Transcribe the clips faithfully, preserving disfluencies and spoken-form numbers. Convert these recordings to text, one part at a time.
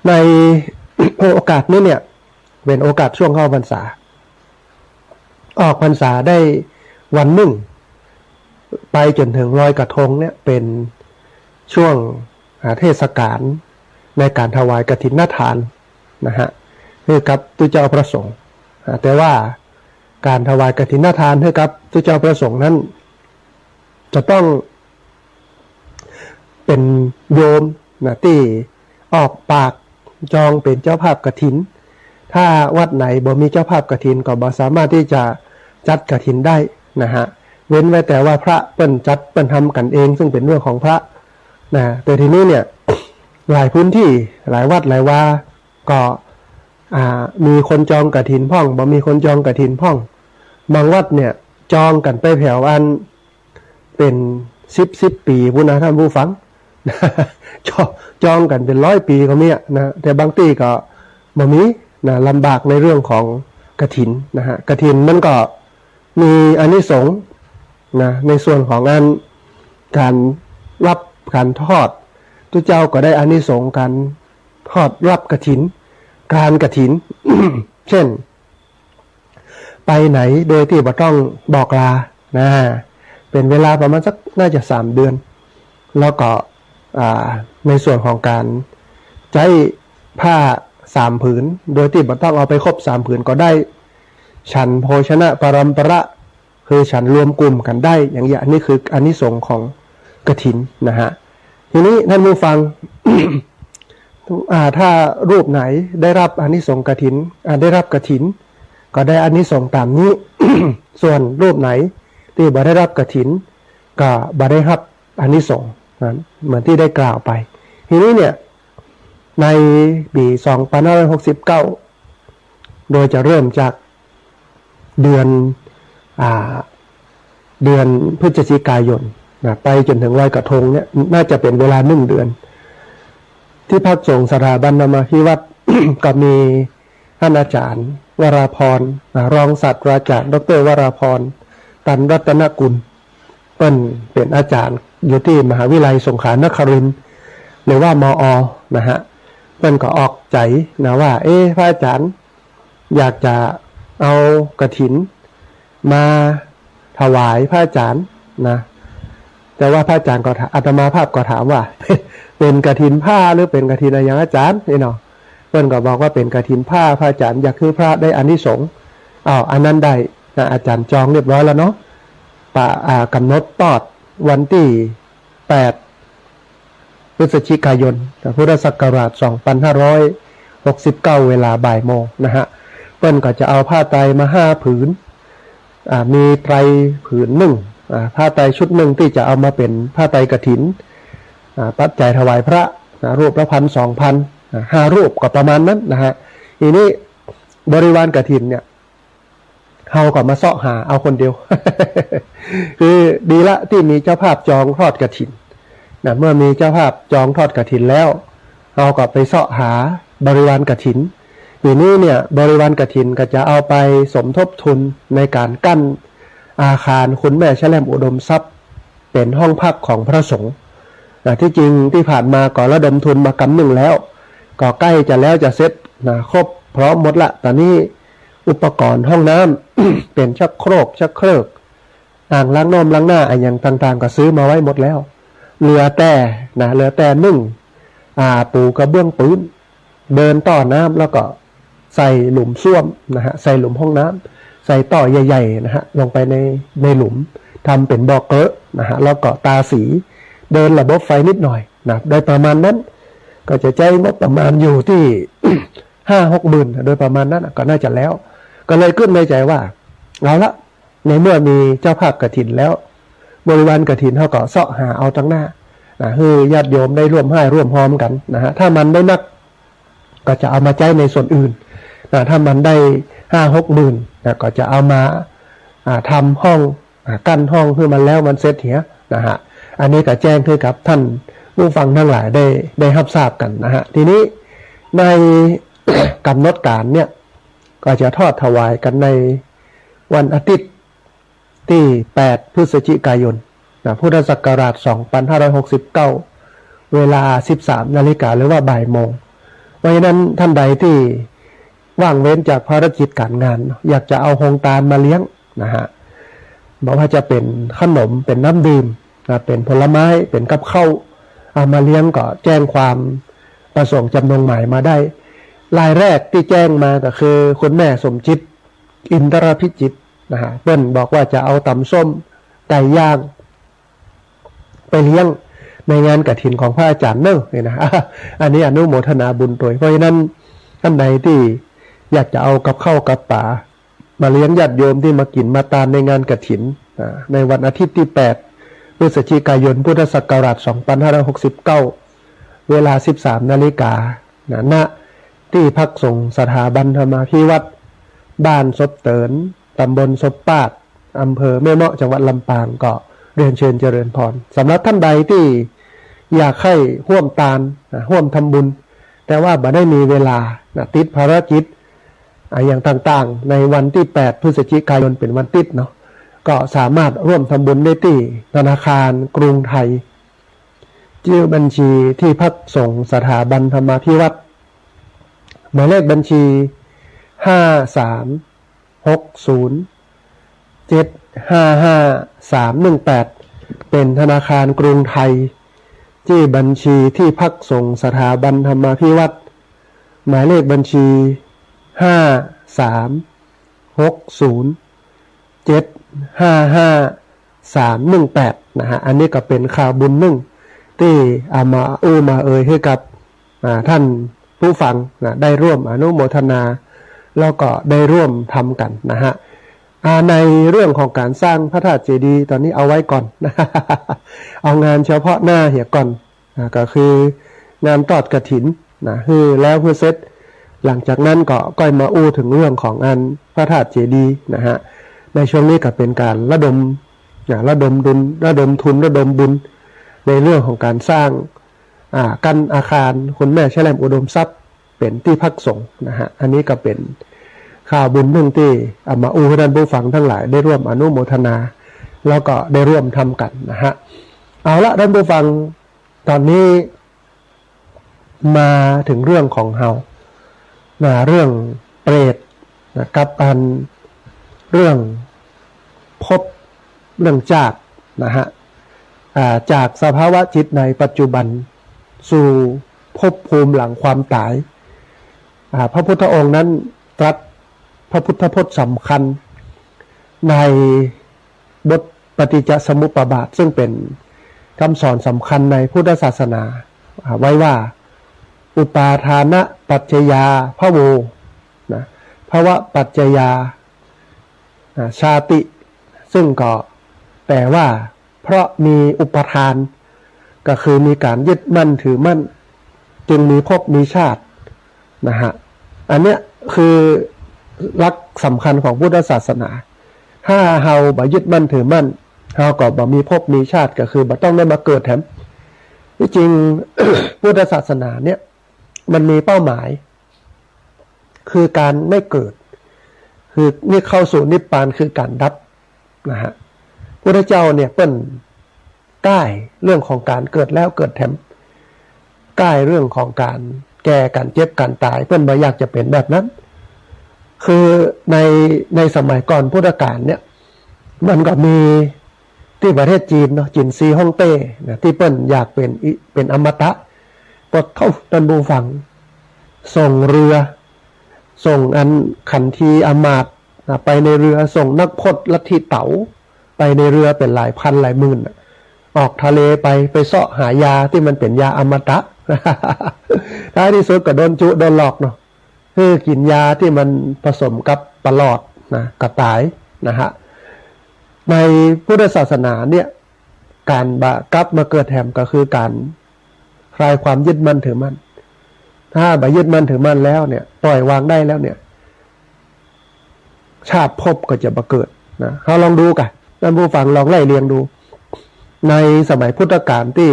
ใน โอกาสนี้เนี่ย เป๋นโอกาสช่วงเข้าพรรษา ออกพรรษาได้วันนึ่ง ไปจ๋นเถิงลอยกระทงเนี่ย เป๋นช่วง อ่า เทศกาลในก๋านถวายกฐินทานนะฮะ หื้อกับตุ๊เจ้าพระสงฆ์ อ่า แต่ว่าก๋านถวายกฐินทานหื้อกับตุ๊เจ้าพระสงฆ์นั้น จะต้องเป๋นโยมนะ ตี้ออกปากจองเป๋นเจ้าภาพกฐิน ถ้าวัดไหนบ่มีเจ้าภาพกฐินก็บ่สามารถตี้จะจัดกฐินได้นะฮะ เว้นไว้แต่ว่าพระเปิ้นจัดเปิ้นทำกั๋นเอง ซึ่งเป๋นเรื่องของพระนะ แต่ทีนี้เนี่ย หลายพื้นที่ หลายวัดหลายวา ก็ อ่า มีคนจองกฐินพ่อง บ่มีคนจองกฐินพ่อง บางวัดเนี่ย จองกั๋นไปแผวอันเป๋นสิบ สิบปี๋ปู้นนะท่านผู้ฟัง จอง จองกั๋นเป๋นร้อยปี๋ก็มีอะนะ แต่บางตี้ก็บ่มีนะ ลำบากในเรื่องของกฐินนะฮะ กฐินมันก็มีอานิสงส์นะ ในส่วนของอันก๋านฮับก๋านทอด ตุ๊เจ้าก็ได้อานิสงส์ก๋านทอดฮับกฐิน ก๋านกฐิน เช่น ไปไหนโดยตี้บ่ต้องบอกลานะ เป๋นเวลาประมาณสักน่าจะสามเดือน แล้วก็ อ่า ในส่วนของก๋านใจ๊ผ้าสามผืน โดยตี้บ่ต้องเอาไปครบสามผืนก็ได้ ฉันโภชนะปรัมประ คือฉันรวมกลุ่มกั๋นได้ อย่างเงี้ย อันนี้คืออานิสงส์ของกฐินนะฮะ ทีนี้ท่านผู้ฟัง อ่า ถ้ารูปไหนได้ฮับอานิสงส์กฐิน อ่า ได้ฮับกฐิน ก็ได้อานิสงส์ต๋ามนี้ ส่วนรูปไหนตี้บ่ได้ฮับกฐิน ก็บ่ได้ฮับอานิสงส์นะ เหมือนตี้ได้กล่าวไป ทีนี้เนี่ย ในปี๋สองปันห้าร้อยหกสิบเก้า โดยจะเริ่มจากเดือน อ่า เดือนพฤศจิกายนนะ ไปจ๋นเถิงลอยกระทงเนี่ย น่าจะเป๋นเวลานึ่งเดือน ตี้พักสงฆ์สถาบันธรรมาภิวัตน์ ก็มี ท่านอาจ๋ารย์วราพร นะ รองศาสตราจ๋ารย์ ด็อกเตอร์ วราพร ตันรัตนกุล เปิ้นเป๋นอาจ๋ารย์อยู่ตี้มหาวิทยาลัยสงขลานครินทร์ หรือว่า มอ นะฮะ เปิ้นก็ออกใจ๋นะว่า เอ๊ะ พระอาจ๋ารย์อยากจะเอากฐิน มาถวายพระอาจ๋ารย์นะ แต่ว่าพระอาจ๋ารย์ก็ถาม อาตมาภาพก็ถามว่า เป๋นกฐินผ้าหรือเป๋นกฐินอะหยังอาจ๋ารย์ นี่เนาะ เปิ้นก็บอกว่าเป๋นกฐินผ้า พระอาจ๋ารย์อยากหื้อพระได้อานิสงส์ อ้าว อันนั้นได้นะ อาจ๋ารย์จองเรียบร้อยแล้วเนาะ ปะ อ่า ก๋ำหนดตอดวันตี้แปด พฤศจิกายน พุทธศักราช สองปันห้าร้อยหกสิบเก้า เวลาบ่ายโมงนะฮะ เปิ้นก็จะเอาผ้าไตรมาห้าผืน อ่า มีไตรผืนนึ่ง อ่า ผ้าไตรชุดนึ่งตี้จะเอามาเป๋นผ้าไตรกฐิน อ่า ปัจจัยถวายพระนะ รูปละพันสองพัน อ่า ห้ารูปก็ประมาณนั้นนะฮะ ทีนี้บริวารกฐินเนี่ย เฮาก็มาเซาะหาเอาคนเดียว คือดีละตี้มีเจ้าภาพจองทอดกฐินนะ เมื่อมีเจ้าภาพจองทอดกฐินแล้ว เฮาก็ไปเซาะหาบริวารกฐิน ปี๋นี้เนี่ยบริวารกฐินก็จะเอาไปสมทบทุนในก๋านกั้นอาคารคุณแม่แช่แหลมอุดมทรัพย์ เป๋นห้องพักของพระสงฆ์นะ ตี้จริงตี้ผ่านมาก็ระดมทุนมากำนึ่งแล้ว ก็ใก้จะแล้วจะเสร็จนะ ครบพร้อมหมดละ ต๋อนนี้อุปกรณ์ห้องน้ำ เป๋นชักโครก ชักเคิก อ่างล้างน้ำล้างหน้าอะหยังต่างๆ ก็ซื้อมาไว้หมดแล้ว เหลือแต่นะ เหลือแต่นึ่ง อ่า ปูกระเบื้องปื๊น เดินต่อน้ำแล้วก็ใส่หลุมส้วมนะฮะ ใส่หลุมห้องน้ำ ใส่ต่อใหญ่ๆ นะฮะ ลงไปใน ในหลุม ทำเป๋นบ่อเกลอะนะฮะ แล้วก็ตาสี เดินระบบไฟนิดหน่อยนะ โดยประมาณนั้น ก็จะใจ๊งบประมาณอยู่ตี้ ห้าหกหมื่น โดยประมาณนั้นน่ะ ก็น่าจะแล้ว ก็เลยกึ๊ดในใจ๋ว่า เอาละ ในเมื่อมีเจ้าภาพกฐินแล้ว บริวารกฐินเฮาก็เซาะหาเอาตังหน้านะ หื้อญาติโยมได้ร่วมฮ้ายร่วมฮอมกั๋นนะฮะ ถ้ามันได้นัก ก็จะเอามาใจ๊ในส่วนอื่นนะ ถ้ามันได้ห้าหกหมื่นนะ ก็จะเอามา อ่า ทำห้อง อ่า กั้นห้องหื้อมันแล้วมันเสร็จเหียนะฮะ อันนี้ก็แจ้งหื้อกับท่านผู้ฟังตังหลายได้ ได้ฮับทราบกั๋นนะฮะ ทีนี้ใน ก๋ำหนดก๋านเนี่ย ก็จะทอดถวายกั๋นในวันอาทิตย์ตี้แปดพฤศจิกายนนะ พุทธศักราชสองปันห้าร้อยหกสิบเก้า เวลาสิบสามนาฬิกา หรือว่าบ่ายโมง เพราะฉะนั้นต้านใดตี้ว่างเว้นจากภารกิจก๋านงานเนาะ อยากจะเอาโฮงตานมาเลี้ยงนะฮะ บ่ว่าจะเป๋นขนม เป๋นน้ำดื่มนะ เป๋นผลไม้ เป๋นกับข้าว เอามาเลี้ยงก็แจ้งความประสงค์จำนงหมายมาได้ รายแรกตี้แจ้งมาก็คือคุณแม่สมจิต อินทรพิจิตรนะฮะ เปิ้นบอกว่าจะเอาต๋ำส้ม ไก่ย่าง ไปเลี้ยงในงานกฐินของพระอาจารย์เน่อ นี่นะ อันนี้อนุโมทนาบุญตวย เพราะฉะนั้นต้านใดตี้อยากจะเอากับข้าวกับป๋ามาเลี้ยงญาติโยมตี้มากิ๋นมาตานในงานกฐิน อ่า ในวันอาทิตย์ตี้แปด พฤศจิกายน พุทธศักราช สองพันห้าร้อยหกสิบเก้า เวลา สิบสามนาฬิกานะ ณ ตี้พักสงฆ์สถาบันธรรมาภิวัตน์ บ้านศพเติน ต๋ำบลศพปาด อำเภอแม่เมาะ จังหวัดลำปาง ก็เรียนเชิญเจริญพร สำหรับต้านใดตี้อยากใค่ฮ่วมตานนะ ฮ่วมทำบุญ แต่ว่าบ่ได้มีเวลานะ ติดภารกิจ อ่า อย่างต่างๆ ในวันตี้แปด พฤศจิกายน เป๋นวันติ๊ดเนาะ ก็สามารถร่วมทำบุญได้ตี้ธนาคารกรุงไทย จื้อบัญชีตี้พักสงฆ์สถาบันธรรมาภิวัตน์ หมายเลขบัญชี ห้าสามหกศูนย์เจ็ดห้าห้าสามหนึ่งแปด เป๋นธนาคารกรุงไทย จื้อบัญชีตี้พักสงฆ์สถาบันธรรมาภิวัตน์ หมายเลขบัญชี ห้าสามหกศูนย์เจ็ดห้าห้าสามหนึ่งแปด นะฮะ อันนี้ก็เป๋นข่าวบุญนึ่งตี้เอามาอู้มาเอ่ยหื้อกับ อ่า ต้านผู้ฟังนะ ได้ร่วมอนุโมทนา แล้วก็ได้ร่วมทำกั๋นนะฮะ อ่า ในเรื่องของก๋านสร้างพระธาตุเจดีย์ต๋อนนี้เอาไว้ก่อน เอางานเฉพาะหน้าเหียก่อน อ่า ก็คืองานตอดกฐินนะ หื้อแล้วหื้อเสร็จ หลังจากนั้นก็ก้อยมาอู้เถิงเรื่องของอันพระธาตุเจดีย์นะฮะ ในช่วงนี้ก็เป๋นก๋านระดม อ่า ระดมทุน ระดมทุน ระดมบุญ ในเรื่องของก๋านสร้าง อ่า กั้นอาคารคุณแม่แช่แหลมอุดมทรัพย์ เป๋นตี้พักสงฆ์นะฮะ อันนี้ก็เป๋นข่าวบุญนึ่งตี้เอามาอู้หื้อต้านผู้ฟังตังหลายได้ร่วมอนุโมทนา แล้วก็ได้ร่วมทำกั๋นนะฮะ เอาละต้านผู้ฟัง ต๋อนนี้มาเถิงเรื่องของเฮานะ เรื่องเปรตนะ กับอันเรื่องภพ เรื่องจาตินะฮะ อ่า จากสภาวะจิตในปัจจุบันสู่ภพภูมิหลังความต๋าย อ่า พระพุทธองค์นั้นตรัสพระพุทธพจน์สำคัญในบทปฏิจจสมุปบาท ซึ่งเป๋นกำสอนสำคัญในพุทธศาสนา อ่า ไว้ว่า อุปาทานปัจจยาภะโว นะ ภวปัจจยา อ่า ชาติ ซึ่งก็แปลว่า เพราะมีอุปาทาน ก็คือมีก๋านยึดมั่นถือมั่น จึงมีภพมีชาตินะฮะ อันเนี้ยคือหลักสำคัญของพุทธศาสนา ถ้าเฮาบ่ยึดมั่นถือมั่น เฮาก็บ่มีภพมีชาติ ก็คือบ่ต้องได้มาเกิดแถม ตี้จริง พุทธศาสนาเนี่ย มันมีเป้าหมาย คือก๋านไม่เกิด คือนี่เข้าสู่นิพพาน คือก๋านดับนะฮะ พุทธเจ้าเนี่ยเปิ้นก้ายเรื่องของก๋านเกิดแล้วเกิดแถม ก้ายเรื่องของก๋านแก่ ก๋านเจ็บ ก๋านต๋าย เปิ้นบ่อยากจะเป๋นแบบนั้น คือใน ในสมัยก่อนพุทธกาลเนี่ย มันก็มีตี้ประเทศจีนเนาะ จีนซีฮ่องเต้นะ ตี้เปิ้นอยากเป๋นอิ เป๋นอมตะ ก็เท่าต้านผู้ฟัง ส่งเรือ ส่งอันขันทีอำมาตย์นะ ไปในเรือ ส่งนักพจน์ลัทธิเต๋า ไปในเรือเป๋นหลายพันหลายหมื่นน่ะ ออกทะเลไป ไปเซาะหายาตี้มันเป๋นยาอมตะ ท้ายตี้สุดก็โดนจุ โดนหลอกเนาะ หื้อกิ๋นยาตี้มันผสมกับปลาหลอดนะ ก็ต๋ายนะฮะ ในพุทธศาสนาเนี่ย ก๋านบ่กลับมาเกิดแถมก็คือก๋านคลายความยึดมั่นถือมั่น ถ้าบ่ยึดมั่นถือมั่นแล้วเนี่ย ปล่อยวางได้แล้วเนี่ย ชาติภพก็จะบ่เกิดนะ เฮาลองดูก่ะ ต้านผู้ฟังลองไล่เรียงดู ในสมัยพุทธกาลตี้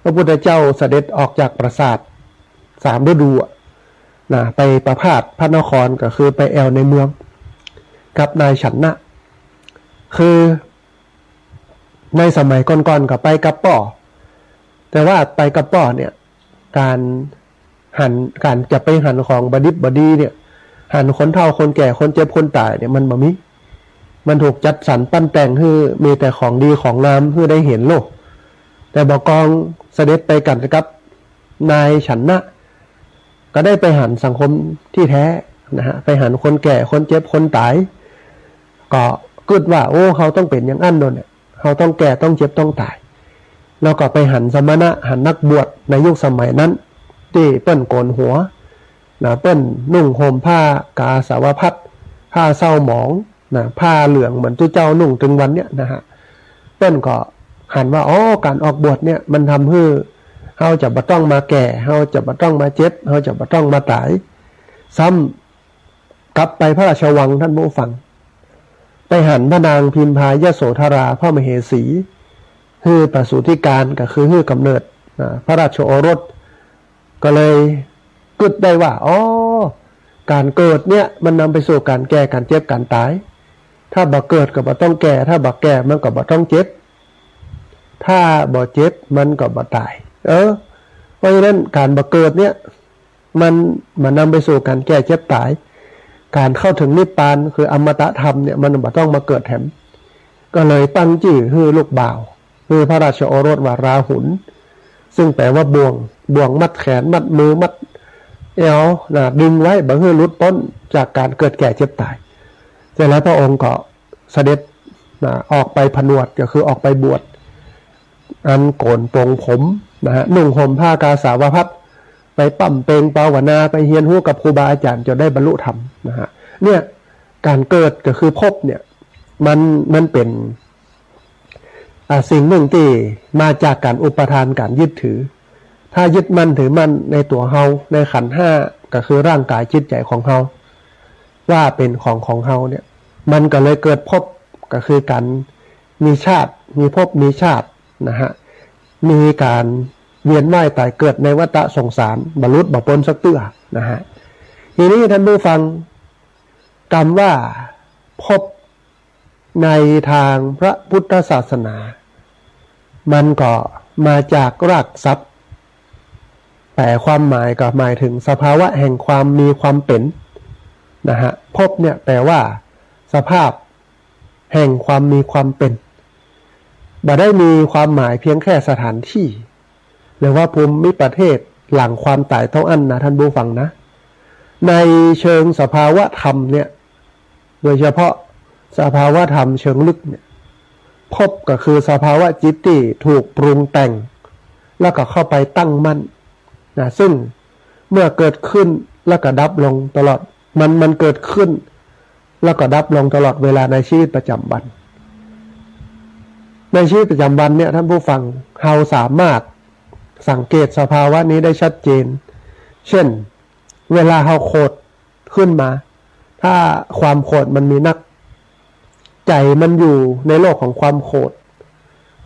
พระพุทธเจ้าเสด็จออกจากปราสาทสามฤดูอะนะ ไปประพาสพระนคร ก็คือไปแอ่วในเมือง กับนายฉันนะ คือในสมัยก่อนๆ ก็ไปกับป้อ แต่ว่าไปกับป้อเนี่ย ก๋าน หัน ก๋านจะไปหันของบ่ดิบบ่ดีเนี่ย หันคนเฒ่าคนแก่คนเจ็บคนต๋ายเนี่ยมันบ่มี มันถูกจัดสรรปั้นแต่งหื้อมีแต่ของดีของงามหื้อได้หันโลก แต่บ่ากองเสด็จไปกั๋นกับนายชนะ ก็ได้ไปหันสังคมตี้แต๊นะฮะ ไปหันคนแก่คนเจ็บคนต๋าย ก็กึ๊ดว่า โอ้ เฮาต้องเป๋นอย่างอั้นโดยเนี่ย เฮาต้องแก่ต้องเจ็บต้องต๋าย แล้วก็ไปหันสมณะ หันนักบวชในยุคสมัยนั้น ตี้เปิ้นโกนหัวนะ เปิ้นนุ่งห่มผ้ากาสาวพัสตร์ ผ้าเศร้าหมองนะ ผ้าเหลืองเหมือนตุ๊เจ้านุ่งตึงวันเนี่ยนะฮะ เปิ้นก็หันว่า อ๋อ ก๋านออกบวชเนี่ยมันทำหื้อเฮาจะบ่ต้องมาแก่ เฮาจะบ่ต้องมาเจ็บ เฮาจะบ่ต้องมาต๋าย ซ้ำกลับไปพระราชวังท่านผู้ฟัง ไปหันพระนางพิมพายโสธราพระมเหสี หื้อประสูติการก็คือหื้อกำเนิดนะ พระราชโอรส ก็เลยกึ๊ดได้ว่า อ๋อ ก๋านเกิดเนี่ยมันนำไปสู่ก๋านแก่ ก๋านเจ็บ ก๋านต๋าย ถ้าบ่เกิดก็บ่ต้องแก่ ถ้าบ่แก่มันก็บ่ต้องเจ็บ ถ้าบ่เจ็บมันก็บ่ต๋าย เออ เพราะฉะนั้นก๋านบ่เกิดเนี่ย มัน มันนำไปสู่ก๋านแก่เจ็บต๋าย ก๋านเข้าถึงนิพพานคืออมตะธรรมเนี่ย มันบ่ต้องมาเกิดแถม ก็เลยตั้งจื้อหื้อลูกบ่าว หื้อพระราชโอรสว่าราหุล ซึ่งแปลว่าบ่วง บ่วงมัดแขน มัดมือ มัดเอวนะ ดึงไว้ บ่หื้อหลุดป๊นจากก๋านเกิดแก่เจ็บต๋าย เสร็จแล้วพระองค์ก็เสด็จนะ ออกไปผนวด ก็คือออกไปบวช อันโกนปลงผมนะฮะ นุ่งห่มผ้ากาสาวพัสตร์ ไปบำเพ็ญภาวนา ไปเฮียนฮู้กับครูบาอาจ๋ารย์ จ๋นได้บรรลุธรรมนะฮะ เนี่ย ก๋านเกิดก็คือภพเนี่ย มัน มันเป๋น อ่า สิ่งนึ่งตี้มาจากก๋านอุปาทาน ก๋านยึดถือ ถ้ายึดมั่นถือมั่นในตั๋วเฮา ในขันธ์ห้า ก็คือร่างก๋ายจิตใจ๋ของเฮา ว่าเป๋นของของเฮาเนี่ย มันก็เลยเกิดภพ ก็คือก๋านมีชาติ มีภพ มีชาตินะฮะ มีก๋านเวียนว่ายต๋ายเกิดในวัฏสงสาร บ่หลุดบ่ป๊นสักเตื้อนะฮะ ทีนี้ท่านผู้ฟัง กำว่าภพในตางพระพุทธศาสนา มันก็มาจากรากศัพท์ แปลความหมายก็หมายถึงสภาวะแห่งความมีความเป๋นนะฮะ ภพเนี่ยแปลว่าสภาพแห่งความมีความเป๋น บ่ได้มีความหมายเพียงแค่สถานตี้ หรือว่าภูมิประเทศหลังความต๋ายเต้าอั้นนะท่านผู้ฟังนะ ในเชิงสภาวะธรรมเนี่ย โดยเฉพาะสภาวะธรรมเชิงลึกเนี่ย ภพก็คือสภาวะจิตตี้ถูกปรุงแต่ง แล้วก็เข้าไปตั้งมั่นนะ ซึ่งเมื่อเกิดขึ้นแล้วก็ดับลงตลอด มัน มันเกิดขึ้น แล้วก็ดับลงตลอดเวลาในชีวิตประจ๋ำวัน ในชีวิตประจ๋ำวันเนี่ยท่านผู้ฟัง เฮาสามารถสังเกตสภาวะนี้ได้ชัดเจน เช่น เวลาเฮาโขดขึ้นมา ถ้าความโขดมันมีนัก ใจ๋มันอยู่ในโลกของความโขด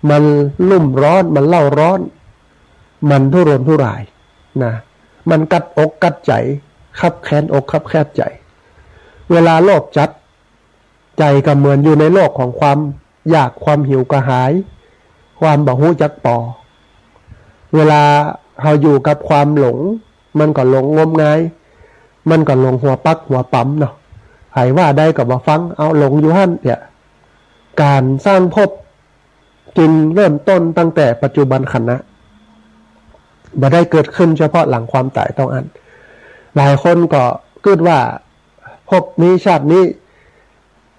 มันรุ่มร้อน มันเล่าร้อน มันทุรนทุรายนะ มันกัดอกกัดใจ๋ คับแค้นอกคับแค้นใจ๋ เวลาโลภจัด ใจ๋ก็เหมือนอยู่ในโลกของความอยาก ความหิวกระหาย ความบ่ฮู้จักปอ เวลาเฮาอยู่กับความหลง มันก็หลงงมงาย มันก็หลงหัวปักหัวปั๊มเนาะ ใผว่าใดก็บ่ฟัง เอาหลงอยู่หั้นเนี่ย ก๋านสร้างภพจึงเริ่มต้นตั้งแต่ปัจจุบันขณะ บ่ได้เกิดขึ้นเฉพาะหลังความต๋ายเต้าอั้น หลายคนก็กึ๊ดว่าภพนี้ชาตินี้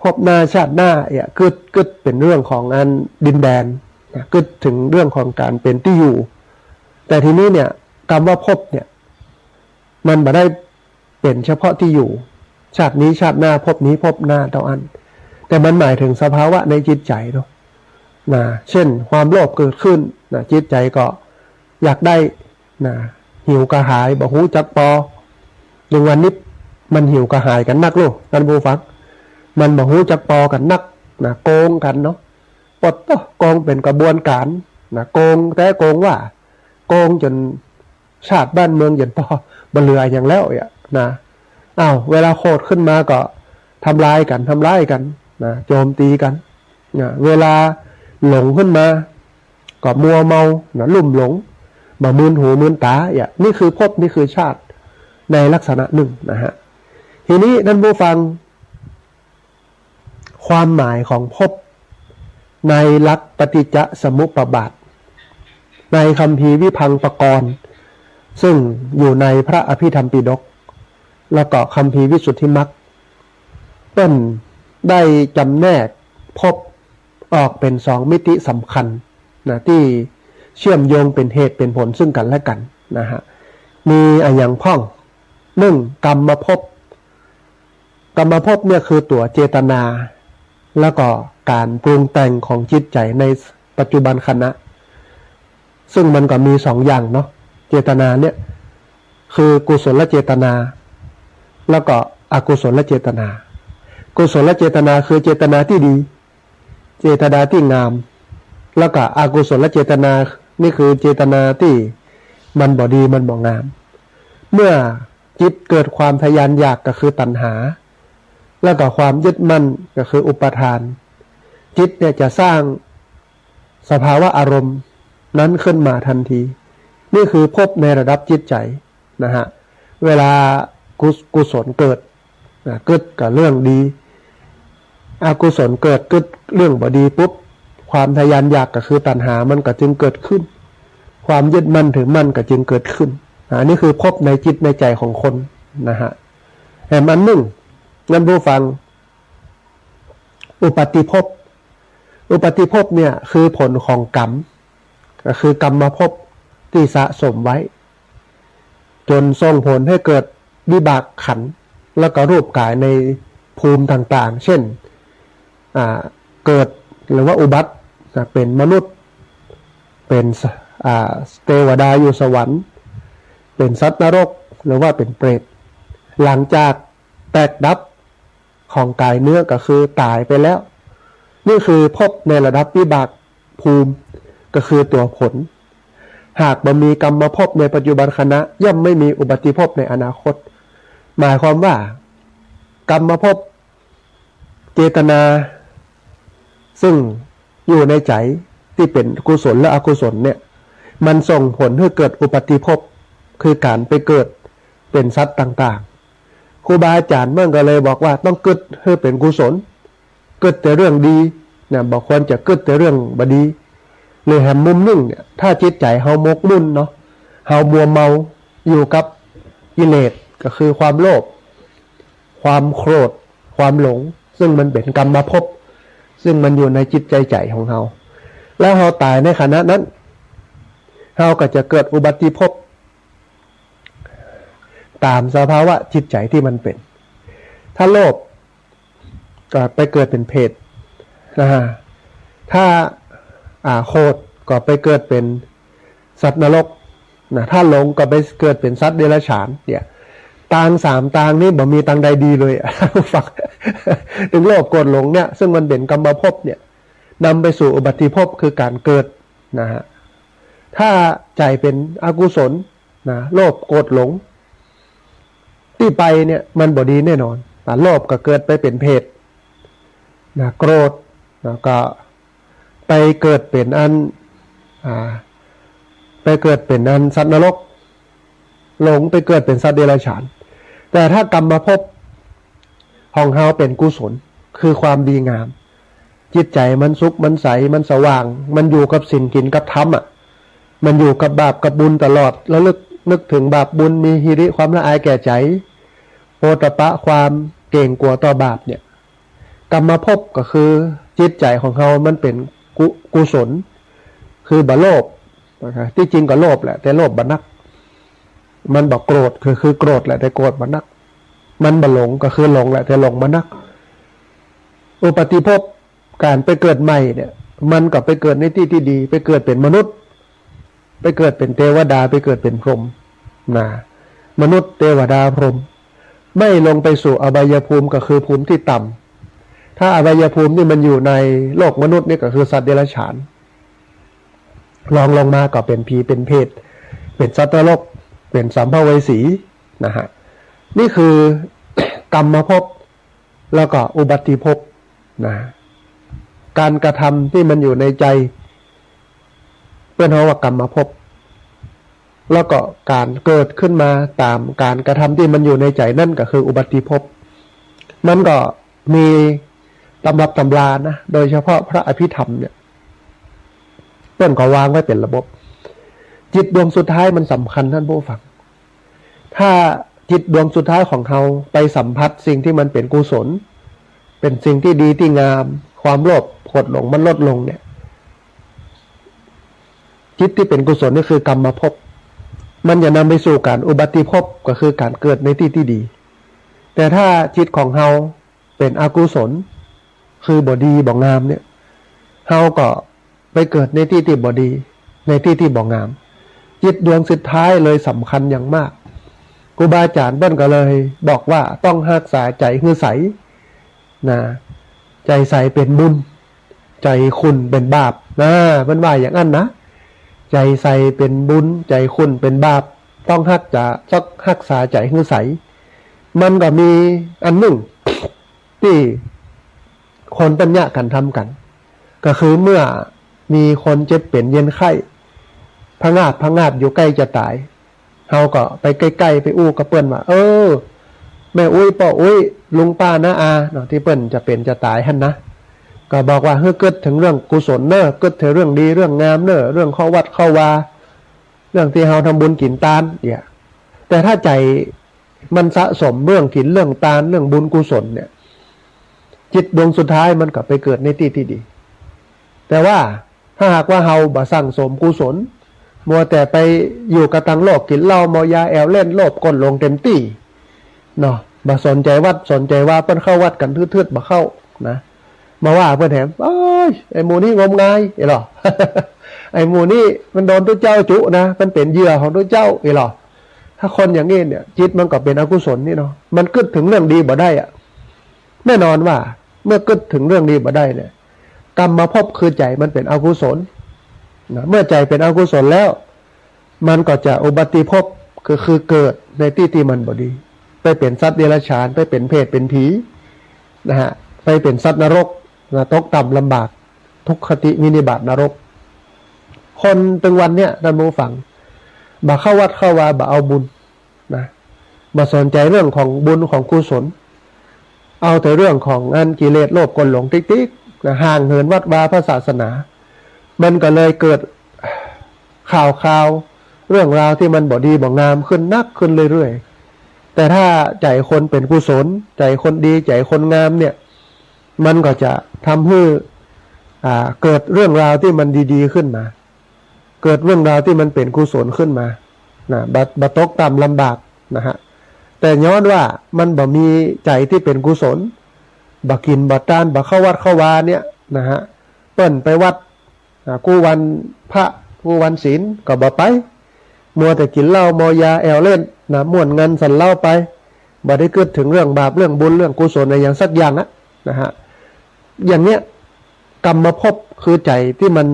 ภพหน้าชาติหน้าเนี่ย กึ๊ด กึ๊ดเป๋นเรื่องของอันดินแดนนะ กึ๊ดเถิงเรื่องของก๋านเป๋นตี้อยู่ แต่ทีนี้เนี่ย กำว่าภพเนี่ย มันบ่ได้เป๋นเฉพาะตี้อยู่ ชาตินี้ชาติหน้า ภพนี้ภพหน้าเต้าอั้น แต่มันหมายเถิงสภาวะในจิตใจ๋เนาะนะ เช่น ความโลภเกิดขึ้นนะ จิตใจ๋ก็อยากได้นะ หิวกระหาย บ่ฮู้จักปอ อย่างวันนี้มันหิวกระหายกั๋นนักลูก ท่านผู้ฟัง มันบ่ฮู้จักปอกั๋นนักนะ โกงกั๋นเนาะ ปะโต๊ะ โกงเป๋นกระบวนก๋านนะ โกงแต๊โกงว่า โกงจ๋นชาติบ้านเมืองเยินปอ บ่เหลือหยังแล้วเนี่ยนะ อ้าว เวลาโขดขึ้นมาก็ทำลายกั๋น ทำร้ายกั๋นนะ โจมตีกั๋นนะ เวลาหลงขึ้นมา ก็มัวเมานะ ลุ่มหลง บ่มึนหูมึนต๋า อย่าง นี่คือภพ นี่คือชาติ ในลักษณะนึ่งนะฮะ ทีนี้ต้านผู้ฟัง ความหมายของภพในหลักปฏิจจสมุปบาท ในคัมภีร์วิภังคปกรณ์ ซึ่งอยู่ในพระอภิธรรมปิฎก แล้วก็คัมภีร์วิสุทธิมรรค เปิ้นได้จำแนกภพออกเป๋นสองมิติสำคัญนะ ตี้เชื่อมโยงเป๋นเหตุเป๋นผลซึ่งกั๋นและกั๋นนะฮะ มีอะหยังพ่อง นึ่ง กรรมภพ กรรมภพเนี่ยคือตั๋วเจตนา แล้วก็ก๋านปรุงแต่งของจิตใจ๋ในปัจจุบันขณะ ซึ่งมันก็มีสองอย่างเนาะ เจตนาเนี่ย คือกุศลเจตนา แล้วก็อกุศลเจตนา กุศลเจตนาคือเจตนาตี้ดี เจตนาตี้งาม แล้วก็อกุศลเจตนา นี่คือเจตนาตี้มันบ่ดี มันบ่งาม เมื่อจิตเกิดความทะยานอยาก ก็คือตัณหา แล้วก็ความยึดมั่น ก็คืออุปาทาน จิตเนี่ยจะสร้างสภาวะอารมณ์นั้นขึ้นมาทันที นี่คือภพในระดับจิตใจ๋นะฮะ เวลากุ- กุศลเกิดนะ กึ๊ดกับเรื่องดี อกุศลเกิด กึ๊ดเรื่องบ่ดีปุ๊บ ความทะยานอยาก ก็คือตัณหา มันก็จึงเกิดขึ้น ความยึดมั่นถือมั่นก็จึงเกิดขึ้น อันนี้คือภพในจิตในใจ๋ของคนนะฮะ แหมอันนึ่ง ต้านผู้ฟัง อุปัตติภพ อุปัตติภพเนี่ยคือผลของกรรม ก็คือกรรมภพตี้สะสมไว้ จ๋นส่งผลหื้อเกิดวิบากขันธ์แล้วก็รูปก๋ายในภูมิต่างๆ เช่น อ่า เกิดหรือว่าอุบัตินะ เป๋นมนุษย์ เป๋นส- อ่า เตวดาอยู่สวรรค์ เป๋นสัตว์นรก หรือว่าเป๋นเปรต หลังจากแตกดับของก๋ายเนื้อก็คือต๋ายไปแล้ว นี่คือภพในระดับวิบากภูมิ ก็คือตั๋วผล หากบ่มีกรรมภพในปัจจุบันขณะ ย่อมไม่มีอุปัตติภพในอนาคต หมายความว่า กรรมภพ เจตนา ซึ่งอยู่ในใจ๋ตี้เป๋นกุศลและอกุศลเนี่ย มันส่งผลหื้อเกิดอุปัตติภพ คือก๋านไปเกิดเป๋นสัตว์ต่างๆ ครูบาอาจ๋ารย์เปิ้นก็เลยบอกว่าต้องกึ๊ดหื้อเป๋นกุศล กึ๊ดแต่เรื่องดีนะ บ่ควรจะกึ๊ดแต่เรื่องบ่ดี หรือแหมมุมนึ่งเนี่ย ถ้าจิตใจ๋เฮาหมกมุ่นเนาะ เฮามัวเมาอยู่กับกิเลส ก็คือความโลภ ความโกรธ ความหลง ซึ่งมันเป๋นกรรมภพ ซึ่งมันอยู่ในจิตในใจ๋ของเฮา แล้วเฮาต๋ายในขณะนั้น เฮาก็จะเกิดอุปัตติภพ ต๋ามสภาวะจิตใจ๋ตี้มันเป๋น ถ้าโลภ ก็ไปเกิดเป๋นเปรต อ่า ถ้า อ่า โกรธ ก็ไปเกิดเป๋นสัตว์นรก นะ ถ้าหลง ก็ไปเกิดเป๋นสัตว์เดรัจฉาน เนี่ย ตางสามตางนี้บ่มีตางใดดีเลย ฟัง ตึงโลภ โกรธ หลง เนี่ย ซึ่งมันเป๋นกรรมภพ เนี่ย นำไปสู่อุปัตติภพ คือก๋านเกิด นะฮะ ถ้าใจ๋เป๋นอกุศล นะ โลภ โกรธ หลง ตี้ไปเนี่ยมันบ่ดีแน่นอน นะ โลภก็เกิดไปเป๋นเปรต นะ โกรธ นะ ก็ไปเกิดเป๋นอัน อ่า ไปเกิดเป๋นอันสัตว์นรก หลงไปเกิดเป๋นสัตว์เดรัจฉาน แต่ถ้ากรรมภพของเฮาเป๋นกุศล คือความดีงาม จิตใจ๋มันสุข มันใส มันสว่าง มันอยู่กับศีล กิ๋นกับธรรมอะ มันอยู่กับบาปกับบุญตลอด ระลึกนึกเถิงบาปบุญ มีหิริ ความละอายแก่ใจ๋ โอตตัปปะ ความเกรงกลัวต่อบาปเนี่ย กรรมภพก็คือจิตใจ๋ของเฮามันเป๋นกุ- กุศล คือบ่โลภ นะฮะ ตี้จริงก็โลภแหละ แต่โลภบ่นัก มันบ่โกรธ คือ คือโกรธแหละ แต่โกรธบ่นัก มันบ่หลง ก็คือหลงแหละ แต่หลงบ่นัก อุปัตติภพ ก๋านไปเกิดใหม่เนี่ย มันก็ไปเกิดในตี้ตี้ดี ไปเกิดเป๋นมนุษย์ ไปเกิดเป๋นเตวดา ไปเกิดเป๋นพรหม นะ มนุษย์ เตวดา พรหม ไม่ลงไปสู่อบายภูมิ ก็คือภูมิตี้ต่ำ ถ้าอบายภูมินี่มันอยู่ในโลกมนุษย์นี่ก็คือสัตว์เดรัจฉาน รองลงมาก็เป๋นผี เป๋นเปรต เป๋นสัตว์นรก เป๋นสัมภเวสี นะฮะ นี่คือ กรรมภพ แล้วก็อุปัตติภพ นะ ก๋านกระทำตี้มันอยู่ในใจ๋ เปิ้นฮ้องว่ากรรมภพ แล้วก็ก๋านเกิดขึ้นมาต๋ามก๋านกระทำตี้มันอยู่ในใจ๋นั้นก็คืออุบัติภพ มันก็มีต๋ำรับต๋ำรานะ โดยเฉพาะพระอภิธรรมเนี่ย เปิ้นก็วางไว้เป๋นระบบ จิตดวงสุดท้ายมันสำคัญท่านผู้ฟัง ถ้าจิตดวงสุดท้ายของเฮาไปสัมผัสสิ่งตี้มันเป๋นกุศล เป๋นสิ่งตี้ดีตี้งาม ความโลภโกรธหลงมันลดลงเนี่ย จิตตี้เป๋นกุศลนี่คือกรรมภพ มันจะนำไปสู่ก๋านอุบัติภพ ก็คือก๋านเกิดในตี้ตี้ดี แต่ถ้าจิตของเฮาเป๋นอกุศล คือบ่ดีบ่งามเนี่ย เฮาก็ไปเกิดในตี้ตี้บ่ดี ในตี้ตี้บ่งาม จิตดวงสุดท้ายเลยสำคัญอย่างมาก ครูบาอาจ๋ารย์เปิ้นก็เลยบอกว่าต้องฮักษาใจ๋หื้อใส นะ ใจ๋ใสเป๋นบุญ ใจ๋ขุ่นเป๋นบาป นะ เปิ้นว่าอย่างนั้นนะ ใจ๋ใสเป๋นบุญ ใจ๋ขุ่นเป๋นบาป ต้องฮักษา ฮักษาใจ๋หื้อใส มันก็มีอันนึ่ง ตี้คนเปิ้นเยียะกั๋นทำกั๋น ก็คือเมื่อมีคนเจ็บเป๋นเย็นไข้ ผงาดผงาดอยู่ใก้จะต๋าย เฮาก็ไปใก้ๆ ไปอู้กับเปิ้นว่า เออ แม่อุ๊ย ป้ออุ๊ย ลุงป้าน้าอาเนาะ ตี้เปิ้นจะเป๋นจะต๋ายหั้นนะ ก็บอกว่า เฮ้ย กึ๊ดเถิงเรื่องกุศลเน่อ กึ๊ดเถิงเรื่องดีเรื่องงามเน่อ เรื่องเข้าวัดเข้าวา เรื่องตี้เฮาทำบุญกิ๋นตานเนี่ย แต่ถ้าใจ๋มันสะสมเรื่องกิ๋นเรื่องตาน เรื่องบุญกุศลเนี่ย จิตดวงสุดท้ายมันก็ไปเกิดในตี้ตี้ดี แต่ว่าถ้าหากว่าเฮาบ่สั่งสมกุศล มัวแต่ไปอยู่กับตังโลก กิ๋นเหล้าเมายาแอ่วเล่น โลภโกรธหลงเต็มตี้เนาะ บ่สนใจ๋วัดสนใจ๋วา เปิ้นเข้าวัดกั๋นทืดๆ บ่เข้านะ มาว่าเปิ้นแหม โอ๊ย ไอ้หมู่นี้งมงาย เอ้ยเหรอ ไอ้หมู่นี้มันโดนตุ๊เจ้าจุนะ มันเป๋นเหยื่อของตุ๊เจ้า เอ้ยเหรอ ถ้าคนอย่างนี้เนี่ย จิตมันก็เป๋นอกุศลนี่เนาะ มันกึ๊ดเถิงเรื่องดีบ่ได้อะ แน่นอนว่าเมื่อกึ๊ดเถิงเรื่องดีบ่ได้เนี่ย กรรมภพคือใจ๋มันเป๋นอกุศลนะ เมื่อใจ๋เป๋นอกุศลแล้ว มันก็จะอุบัติภพ คือ คือเกิดในตี้ตี้มันบ่ดี ไปเป๋นสัตว์เดรัจฉาน ไปเป๋นเปรตเป๋นผีนะฮะ ไปเป๋นสัตว์นรกนะ ตกต่ำลำบาก ทุกขติวินิบาตนรก คนตึงวันเนี่ย ท่านผู้ฟัง บ่เข้าวัดเข้าวา บ่เอาบุญนะ บ่สนใจ๋เรื่องของบุญของกุศล เอาแต่เรื่องของอันกิเลสโลภโกรธหลงติ๊กๆ นะ ห่างเหินวัดวาพระศาสนา มันก็เลยเกิดข่าวคราว เรื่องราวตี้มันบ่ดีบ่งามขึ้นนักขึ้นเรื่อยๆ แต่ถ้าใจ๋คนเป๋นกุศล ใจ๋คนดี ใจ๋คนงามเนี่ย มันก็จะทำหื้อ อ่า เกิดเรื่องราวตี้มันดีๆ ขึ้นมา เกิดเรื่องราวตี้มันเป๋นกุศลขึ้นมานะ บ่ บ่ตกต่ำลำบากนะฮะ แต่ย้อนว่ามันบ่มีใจ๋ตี้เป๋นกุศล บ่กิ๋นบ่ตาน บ่เข้าวัดเข้าวาเนี่ยนะฮะ เปิ้นไปวัด อ่า กู้วันพระ กู้วันศีลก็บ่ไป มัวแต่กิ๋นเหล้าเมายาแอ่วเล่นนะ ม่วนงันสันเล้าไป บ่ได้กึ๊ดเถิงเรื่องบาป เรื่องบุญ เรื่องกุศลอะหยังสักอย่างอะนะฮะ อย่างเนี้ย กรรมภพคือใจ๋ตี้มัน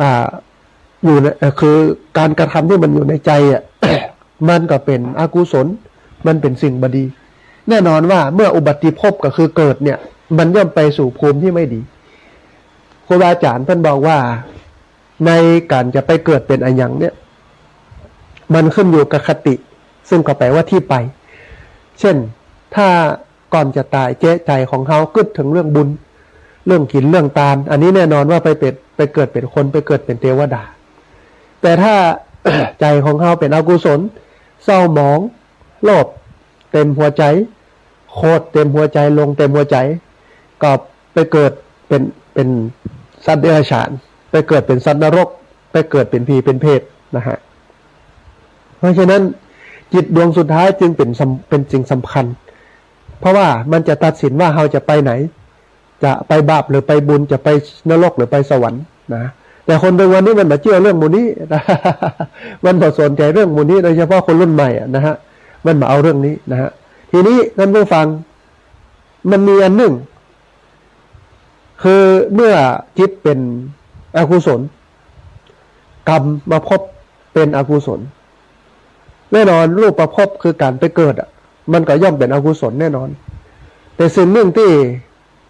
อ่า อยู่ใน เอ่อ คือการกระทำตี้มันอยู่ในใจ๋อะ มันก็เป๋นอกุศล มันเป๋นสิ่งบ่ดี แน่นอนว่าเมื่ออุบัติภพก็คือเกิดเนี่ย มันย่อมไปสู่ภูมิตี้ไม่ดี ครูบาอาจ๋ารย์เปิ้นบอกว่า ในก๋านจะไปเกิดเป๋นอะหยังเนี่ย มันขึ้นอยู่กับคติ ซึ่งก็แปลว่าตี้ไป เช่น ถ้าก่อนจะต๋าย เจาะใจ๋ของเฮากึ๊ดเถิงเรื่องบุญ เรื่องกิ๋นเรื่องตาน อันนี้แน่นอนว่าไปเป๋น ไปเกิดเป๋นคน ไปเกิดเป๋นเตวดา แต่ถ้า ใจ๋ของเฮาเป๋นอกุศล เศร้าหมอง โลภเต็มหัวใจ๋ โกรธเต็มหัวใจ๋ หลงเต็มหัวใจ๋ ก็ไปเกิดเป๋น เป๋นสัตว์เดรัจฉาน ไปเกิดเป๋นสัตว์นรก ไปเกิดเป๋นผีเป๋นเปรตนะฮะ เพราะฉะนั้นจิตดวงสุดท้ายจึงเป๋นสำ เป๋นสิ่งสำคัญ เพราะว่ามันจะตัดสินว่าเฮาจะไปไหน จะไปบาปหรือไปบุญ จะไปนรกหรือไปสวรรค์นะ แต่คนตึงวันนี้มันบ่เจื้อเรื่องหมู่นี้ มันบ่สนใจ๋เรื่องหมู่นี้ โดยเฉพาะคนรุ่นใหม่อะนะฮะ มันบ่เอาเรื่องนี้นะฮะ ทีนี้ท่านผู้ฟัง มันมีอันนึ่ง คือเมื่อจิตเป๋นอกุศล กรรมภพเป๋นอกุศล แน่นอนรูปภพคือก๋านไปเกิดอะ มันก็ย่อมเป๋นอกุศลแน่นอน แต่สิ่งนึ่งตี้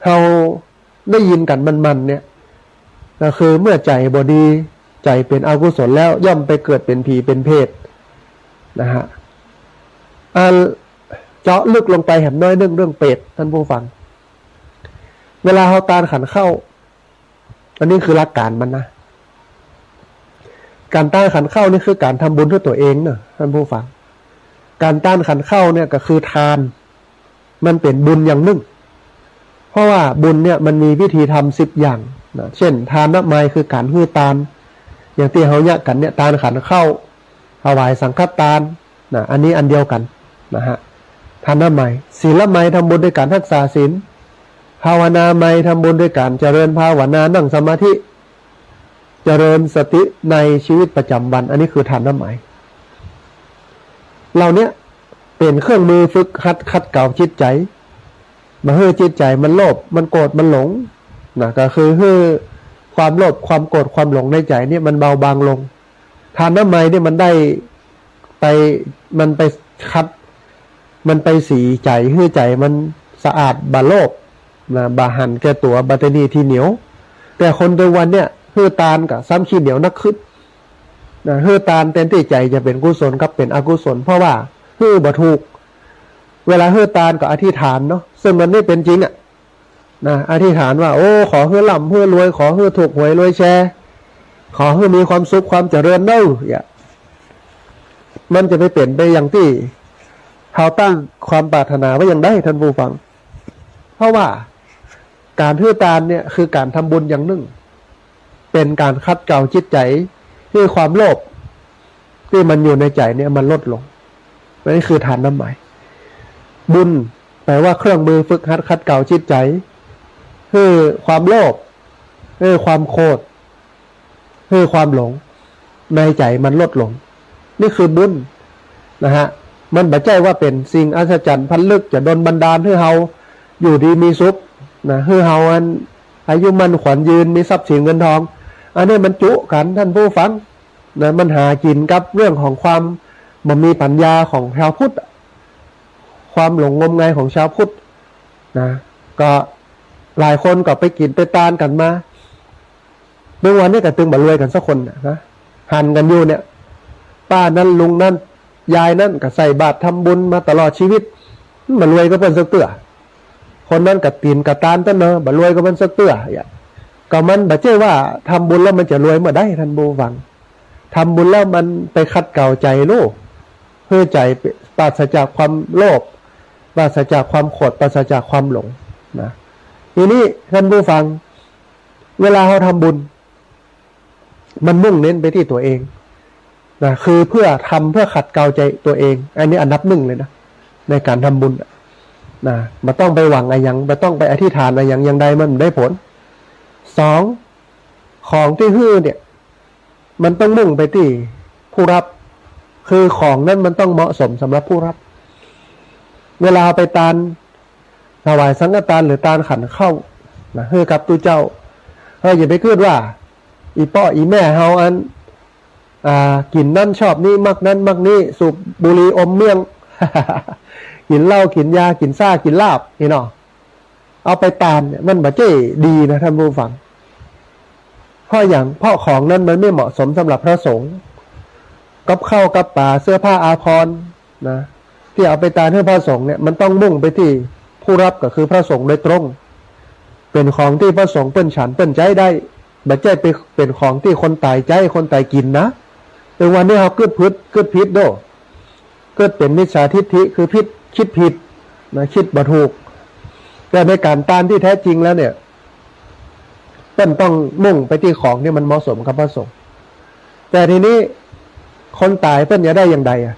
เฮาได้ยินกั๋นมันๆ เนี่ย ก็คือเมื่อใจ๋บ่ดี ใจ๋เป๋นอกุศลแล้ว ย่อมไปเกิดเป๋นผีเป๋นเปรตนะฮะ อ่า เจาะลึกลงไปแหมน้อยนึ่งเรื่องเปรต ท่านผู้ฟัง เวลาเฮาตานขันข้าว อันนี้คือหลักการมันนะ ก๋านตานขันข้าวนี่คือก๋านทำบุญหื้อตั๋วเองเนาะ ท่านผู้ฟัง ก๋านตานขันข้าวเนี่ยก็คือทาน มันเป๋นบุญอย่างนึ่ง เพราะว่าบุญเนี่ยมันมีวิธีทำสิบอย่างนะ เจ้น ทานมัย คือก๋านหื้อตาน อย่างตี้เฮาเยียะกั๋นเนี่ย ตานขันข้าว ถวายสังฆตานนะ อันนี้อันเดียวกั๋นนะฮะ ทานมัย ศีลมัย ทำบุญด้วยก๋านฮักษาศีล ภาวนามัย ทำบุญด้วยก๋านเจริญภาวนา นั่งสมาธิ เจริญสติในชีวิตประจ๋ำวัน อันนี้คือทานมัย เหล่าเนี้ยเป๋นเครื่องมือฝึกหัดขัดเกลาจิตใจ๋ บ่หื้อจิตใจ๋มันโลภ มันโกรธ มันหลงนะ ก็คือหื้อความโลภ ความโกรธ ความหลงในใจ๋เนี่ยมันเบาบางลง ทานมัยเนี่ยมันได้ไป มันไปขัด มันไปสีใจ๋ หื้อใจ๋มันสะอาด บ่โลภนะ บ่หันแก่ตั๋ว บ่ตระหนี่ตี้เหนียว แต่คนปัจจุบันเนี่ย หื้อตานก็ซ้ำขี้เหนียวนักขึ้นนะ หื้อตานแตนตี้ใจ๋จะเป๋นกุศลกลับเป๋นอกุศล เพราะว่าหื้อบ่ถูก เวลาหื้อตานก็อธิษฐานเนาะ ซึ่งมันไม่เป๋นจริงอะ นะ อธิษฐานว่า โอ้ ขอหื้อร่ำหื้อรวย ขอหื้อถูกหวยรวยแชร์ ขอหื้อมีความสุขความเจริญเน่อ เนี่ย มันจะไปเป๋นไปอย่างตี้เฮาตั้งความปรารถนาไว้อย่างใด ท่านผู้ฟัง เพราะว่าก๋านหื้อตานเนี่ยคือก๋านทำบุญอย่างนึ่ง เป๋นก๋านขัดเกลาจิตใจ๋ หื้อความโลภตี้มันอยู่ในใจ๋เนี่ยมันลดลง นี่คือทานมัย บุญแป๋ว่าเครื่องมือฝึกหัดขัดเกลาจิตใจ๋ หื้อความโลภ หื้อความโกรธ หื้อความหลง ในใจ๋มันลดลง นี่คือบุญนะฮะ มันบ่ใจ้ว่าเป๋นสิ่งอัศจรรย์พันลึกจะดลบันดาลหื้อเฮาอยู่ดีมีสุขนะ หื้อเฮาอันอายุมั่นขวัญยืน มีทรัพย์สินเงินทอง อันนี้มันจุ๊กั๋น ท่านผู้ฟังนะ มันหากิ๋นกับเรื่องของความบ่มีปัญญาของชาวพุทธ ความหลงงมงายของชาวพุทธนะ ก็หลายคนก็ไปกิ๋นไปตานกั๋นมา เมื่อวานนี้ก็ตึงบ่รวยกั๋นสักคนน่ะนะ หันกั๋นอยู่เนี่ย ป้านั้นลุงนั้นยายนั้นก็ใส่บาตรทำบุญมาตลอดชีวิต บ่รวยก็เปิ้นสักเตื้อ คนนั้นก็กิ๋นก็ตานตันเนาะ บ่รวยก็เปิ้นสักเตื้อ เนี่ย ก็มันบ่ใจ้ว่าทำบุญแล้วมันจะรวยเมื่อใด ท่านผู้ฟัง ทำบุญแล้วมันไปขัดเกลาใจ๋ลูก หื้อใจ๋ปราศจากความโลภ ปราศจากความโกรธ ปราศจากความหลงนะ ทีนี้ท่านผู้ฟัง เวลาเฮาทำบุญ มันมุ่งเน้นไปตี้ตั๋วเองนะ คือเพื่อทำเพื่อขัดเกลาใจ๋ตั๋วเอง อันนี้อันดับนึ่งเลยนะ ในก๋านทำบุญน่ะนะ บ่ต้องไปหวังอะหยัง บ่ต้องไปอธิษฐานอะหยังอย่างใด มันบ่ได้ผล สอง ของตี้หื้อเนี่ย มันต้องมุ่งไปตี้ผู้รับ คือของนั้นมันต้องเหมาะสมสำหรับผู้รับ เวลาเอาไปตาน ถวายสังฆตานหรือตานขันข้าวนะ หื้อกับตุ๊เจ้า เฮาอย่าไปกึ๊ดว่า อี่ป้ออี่แม่เฮาอัน อ่า กิ๋นนั้นชอบนี้ มักนั้นมักนี้ สูบบุหรี่อมเมี่ยง กิ๋นเหล้า กิ๋นยา กิ๋นส้า กิ๋นลาบ นี่เนาะ เอาไปตานเนี่ย มันบ่ใจ้ดีนะ ท่านผู้ฟัง เพราะหยัง เพราะของนั้นมันไม่เหมาะสมสำหรับพระสงฆ์ กับข้าวกับป๋า เสื้อผ้าอาภรณ์นะ ตี้เอาไปตานหื้อพระสงฆ์เนี่ย มันต้องมุ่งไปตี้ผู้รับก็คือพระสงฆ์โดยตรง เป๋นของตี้พระสงฆ์เปิ้นฉันเปิ้นใจ๊ได้ บ่ใจ้ไปเป๋นของตี้คนต๋ายใจ๊ คนต๋ายกิ๋นนะ เออ วันนี้เฮากึ๊ดผิด กึ๊ดผิดโด้ กึ๊ดเป๋นมิจฉาทิฏฐิ คือผิด กึ๊ดผิดนะ กึ๊ดบ่ถูก แต่ในก๋านตานตี้แท้จริงแล้วเนี่ย เปิ้นต้องมุ่งไปตี้ของตี้มันเหมาะสมกับพระสงฆ์ แต่ทีนี้คนต๋ายเปิ้นจะได้อย่างใดอะ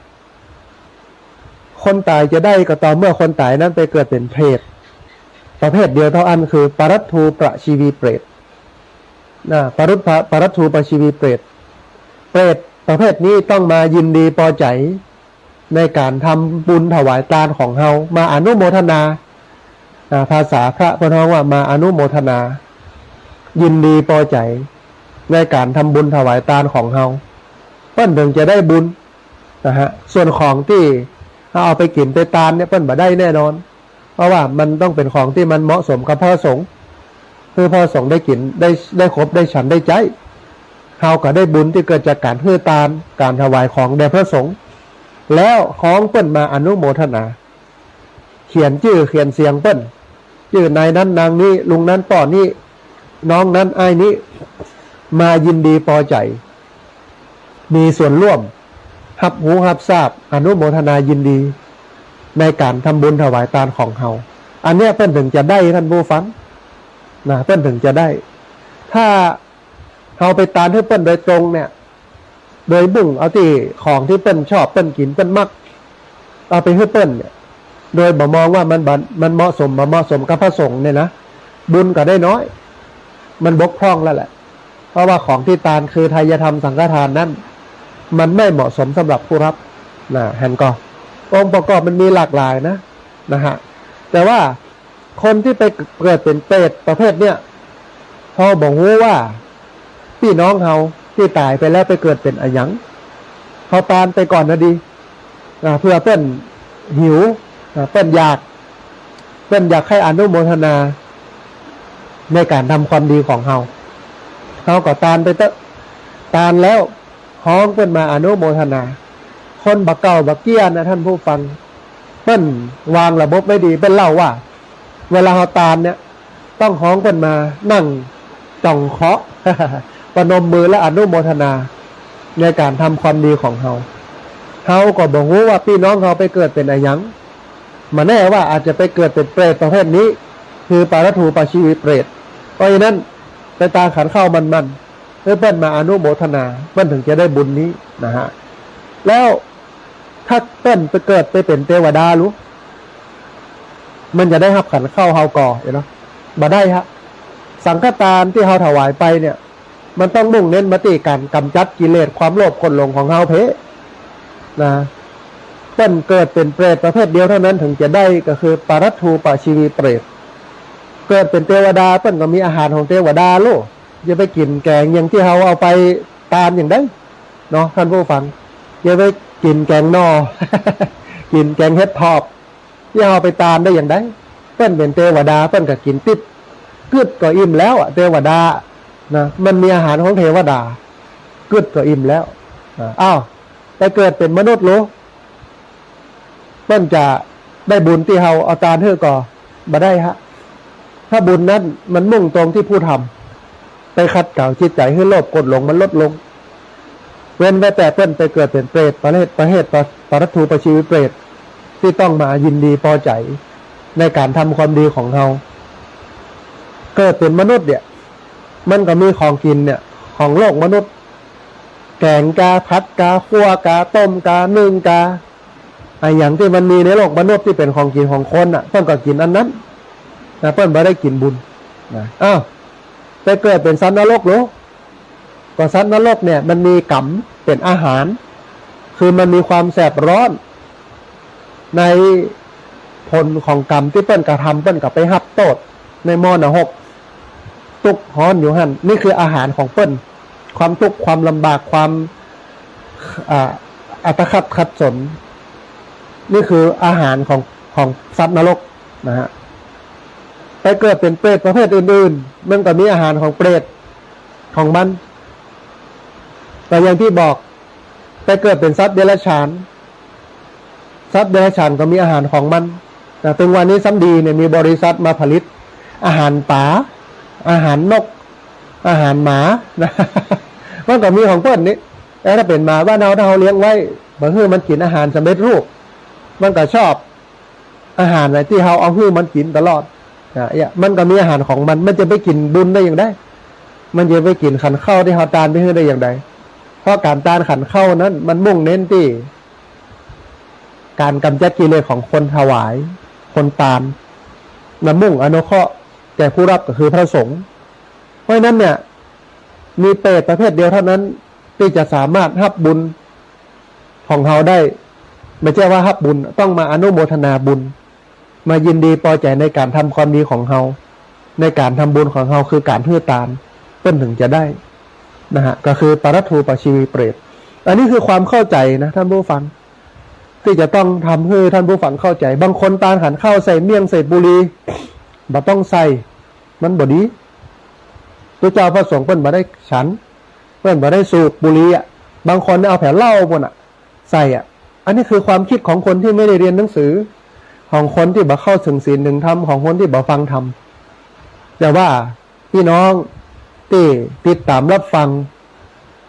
คนต๋ายจะได้ก็ต่อเมื่อคนต๋ายนั้นไปเกิดเป๋นเปรต ประเภทเดียวเต้าอั้นคือปรัตถูปชีวีเปรตนะ ปรัต ปรัตถูปชีวีเปรต เปรตประเภทนี้ต้องมายินดีปอใจ๋ ในก๋านทำบุญถวายตานของเฮา มาอนุโมทนา อ่า ภาษาพระเปิ้นฮ้องว่ามาอนุโมทนา ยินดีปอใจ๋ ในก๋านทำบุญถวายตานของเฮา เปิ้นเถิงจะได้บุญนะฮะ ส่วนของตี้เอาไปกิ๋นไปตานเนี่ย เปิ้นบ่ได้แน่นอน เพราะว่ามันต้องเป๋นของตี้มันเหมาะสมกับพระสงฆ์ หื้อพระสงฆ์ได้กิ๋น ได้ ได้คบ ได้ฉัน ได้ใจ๊ เฮาก็ได้บุญตี้เกิดจากก๋านหื้อตาน ก๋านถวายของแด่พระสงฆ์ แล้วฮ้องเปิ้นมาอนุโมทนา เขียนจื้อเขียนเสียงเปิ้น จื้อนายนั้นนางนี้ ลุงนั้นป้อนี้ น้องนั้นอ้ายนี้ มายินดีปอใจ๋ มีส่วนร่วม ฮับฮู้ฮับซาบ อนุโมทนายินดี ในก๋านทำบุญถวายตานของเฮา อันเนี้ยเปิ้นเถิงจะได้ ท่านผู้ฟัง นะ เปิ้นเถิงจะได้ ถ้าเฮาไปตานหื้อเปิ้นโดยตรงเนี่ย โดยมุ่งเอาตี้ของตี้เปิ้นชอบ เปิ้นกิ๋น เปิ้นมัก เอาไปหื้อเปิ้นเนี่ย โดยบ่มองว่ามันบ่ มันเหมาะสม บ่เหมาะสมกับพระสงฆ์เนี่ยนะ บุญก็ได้น้อย มันบกพร่องแล้วแหละ เพราะว่าของตี้ตานคือไทยธรรมสังฆทานนั้น มันไม่เหมาะสมสำหรับผู้รับ นะ หันก่อ องค์ประกอบมันมีหลากหลายนะ นะฮะ แต่ว่าคนตี้ไปเกิดเป๋นเปรตประเภทเนี่ย เฮาบ่ฮู้ว่า ปี้น้องเฮาตี้ต๋ายไปแล้วไปเกิดเป๋นอะหยัง เฮาตานไปก่อนนะดี อ่า เผื่อเปิ้นหิว อ่า เปิ้นอยาก เปิ้นอยากใค่อนุโมทนา ในก๋านทำความดีของเฮา เฮาก็ตานไปเต๊อะ ตานแล้วฮ้องเปิ้นมาอนุโมทนา คนบ่าเก๊าบ่าเกี้ยนะ ท่านผู้ฟัง เปิ้นวางระบบไว้ดี เปิ้นเล่าว่า เวลาเฮาตานเนี่ย ต้องฮ้องเปิ้นมานั่งจ่องเคราะห์ ประนมมือและอนุโมทนา ในก๋านทำความดีของเฮา เฮาก็บ่ฮู้ว่าปี้น้องเฮาไปเกิดเป๋นอะหยัง บ่แน่ว่าอาจจะไปเกิดเป๋นเปรตประเภทนี้ คือปารัตถูปาชีวิเปรต เพราะฉะนั้นไปตานขันข้าวมันๆ หื้อเปิ้นมาอนุโมทนา เปิ้นเถิงจะได้บุญนี้นะฮะ แล้วถ้าเปิ้นไปเกิดไปเป๋นเตวดาลู มันจะได้ฮับขันข้าวเฮาก่อ หันก่อ บ่ได้ฮะ สังฆตานตี้เฮาถวายไปเนี่ย มันต้องมุ่งเน้นมาตี้ก๋านก๋ำจัดกิเลสความโลภโกรธหลงของเฮาเภ้ นะ เปิ้นเกิดเป๋นเปรตประเภทเดียวเท่านั้นเถิงจะได้ ก็คือปารัตถูปาชีวิเปรต เกิดเป๋นเตวดา เปิ้นก็มีอาหารของเตวดาลู อย่าไปกิ๋นแก๋งอย่างตี้เฮาเอาไปตานอย่างใด เนาะ ท่านผู้ฟัง อย่าไปกิ๋นแก๋งหน่อ กิ๋นแก๋งเห็ดถอบ ตี้เฮาไปตานได้อย่างใด เปิ้นเป๋นเตวดา เปิ้นก็กิ๋นติ๊บ กึ๊ดก็อิ่มแล้วอะ เตวดา นะ มันมีอาหารของเตวดา กึ๊ดก็อิ่มแล้ว อ่า อ้าว ไปเกิดเป๋นมนุษย์ลู เปิ้นจะได้บุญตี้เฮาเอาตานหื้อก่อ บ่ได้ฮะ ถ้าบุญนั้นมันมุ่งตรงตี้ผู้ทำ ไปขัดเกลาจิตใจ๋หื้อโลภโกรธหลงมันลดลง เว้นไว้แต่เปิ้นไปเกิดเป๋นเปรต ประเภท ประเภทปา ปารัตถูปาชีวิเปรต ตี้ต้องมายินดีปอใจ๋ ในก๋านทำความดีของเฮา เกิดเป๋นมนุษย์เนี่ย มันก็มีของกิ๋นเนี่ย ของโลกมนุษย์ แก๋งกา ผัดกา คั่วกา ต้มกา นึ่งกา อะหยังตี้มันมีในโลกมนุษย์ตี้เป๋นของกิ๋นของคนน่ะ เปิ้นก็กิ๋นอันนั้น นะ เปิ้นบ่ได้กิ๋นบุญ นะ อ้าว ไปเกิดเป๋นสัตว์นรกลู ก็สัตว์นรกเนี่ยมันมีก๋รรมเป๋นอาหาร คือมันมีความแสบร้อน ในผลของก๋รรมตี้เปิ้นกระทำ เปิ้นก็ไปฮับโต้ษในหม้อนรก ตุ๊กฮ้อนอยู่หั้น นี่คืออาหารของเปิ้น ความตุ๊กข์ความลำบาก ความ อ่า อัตคัดขัดสน นี่คืออาหารของ ของสัตว์นรกนะฮะ ไปเกิดเป๋นเปรตประเภทอื่นๆ มันก็มีอาหารของเปรตของมัน แต่อย่างตี้บอก ไปเกิดเป๋นสัตว์เดรัจฉาน สัตว์เดรัจฉานก็มีอาหารของมัน นะ เถิงวันนี้ซ้ำดีเนี่ย มีบริษัทมาผลิตอาหารป๋า อาหารนก อาหารหมา นะ มันก็มีของเปิ้นนี่ แล้วถ้าเป๋นหมาบ้านเฮา ถ้าเฮาเลี้ยงไว้ บ่หื้อมันกิ๋นอาหารสำเร็จรูป มันก็ชอบอาหารไหนตี้เฮาเอาหื้อมันกิ๋นตลอด นะ เนี่ย มันก็มีอาหารของมัน มันจะไปกิ๋นบุญได้อย่างใด มันจะไปกิ๋นขันข้าวตี้เฮาตานไปหื้อได้อย่างใด เพราะก๋านตานขันข้าวนั้น มันมุ่งเน้นตี้ ก๋านก๋ำจัดกิเลสของคนถวาย คนตาน นะ มุ่งอนุเคราะห์แก่ผู้รับก็คือพระสงฆ์ เพราะฉะนั้นเนี่ย มีเปรตประเภทเดียวเท่านั้นตี้จะสามารถฮับบุญของเฮาได้ บ่ใจ้ว่าฮับบุญ ต้องมาอนุโมทนาบุญ มายินดีปอใจ๋ในก๋านทำความดีของเฮา ในก๋านทำบุญของเฮา คือก๋านหื้อตาน เปิ้นเถิงจะได้ นะฮะ ก็คือปารัตถูปาชีวิเปรต อันนี้คือความเข้าใจ๋นะ ท่านผู้ฟัง ตี้จะต้องทำหื้อท่านผู้ฟังเข้าใจ๋ บางคนตานขันข้าวใส่เมี่ยงใส่ปูรี บ่ต้องใส่ มันบ่ดี พระเจ้าพระสงฆ์เปิ้นบ่ได้ฉัน เปิ้นบ่ได้สูบบุหรี่อะ บางคนเนี่ยเอาแผลเหล้าปู้นอะ ใส่อะ อันนี้คือความคิดของคนตี้ไม่ได้เฮียนหนังสือ ของคนตี้บ่เข้าเถิงศีลเถิงธรรม ของคนตี้บ่ฟังธรรม แต่ว่าปี้น้องตี้ติดต๋ามฮับฟัง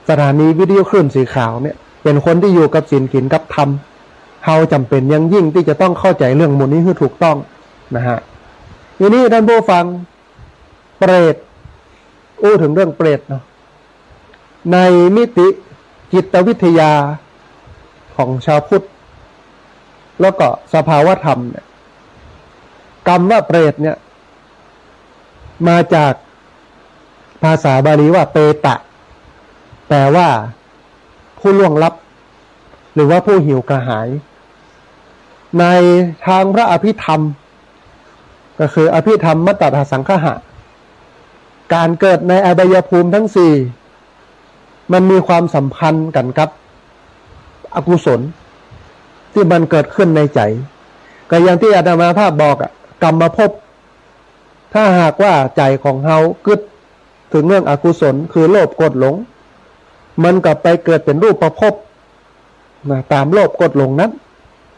สถานีวิทยุคลื่นสีขาวเนี่ย เป๋นคนตี้อยู่กับศีลกิ๋นกับธรรม เฮาจ๋ำเป๋นอย่างยิ่งตี้จะต้องเข้าใจ๋เรื่องหมู่นี้หื้อถูกต้องนะฮะ ทีนี้ต้านผู้ฟัง เปรต อู้เถิงเรื่องเปรตเนาะ ในมิติจิตวิทยาของชาวพุทธ แล้วก็สภาวธรรมเนี่ย กำว่าเปรตเนี่ย มาจากภาษาบาลีว่าเปตะ แปลว่าผู้ล่วงลับ หรือว่าผู้หิวกระหาย ในทางพระอภิธรรม ก็คืออภิธรรมมัตตสังคหะ ก๋านเกิดในอบายภูมิทั้งสี่ มันมีความสัมพันธ์กั๋นกับอกุศลตี้มันเกิดขึ้นในใจ๋ ก็อย่างตี้อาตมาภาพบอกอะ กรรมภพ ถ้าหากว่าใจ๋ของเฮากึ๊ดเถิงเรื่องอกุศล คือโลภโกรธหลง มันก็ไปเกิดเป๋นรูปภพนะ ต๋ามโลภโกรธหลงนั้น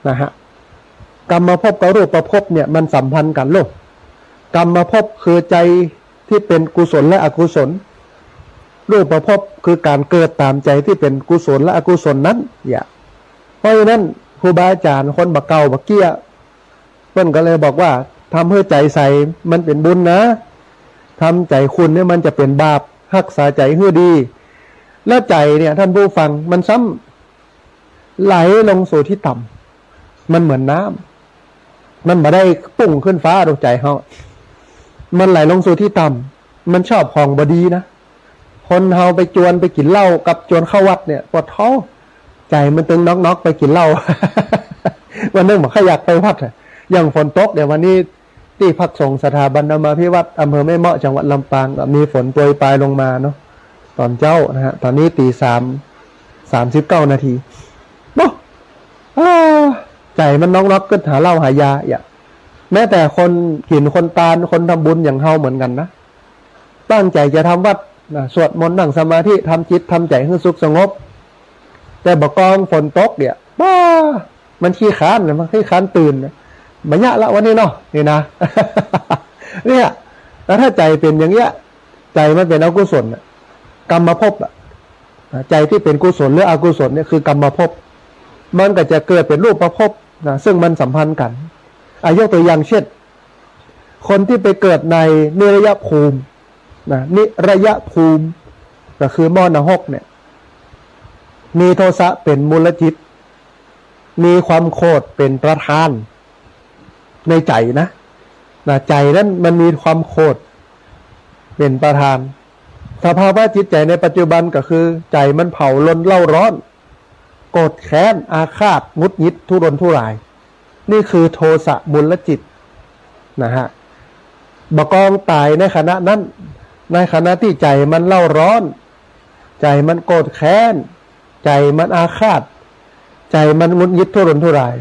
นะฮะ กรรมภพกับรูปภพเนี่ยมันสัมพันธ์กั๋นลูก กรรมภพคือใจ๋ตี้เป๋นกุศลและอกุศล รูปภพคือก๋านเกิดต๋ามใจ๋ตี้เป๋นกุศลและอกุศลนั้น เนี่ย เพราะฉะนั้นครูบาอาจ๋ารย์คนบ่าเก่าบ่าเกี้ย เปิ้นก็เลยบอกว่า ทำหื้อใจ๋ใสมันเป๋นบุญนะ ทำใจ๋ขุ่นเนี่ยมันจะเป๋นบาป ฮักษาใจ๋หื้อดี แล้วใจ๋เนี่ยต้านผู้ฟัง มันซ้ำไหลลงสู่ตี้ต่ำ มันเหมือนน้ำ มันบ่ได้ปุ้งขึ้นฟ้าดอกใจ๋เฮา มันไหลลงสู่ตี้ต่ำ มันชอบของบ่ดีนะ คนเฮาไปจวนไปกิ๋นเหล้ากับจวนเข้าวัดเนี่ย ปะโธ่ ใจ๋มันตึงนอกๆ ไปกิ๋นเหล้า วันนึ่งบ่ค่อยอยากไปวัดอะ อย่างฝนตกเนี่ย วันนี้ตี้พักสงฆ์สถาบันธรรมาภิวัฒน์ อำเภอแม่เมาะ จังหวัดลำปาง ก็มีฝนโปรยปรายลงมาเนาะ ต๋อนเจ๊านะฮะ ต๋อนนี้ตี๋สาม สามสิบเก้านาที เนาะ อ้า ใจ๋มันนอกๆ กึ๊ดหาเหล้าหายา อย่า แม้แต่คนศีลคนตาน คนทำบุญอย่างเฮาเหมือนกั๋นนะ ตั้งใจ๋จะทำวัตรนะ สวดมนต์ นั่งสมาธิ ทำจิตทำใจ๋หื้อสุขสงบ แต่บ่ากองฝนตกเนี่ย ป๊า มันขี้คร้านนะ มันขี้คร้านตื่นนะ บ่เยียะละวันนี้เนาะ นี่นะ เนี่ย แล้วถ้าใจ๋เป๋นอย่างเงี้ย ใจ๋มันเป๋นอกุศลน่ะ กรรมภพอะ ใจ๋ตี้เป๋นกุศลหรืออกุศลเนี่ยคือกรรมภพ มันก็จะเกิดเป๋นรูปภพนะ ซึ่งมันสัมพันธ์กั๋น อ่ะ ยกตัวอย่างเช่น คนตี้ไปเกิดในนิรยภูมินะ นิรยภูมิ ก็คือหม้อนรกเนี่ย มีโทสะเป๋นมูลจิต มีความโขดเป๋นประธาน ในใจ๋นะ นะ ใจ๋นั้นมันมีความโขดเป๋นประธาน สภาวะจิตใจ๋ในปัจจุบันก็คือ ใจ๋มันเผาลนเร่าร้อน โกรธแค้น อาฆาต หงุดหงิด ทุรนทุราย นี่คือโทสะมูลจิตนะฮะ บ่ากองต๋ายในขณะนั้น ในขณะตี้ใจ๋มันเร่าร้อน ใจ๋มันโกรธแค้น ใจ๋มันอาฆาต ใจ๋มันหงุดหงิดทุรนทุราย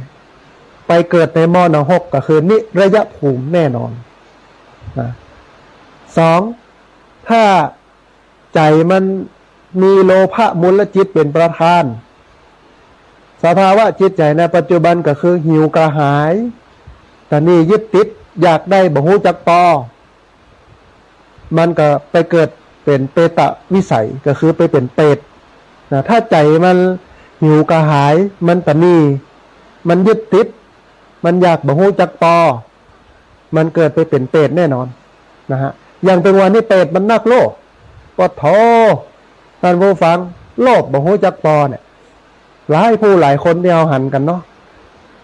ไปเกิดในหม้อนรกก็คือนิรยภูมิแน่นอนนะ สอง ถ้าใจ๋มันมีโลภะมูลจิตเป๋นประธาน สภาวะจิตใจ๋ในปัจจุบันก็คือหิวกระหาย ตระหนี่ยึดติด อยากได้ บ่ฮู้จักปอ มันก็ไปเกิดเป๋นเปตวิสัย ก็คือไปเป๋นเปรตนะ ถ้าใจ๋มันหิวกระหาย มันตระหนี่ มันยึดติด มันอยาก บ่ฮู้จักปอ มันเกิดไปเป๋นเปรตแน่นอนนะฮะ อย่างเป๋นวันนี้เปรตมันนักโลภ ปะโธ่ ต้านผู้ฟัง โลภ บ่ฮู้จักปอเนี่ย หลายผู้หลายคนตี้เฮาหันกั๋นเนาะ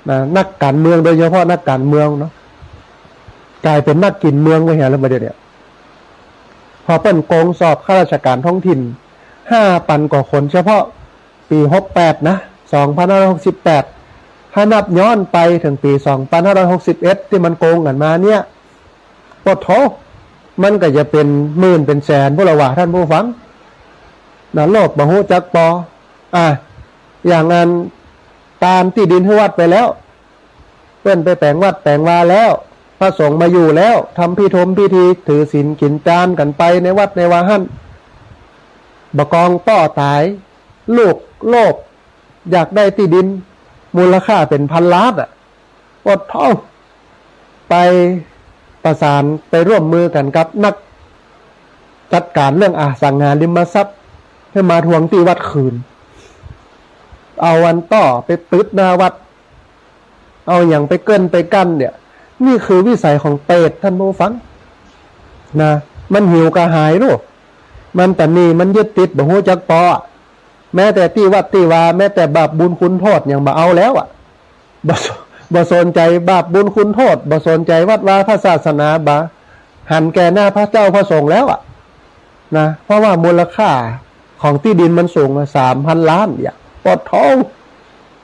นะ นักก๋านเมือง โดยเฉพาะนักก๋านเมืองเนาะ ก๋ายเป๋นนักกิ๋นเมืองไปเหียแล้วบ่าเดี่ยวเนี่ย พอเปิ้นโกงสอบข้าราชก๋านท้องถิ่น ห้าปันกว่าคน เฉพาะปี๋หกแปดนะ สองพันห้าร้อยหกสิบแปด ถ้านับย้อนไปเถิงปี๋สองพันห้าร้อยหกสิบเอ็ด ตี้มันโกงกั๋นมาเนี่ย ปะโธ่ มันก็จะเป๋นหมื่นเป๋นแสนปู้นละหว่า ต้านผู้ฟังนะ โลภ บ่ฮู้จักปอ อ่ะ อย่างอัน ตานตี้ดินหื้อวัดไปแล้ว เปิ้นไปแป๋งวัดแป๋งวาแล้ว พระสงฆ์มาอยู่แล้ว ทำพิธงพิธี ถือศีลกิ๋นจานกั๋นไปในวัดในวาหั้น บ่ากองป้อต๋าย ลูกโลภอยากได้ตี้ดินมูลค่าเป๋นพันล้านอะ อดทน ไปประสานไปร่วมมือกั๋นกับนักจัดก๋านเรื่องอสังหาริมทรัพย์ หื้อมาทวงตี้วัดคืน เอาอันต้อไปตึดหน้าวัด เอาหยังไปเกิ้นไปกั้นเนี่ย นี่คือวิสัยของเปรตท่านผู้ฟัง นะ มันหิวกระหายลูก มันตะหนี่ มันยึดติด บ่ฮู้จักปอ แม้แต่ตี้วัดตี้วา แม้แต่บาปบุญคุณโทษหยังบ่เอาแล้วอะ บ่ส- บ่สนใจ๋บาปบุญคุณโทษ บ่สนใจ๋วัดวาพระศาสนา บ่หันแก่หน้าพระเจ้าพระสงฆ์แล้วอะ นะ เพราะว่ามูลค่าของตี้ดินมันสูงอะ สามพันล้าน เนี่ย อดทน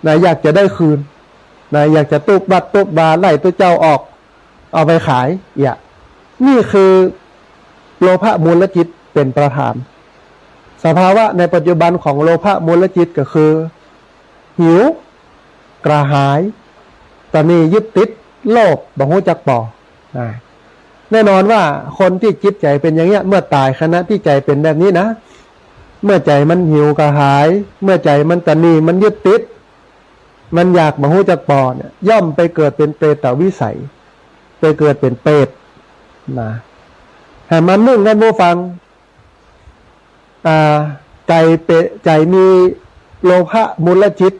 นะ อยากจะได้คืน นะ อยากจะตุ๊บวัดตุ๊บวา ไล่ตุ๊เจ้าออก เอาไปขาย เนี่ย นี่คือโลภะมูลจิตเป๋นประธาน สภาวะในปัจจุบันของโลภะมูลจิตก็คือ หิว กระหาย ตะหนี่ ยึดติด โลภ บ่ฮู้จักปอ นะ แน่นอนว่าคนตี้จิตใจ๋เป๋นอย่างเนี้ย เมื่อต๋ายขณะตี้ใจ๋เป๋นแบบนี้นะ เมื่อใจ๋มันหิวกระหาย เมื่อใจ๋มันตะหนี่ มันยึดติด มันอยากบ่ฮู้จักปอเนี่ย ย่อมไปเกิดเป๋นเปรตวิสัย ไปเกิดเป๋นเปรต นะ หื้อมันนึ่ง ท่านผู้ฟัง อ่า ใจ๋เป๋น ใจ๋มีโลภะมูลจิต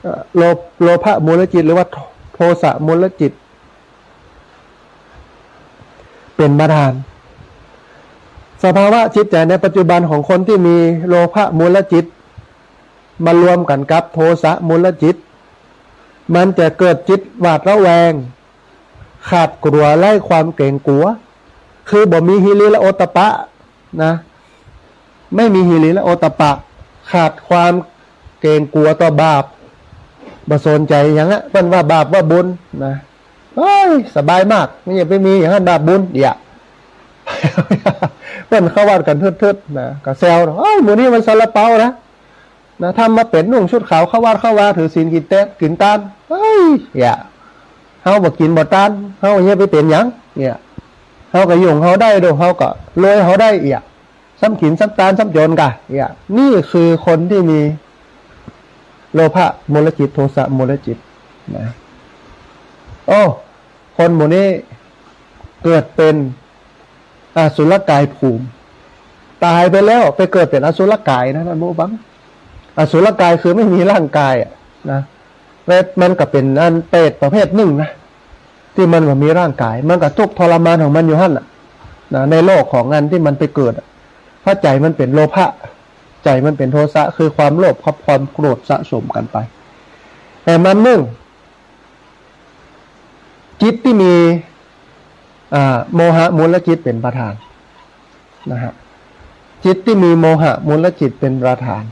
เอ่อ โล- โลภะมูลจิต หรือว่าโท- โทสะมูลจิต เป๋นประธาน สภาวะจิตใจ๋ในปัจจุบันของคนตี้มีโลภะมูลจิต มารวมกั๋นกับโทสะมูลจิต มันจะเกิดจิตหวาดระแวง ขาดกลัว ไร้ความเกรงกลัว คือบ่มีหิริและโอตตัปปะ นะ ไม่มีหิริและโอตตัปปะ ขาดความเกรงกลัวต่อบาป บ่สนใจ๋หยังอะ เปิ้นว่าบาปว่าบุญ นะ โอ๊ย สบายมาก บ่อยากไปมีหยังหั้น บาปบุญ เดี๋ยว เปิ้นเข้าวัดกั๋นทึดๆ นะ ก็แซว โอ๊ย หมู่นี้มันซาลาเปานะ นะ ทำมาเป๋นนุ่งชุดขาวเข้าวัดเข้าวา ถือศีลกิ๋นแต๊ กิ๋นตาน เฮ้ย เหีย เฮาบ่กิ๋นบ่ตาน เฮาเหียไปเป๋นหยัง เนี่ย เฮาก็อยู่เฮาได้โด เฮาก็รวยเฮาได้ เหีย ซ้ำกิ๋นซ้ำตานซ้ำจ๋นก่ะ เหีย นี่คือคนตี้มีโลภะมูลจิต โทสะมูลจิต นะ โอ้ คนหมู่นี้เกิดเป๋นอสุรกายภูมิ ต๋ายไปแล้วไปเกิดเป๋นอสุรกายนะ ท่านผู้ฟัง อสุรกายคือไม่มีร่างกายอะ นะ แล้วมันก็เป๋นอันเปรตประเภทนึ่งนะ ตี้มันบ่มีร่างกาย มันก็ทุกข์ทรมานของมันอยู่หั้นน่ะ นะ ในโลกของอันตี้มันไปเกิดอะ เพราะใจ๋มันเป๋นโลภะ ใจ๋มันเป๋นโทสะ คือความโลภกับความโกรธสะสมกั๋นไป แต่มันนึ่ง จิตตี้มี อ่า โมหะมูลจิตเป๋นประธาน นะฮะ จิตตี้มีโมหะมูลจิตเป๋นประธาน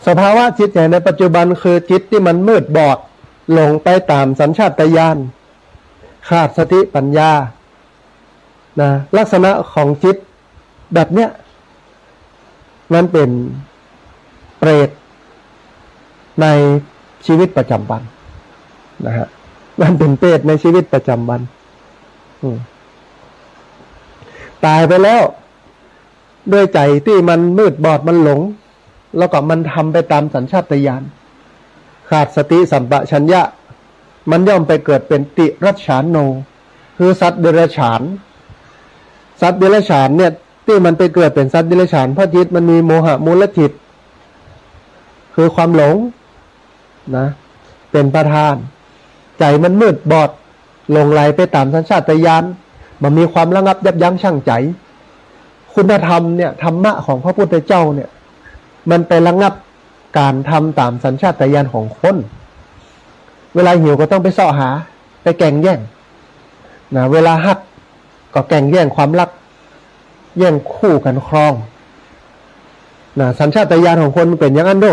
สภาวะจิตใจ๋ในปัจจุบันคือจิตตี้มันมืดบอด หลงไปต๋ามสัญชาตญาณ ขาดสติปัญญา นะ ลักษณะของจิตแบบเนี้ย มันเป๋นเปรตในชีวิตประจ๋ำวัน นะฮะ มันเป๋นเปรตในชีวิตประจ๋ำวัน อืม ต๋ายไปแล้ว ด้วยใจ๋ตี้มันมืดบอดมันหลง แล้วก็มันทำไปต๋ามสัญชาตญาณ ขาดสติสัมปชัญญะ มันย่อมไปเกิดเป๋นติรัจฉาโน คือสัตว์เดรัจฉาน สัตว์เดรัจฉานเนี่ย ตี้มันไปเกิดเป๋นสัตว์เดรัจฉาน เพราะจิตมันมีโมหะมูลจิต คือความหลง นะ เป๋นประธาน ใจ๋มันมืดบอด หลงไหลไปต๋ามสัญชาตญาณ บ่มีความระงับยับยั้งชั่งใจ๋ คุณธรรมเนี่ย ธรรมะของพระพุทธเจ้าเนี่ย มันไประงับก๋านทำต๋ามสัญชาตญาณของคน เวลาหิวก็ต้องไปเซาะหา ไปแก่งแย่ง นะ เวลาฮักก็แก่งแย่งความฮัก แย่งคู่กั๋นครอง นะ สัญชาตญาณของคนมันเป๋นอย่างนั้นโด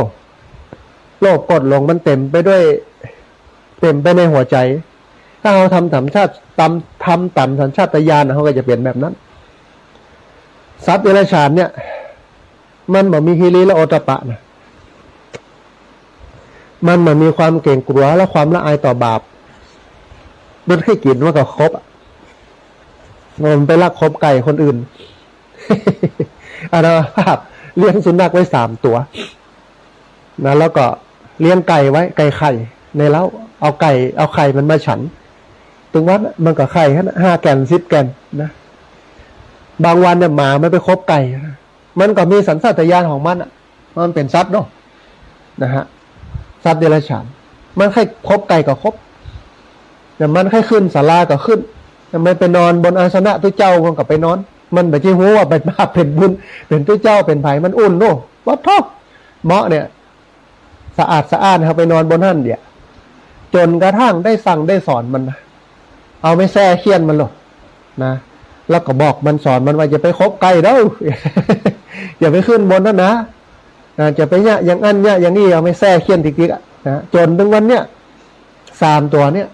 โลภโกรธหลงมันเต๋มไปด้วย เต๋มไปในหัวใจ๋ ถ้าเฮาทำต๋ามสัญชาต- ต๋าม- ทำต๋ามสัญชาตญาณน่ะ เฮาก็จะเป๋นแบบนั้น สัตว์เดรัจฉานเนี่ย มันบ่มีหิริและโอตตัปปะนะ มันบ่มีความเกรงกลัวและความละอายต่อบาป มันแค่กิ๋นมันก็ครบอะ มันไปลักคบไก่คนอื่น อาตมาภาพเลี้ยงสุนัขไว้สามตัวนะ แล้วก็เลี้ยงไก่ไว้ ไก่ไข่ในเล้า เอาไก่ เอาไข่มันมาฉัน ตึงวันมันก็ไข่หั้นน่ะ ห้าแก่น สิบแก่นนะ บางวันเนี่ยหมามันไปคบไก่นะ มันก็มีสัญชาตญาณของมันอ่ะ มันเป๋นสัตว์เนาะ นะฮะ สัตว์เดรัจฉาน มันใค่คบไก่ก็คบ แต่มันใค่ขึ้นศาลาก็ขึ้น แต่มันไปนอนบนอาสนะตุ๊เจ้ามันก็ไปนอน มันบ่ใจ้ฮู้ว่าเป๋นบาปเป๋นบุญ เป๋นตุ๊เจ้าเป๋นใผ มันอุ่นเนาะ วัดทอกเหมาะเนี่ย สะอาดสะอ้าน เฮาไปนอนบนหั้นเดี๋ยว จ๋นกระทั่งได้สั่งได้สอนมันนะ เอาไม้แส้เฆี่ยนมันโลดนะ แล้วก็บอกมันสอนมันว่าอย่าไปคบไก่เด้อ อย่าไปขึ้นบนหั้นนะ นะ อย่าไปเยียะอย่างอั้นเยียะอย่างอี้ เอาไม้แส้เฆี่ยนติ๊กๆ อะนะ จ๋นตึงวันเนี้ย สามตัวเนี่ย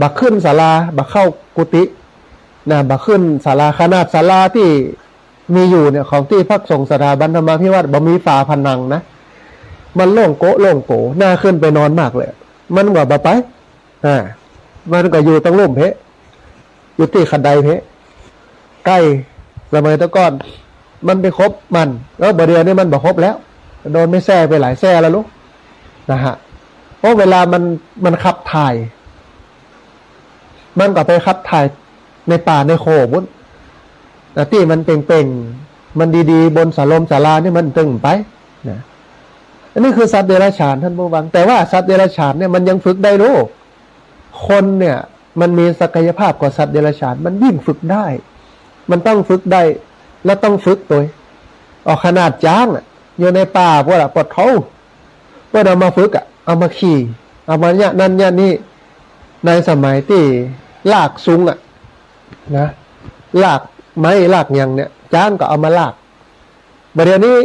บ่ขึ้นศาลา บ่เข้ากุฏิ นะ บ่ขึ้นศาลา ขนาดศาลาตี้มีอยู่เนี่ย ของตี้พักสงฆ์สถาบันธรรมาภิวัฒน์ บ่มีฝาผนังนะ มันโล่งโกะโล่งโก น่าขึ้นไปนอนมากเลย มันก็บ่ไป อ่า มันก็อยู่ตรงลุ่มเพะ อยู่ตี้คันไดเพะ ไก่สมัยแต่ก่อน มันไปคบมัน แล้วบ่าเดี่ยวนี้มันบ่คบแล้ว โดนไม้แส้ไปหลายแส้แล้วลูก นะฮะ เพราะเวลามัน มันขับถ่าย มันก็ไปขับถ่ายในป่าในโขงปุ้น นะ ตี้มันเป่งๆ มันดีๆ บนศาลมศาลานี่มันตึงไป นะ อันนี้คือสัตว์เดรัจฉาน ท่านผู้ฟัง แต่ว่าสัตว์เดรัจฉานเนี่ยมันยังฝึกได้ลูก คนเนี่ยมันมีศักยภาพกว่าสัตว์เดรัจฉาน มันยิ่งฝึกได้ มันต้องฝึกได้ และต้องฝึกตวย ออกขนาดจ๊างอะ อยู่ในป่าพวกละปอดเขา เปิ้นเอามาฝึกอะ เอามาขี่ เอามาเยียะนั่นเยียะนี่ ในสมัยตี้ลากซุงอะ นะ ลากไม้ลากหยังเนี่ย จ๊างก็เอามาลาก บ่าเดี่ยวนี้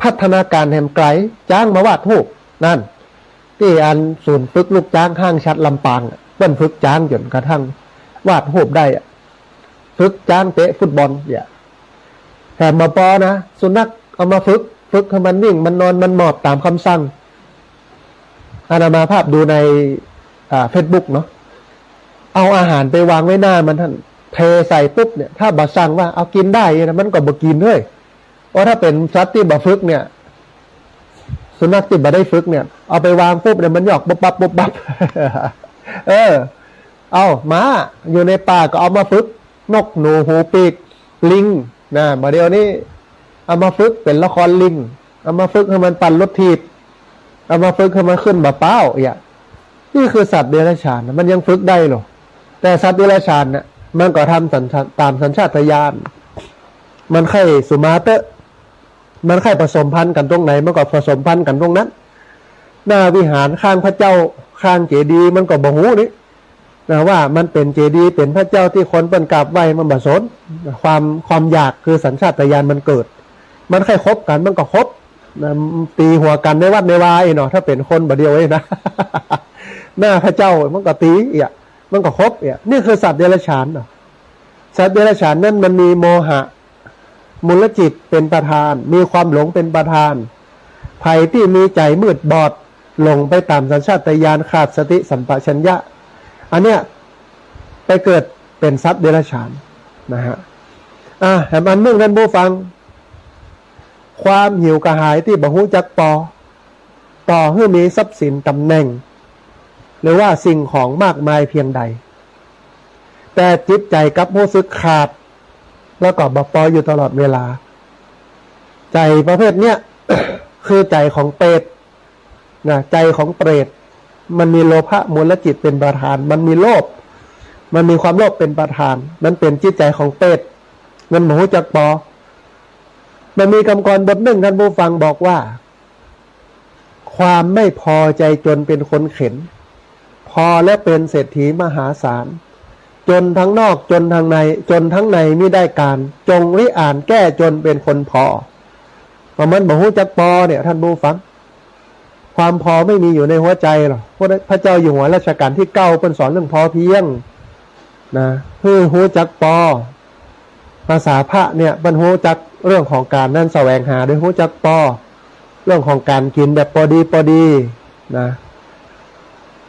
พัฒนาการแหมไกล จ๊างมาวาดฮูป นั่น ตี้อันศูนย์ฝึกลูกจ๊างห้างฉัตรลำปางอะ เปิ้นฝึกจ๊างจ๋นกระทั่งวาดฮูปได้อะ ฝึกจ๊างเตะฟุตบอลเนี่ย แถมบ่ปอนะ สุนัขเอามาฝึก ฝึกหื้อมันวิ่ง มันนอน มันหมอบต๋ามกำสั่ง อาตมาภาพดูใน อ่า เฟซบุ๊กเนาะ เอาอาหารไปวางไว้หน้ามันหั้น เทใส่ปุ๊บเนี่ย ถ้าบ่สั่งว่าเอากิ๋นได้นะ มันก็บ่กิ๋นเฮ้ย เพราะถ้าเป๋นสัตว์ตี้บ่ฝึกเนี่ย สุนัขตี้บ่ได้ฝึกเนี่ย เอาไปวางปุ๊บเนี่ย มันหยอกปุ๊บปั๊บปุ๊บปั๊บ เออ เอา ม้าอยู่ในป่าก็เอามาฝึก นกหนูหูปีก ลิง นะ บ่าเดี่ยวนี้เอามาฝึกเป๋นละครลิง เอามาฝึกหื้อมันปั่นรถถีบ เอามาฝึกหื้อมันขึ้นบ่าป๊าว อย่าง นี่คือสัตว์เดรัจฉานนะ มันยังฝึกได้โลด แต่สัตว์เดรัจฉานน่ะ มันก็ทำสัญชาต ต๋ามสัญชาตญาณ มันใค่สุมาเต๊อะ มันใค่ผสมพันธุ์กั๋นตรงไหน มันก็ผสมพันธุ์กั๋นตรงนั้น หน้าวิหารข้างพระเจ้า ข้างเจดีย์ มันก็บ่ฮู้นี่ นะ ว่ามันเป๋นเจดีย์ เป๋นพระเจ้าตี้คนเปิ้นกราบไหว้ มันบ่สน ความ ความอยากคือสัญชาตญาณมันเกิด มันใค่คบกั๋น มันก็คบ นะ ตี๋หัวกั๋นในวัดในวาอี้เนาะ ถ้าเป๋นคนบ่าเดี่ยวอี้นะ หน้าพระเจ้ามันก็ตี๋เอี้ย มันก็คบเอี้ย นี่คือสัตว์เดรัจฉานเนาะ สัตว์เดรัจฉานนั้นมันมีโมหะ มูลจิตเป๋นประธาน มีความหลงเป๋นประธาน ใผตี้มีใจ๋มืดบอด หลงไปต๋ามสัญชาตญาณ ขาดสติสัมปชัญญะ อันเนี้ยไปเกิดเป๋นสัตว์เดรัจฉานนะฮะ อ่ะ แถมอันนึ่งท่านผู้ฟัง ความหิวกระหายตี้บ่ฮู้จักปอ ต่อหื้อมีทรัพย์สินต๋ำแหน่ง หรือว่าสิ่งของมากมายเพียงใด แต่จิตใจ๋กลับฮู้สึกขาด แล้วก็บ่ปออยู่ตลอดเวลา ใจ๋ประเภทเนี้ย คือใจ๋ของเปรตนะ ใจ๋ของเปรต มันมีโลภะมูลจิตเป๋นประธาน มันมีโลภ มันมีความโลภเป๋นประธาน มันเป๋นจิตใจ๋ของเปรต มันบ่ฮู้จักปอ มันมีกำกรบทนึ่งท่านผู้ฟังบอกว่า ความไม่พอใจจนเป็นคนเข็ญ พอแล้วเป็นเศรษฐีมหาศาล จนทั้งนอกจนทั้งใน จนทั้งในมิได้การ จงริอ่านแก้จนเป็นคนพอ ว่ามันบ่ฮู้จักปอเนี่ย ท่านผู้ฟัง ความพอไม่มีอยู่ในหัวใจหรอก พระเจ้าอยู่หัวรัชกาลตี้เก้าเปิ้นสอนเรื่องพอเพียง นะ หื้อฮู้จักปอ ภาษาพระเนี่ย เปิ้นฮู้จักเรื่องของก๋านนั้น แสวงหาโดยฮู้จักปอ เรื่องของก๋านกิ๋นแบบปอดีปอดีนะ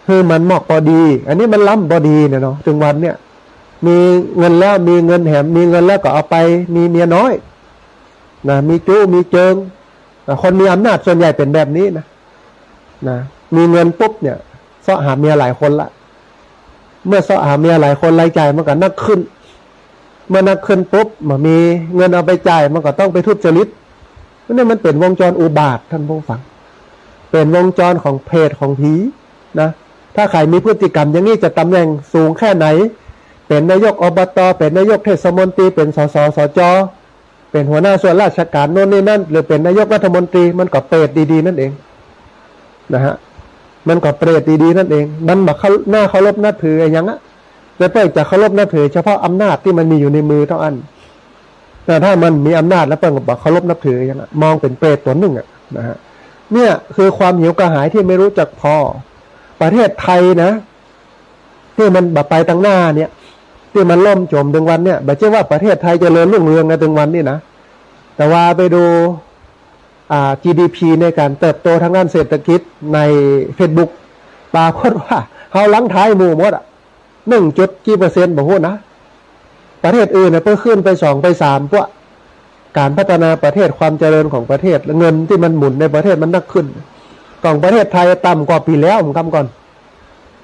หื้อมันมอกปอดี อันนี้มันล้ำปอดีเนี่ยเนาะ ตึงวันเนี่ย มีเงินแล้ว มีเงินแหม มีเงินแล้วก็เอาไปมีเมียน้อยนะ มีจู๊มีเจิงนะ คนมีอำนาจส่วนใหญ่เป๋นแบบนี้นะ นะ มีเงินปุ๊บเนี่ย เซาะหาเมียหลายคนละ เมื่อเซาะหาเมียหลายคน รายจ่ายมันก็นักขึ้น เมื่อนักขึ้นปุ๊บ บ่มีเงินเอาไปจ่าย มันก็ต้องไปทุจริต เนี่ยมันเป๋นวงจรอุบาท ท่านผู้ฟัง เป๋นวงจรของเปรตของผีนะ ถ้าใผมีพฤติกรรมอย่างนี้ จะตำแหน่งสูงแค่ไหน เป๋นนายก อบต เป๋นนายกเทศมนตรี เป๋น สส สจ เป๋นหัวหน้าส่วนราชการโน่นนี่นั่น หรือเป๋นนายกรัฐมนตรี มันก็เปรตดีๆ นั่นเองนะฮะ มันก็เปรตดีๆ นั่นเอง มันบ่เคาร- น่าเคารพนับถืออะหยังอะ แต่เปิ้นจะเคารพนับถือเฉพาะอำนาจตี้มันมีอยู่ในมือเต้าอั้น แต่ถ้ามันมีอำนาจแล้วเปิ้นก็บ่เคารพนับถืออะหยังอะ มองเป๋นเปรตตั๋วนึ่งอะนะฮะ เนี่ยคือความหิวกระหายที่ไม่รู้จักพอ ประเทศไทยนะ ตี้มันบ่ไปตังหน้าเนี่ย ตี้มันล่มจมเถิงวันเนี่ย บ่ใจ้ว่าประเทศไทยเจริญรุ่งเรืองนะเถิงวันนี้นะ แต่ว่าไปดู อ่า จีดีพี ในก๋านเติบโตทางด้านเศรษฐกิจในเฟซบุ๊ก ปรากฏว่าเฮาหลังท้ายหมู่หมดอะ หนึ่งจุดกี่เปอร์เซ็นต์บ่ฮู้นะ ประเทศอื่นน่ะเปิ้นขึ้นไปสองไปสาม พวกก๋านพัฒนาประเทศ ความเจริญของประเทศ และเงินตี้มันหมุนในประเทศมันนักขึ้น ของประเทศไทยต่ำกว่าปี๋แล้ว ผมกำก่อน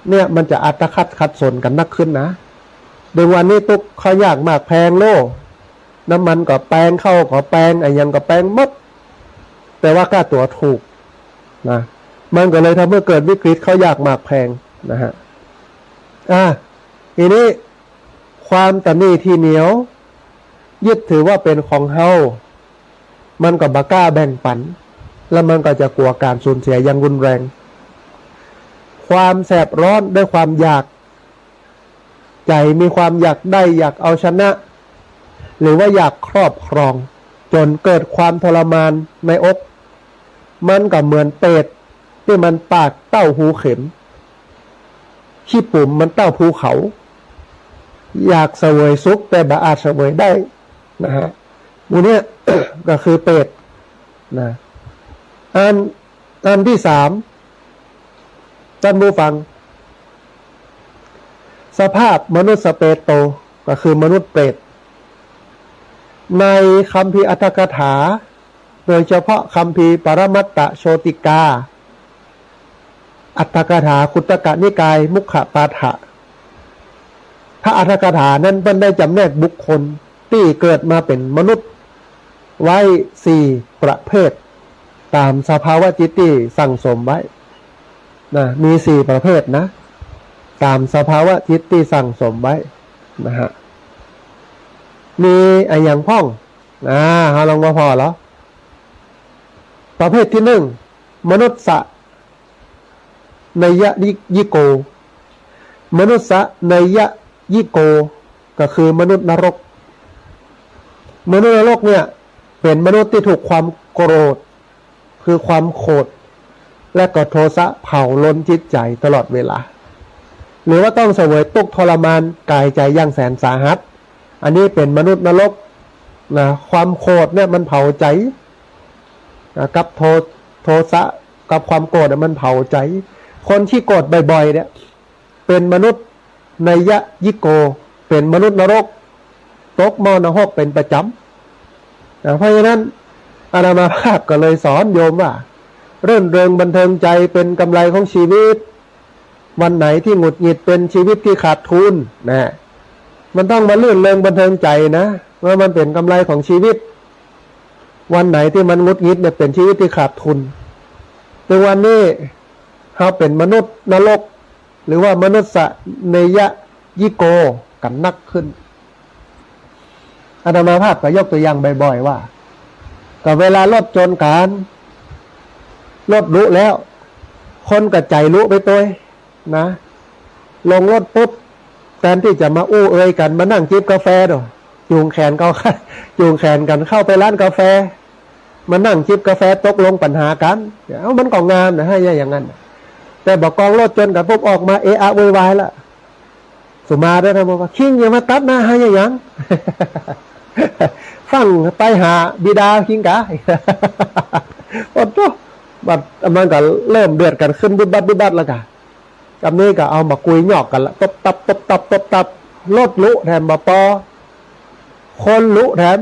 เนี่ยมันจะอัตคัดขัดสนกั๋นนักขึ้นนะ เถิงวันนี้ตุ๊กข์ข้าวยากหมากแพงโล น้ำมันก็แปง ข้าวก็แปง อะหยังก็แปงหมด แต่ว่าก้าตั๋วถูกนะ มันก็เลยทำหื้อเกิดวิกฤตข้าวยากหมากแพงนะฮะ อ่า ทีนี้ความตระหนี่ถี่เหนี่ยว ยึดถือว่าเป๋นของเฮา มันก็บ่กล้าแบ่งปั๋น แล้วมันก็จะกั๋วก๋านสูญเสียอย่างรุนแรง ความแสบร้อนด้วยความอยาก ใจ๋มีความอยากได้ อยากเอาชนะ หรือว่าอยากครอบครอง จ๋นเกิดความทรมานในอก มันก็เหมือนเปรตตี้มันปากเต้าฮูเข็ม ขี้ปุ๋มมันเต้าภูเขา อยากเสวยสุขแต่บ่อาจเสวยได้นะฮะ หมู่เนี่ย ก็คือเปรตนะ อัน อันตี้สาม ท่านผู้ฟัง สภาพมนุสสเปโต ก็คือมนุษย์เปรต ในคัมภีร์อรรถกถา โดยเฉพาะคัมภีร์ปรมัตตโชติกา อรรถกถา คุตตกนิกาย มุขปาฐะ พระอรรถกถานั้นเปิ้นได้จ๋ำแนกบุคคลตี้เกิดมาเป๋นมนุษย์ไว้สี่ประเภท ต๋ามสภาวะจิตตี้สั่งสมไว้นะ มีสี่ประเภทนะ ต๋ามสภาวะจิตตี้สั่งสมไว้นะฮะ มีอะหยังพ่อง อ่า เฮาลองมาผ่อเหรอ ประเภทตี้นึ่ง มนุสสะเนยยิโก มนุสสะเนยยิโก ก็คือมนุษย์นรก มนุษย์นรกเนี่ย เป๋นมนุษย์ตี้ถูกความโกรธ คือความโขด และก็โทสะเผาลนจิตใจ๋ตลอดเวลา หรือว่าต้องเสวยตุ๊กข์ทรมานกายใจ๋อย่างแสนสาหัส อันนี้เป๋นมนุษย์นรกนะ ความโขดเนี่ยมันเผาใจ๋นะ กับโท- โทสะกับความโกรธเนี่ยมันเผาใจ๋ คนขี้โกรธบ่อยๆ เนี่ย เป๋นมนุสสะเนยยิโก เป๋นมนุษย์นรก ตกหม้อนรกเป๋นประจ๋ำนะ เพราะฉะนั้น อาตมาภาพก็เลยสอนโยมว่า รื่นเริงบันเทิงใจ๋เป๋นกำไรของชีวิต วันไหนตี้หงุดหงิดเป๋นชีวิตตี้ขาดทุนนะ มันต้องมารื่นเริงบันเทิงใจ๋นะ ว่ามันเป๋นกำไรของชีวิต วันไหนตี้มันหงุดหงิดเนี่ยเป๋นชีวิตตี้ขาดทุน เถิงวันนี้เฮาเป๋นมนุษย์นรก หรือว่ามนุสสะเนยยิโกกั๋นนักขึ้น อาตมาภาพก็ยกตั๋วอย่างบ่อยๆ ว่า ก็เวลารถจนกั๋น รถหรูแล้ว คนก็ใจ๋หรูไปตวยนะ ลงรถปุ๊บ แตนตี้จะมาอู้เอยกั๋น มานั่งจิบกาแฟดู จูงแขนเขา จูงแขนกั๋นเข้าไปร้านกาแฟ มานั่งจิบกาแฟตกลงปัญหากั๋น เอ้า มันก็งามนะ ฮะ อย่างนั้น แต่บ่ากองรถจนกั๋นปุ๊บ ออกมาเอะอะโวยวายละ สุมาเต๊อะ ท่านบอกว่า คิงอย่ามาตัดหน้า ฮะ อย่าง ฟั่งไปหาบิดาคิงกา โอ้โห บัดมันก็เริ่มเดือดกั๋นขึ้น บึดบัดบึดบัดแล้วกา กำนี้ก็เอามากุยหยอกกั๋นละ ตบตับ ตบตับ ตบตับ รถหรูแถมบ่ปอ คนหรูแถม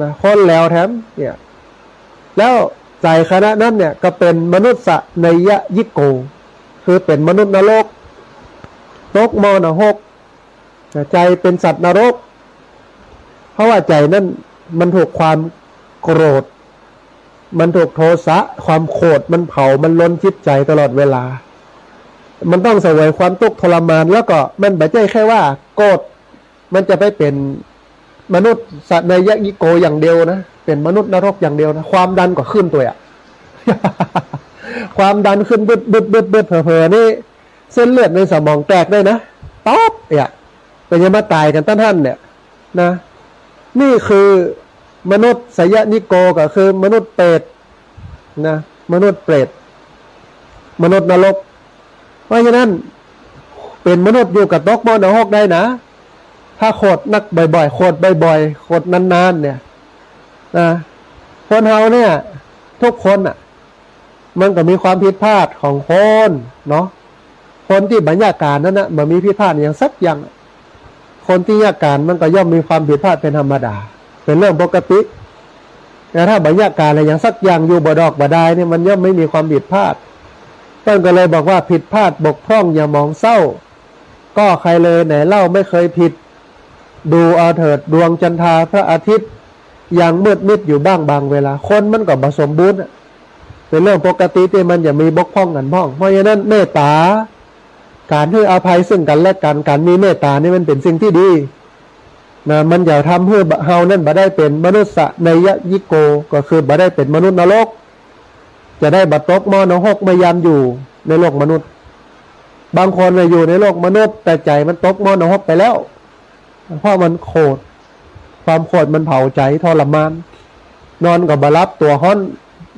นะ คนแหลวแถม เนี่ย แล้วใจ๋ขนาดนั้นเนี่ย ก็เป๋นมนุสสะนัยยิโก คือเป๋นมนุษย์นรก ตกหม้อนรก ใจ๋เป๋นสัตว์นรก เพราะว่าใจ๋นั้นมันถูกความโกรธ มันถูกโทสะ ความโขดมันเผา มันลนจิตใจ๋ตลอดเวลา มันต้องเสวยความตุ๊กข์ทรมาน แล้วก็มันบ่ใจ้แค่ว่าโกรธ มันจะไปเป๋นมนุสสะนัยยิโกอย่างเดียวนะ เป๋นมนุษย์นรกอย่างเดียวนะ ความดันก็ขึ้นตวยอะ ความดันขึ้นบึดบึดบึดบึด เผลอๆ นี่เส้นเลือดในสมองแตกได้นะ ป๊อบ เนี่ย ก็ยังมาต๋ายกั๋นตังหั้นเนี่ย นะ นี่คือมนุสสะนัยยิโก ก็คือมนุษย์เปรต นะ มนุษย์เปรต มนุษย์นรก เพราะฉะนั้น เป๋นมนุษย์อยู่ก็ตกหม้อนรกได้นะ ถ้าโขดนักบ่อยๆ โขดบ่อยๆ โขดนานๆ เนี่ย นะ คนเฮาเนี่ย ทุกคนน่ะ มันก็มีความผิดพลาดของคนเนาะ คนตี้บ่ยากาญนั้นนะ บ่มีผิดพลาดอย่างสักอย่าง คนตี้ยากาญมันก็ย่อมมีความผิดพลาดเป๋นธรรมดา เป๋นเรื่องปกติ แต่ถ้าบ่ยากาญอะไรอย่างสักอย่างอยู่บ่ดอกบ่ดายเนี่ย มันย่อมไม่มีความผิดพลาด เปิ้นก็เลยบอกว่า ผิดพลาดบกพร่องอย่าหมองเศร้า ก็ใครเลยไหนเล่าไม่เคยผิด ดูเอาเถิดดวงจันทราพระอาทิตย์ ยังมืดมิดอยู่บ้างบางเวลา คนมันก็บ่สมบูรณ์อะ เป๋นเรื่องปกติตี้มันจะมีบกพร่องกั๋นพ่อง เพราะฉะนั้นเมตต๋า ก๋านหื้ออภัยซึ่งกั๋นและกั๋น ก๋านมีเมตต๋านี่มันเป๋นสิ่งตี้ดี นะ มันจะทำหื้อเฮานั้นบ่ได้เป๋นมนุสสะนัยยิโก ก็คือบ่ได้เป๋นมนุษย์นรก จะได้บ่ตกหม้อนรกเมื่อยามอยู่ในโลกมนุษย์ บางคนน่ะอยู่ในโลกมนุษย์ แต่ใจ๋มันตกหม้อนรกไปแล้ว เพราะมันโขด ความโขดมันเผาใจ๋ทรมาน นอนก็บ่หลับ ตั๋วฮ้อน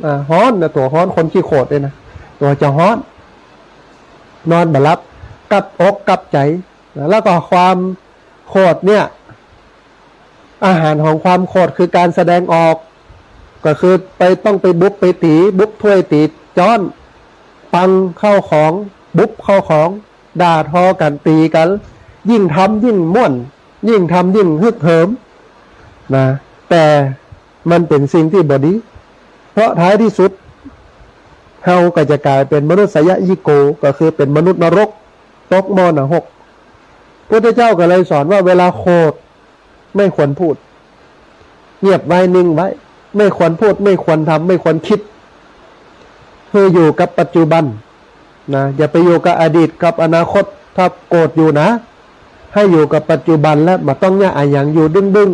อ่า ฮ้อนนะ ตั๋วฮ้อน คนขี้โขดเนี่ยนะ ตั๋วจะฮ้อน นอนบ่หลับ กับอกกับใจ๋ แล้วก็ความโขดเนี่ย อาหารของความโขดคือการแสดงออก ก็คือไปต้องไปบุบไปตี๋ บุบถ้วยตี๋จ๊อน ปังเข้าของ บุบเข้าของ ด่าทอกั๋น ตี๋กั๋น ยิ่งทำยิ่งม่วน ยิ่งทำยิ่งฮึกเหิม นะ แต่มันเป๋นสิ่งตี้บ่ดี เพราะท้ายที่สุด เฮาก็จะก๋ายเป๋นมนุสสะนัยยิโก ก็คือเป๋นมนุษย์นรก ตกหม้อนรก พุทธเจ้าก็เลยสอนว่าเวลาโขด ไม่ควรพูด เงียบไว้ นิ่งไว้ ไม่ควรพูด ไม่ควรทำ ไม่ควรกึ๊ด คืออยู่กับปัจจุบัน นะ อย่าไปอยู่กับอดีตกับอนาคต ถ้าโขดอยู่นะ หื้ออยู่กับปัจจุบันและบ่ต้องเยียะอะหยัง อยู่ดึ้ง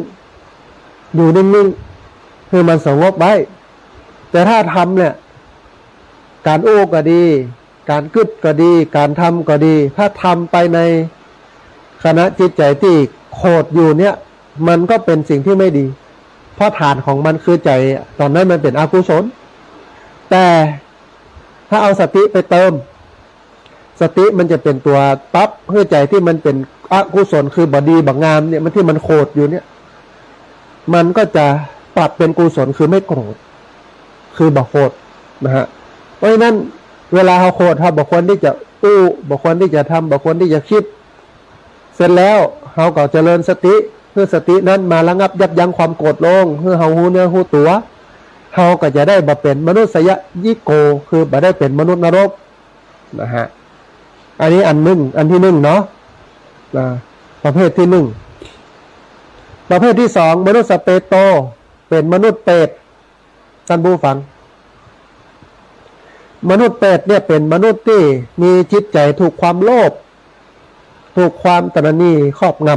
ๆ อยู่นิ่งๆ หื้อมันสงบไว้ แต่ถ้าทำเนี่ย ก๋านอู้ก็ดี ก๋านกึ๊ดก็ดี ก๋านทำก็ดี ถ้าทำไปในขณะจิตใจ๋ตี้โขดอยู่เนี่ย มันก็เป๋นสิ่งตี้ไม่ดี เพราะฐานของมันคือใจ๋ต๋อนนั้นมันเป๋นอกุศล แต่ถ้าเอาสติไปเติม สติมันจะเป๋นตั๋วปรับหื้อใจ๋ตี้มันเป๋นอกุศล คือบ่ดีบ่งามเนี่ย มันตี้มันโขดอยู่เนี่ย มันก็จะปรับเป๋นกุศล คือไม่โกรธ คือบ่โขดนะฮะ เพราะฉะนั้นเวลาเฮาโขด เฮาบ่ควรตี้จะอู้ บ่ควรตี้จะทำ บ่ควรตี้จะกึ๊ด เสร็จแล้วเฮาก็เจริญสติ หื้อสตินั้นมาระงับยับยั้งความโขดลง หื้อเฮาฮู้เนื้อฮู้ตั๋ว เฮาก็จะได้บ่เป๋นมนุสสะนัยยิโก คือบ่ได้เป๋นมนุษย์นรก นะฮะ อันนี้อันนึ่ง อันตี้นึ่งเนาะ นะ ประเภทตี้นึ่ง ประเภทตี้สอง มนุสสะเปโต เป๋นมนุษย์เปรต ต้านผู้ฟัง มนุษย์เปรตเนี่ยเป๋นมนุษย์ตี้มีจิตใจ๋ถูกความโลภ ถูกความตระหนี่ครอบง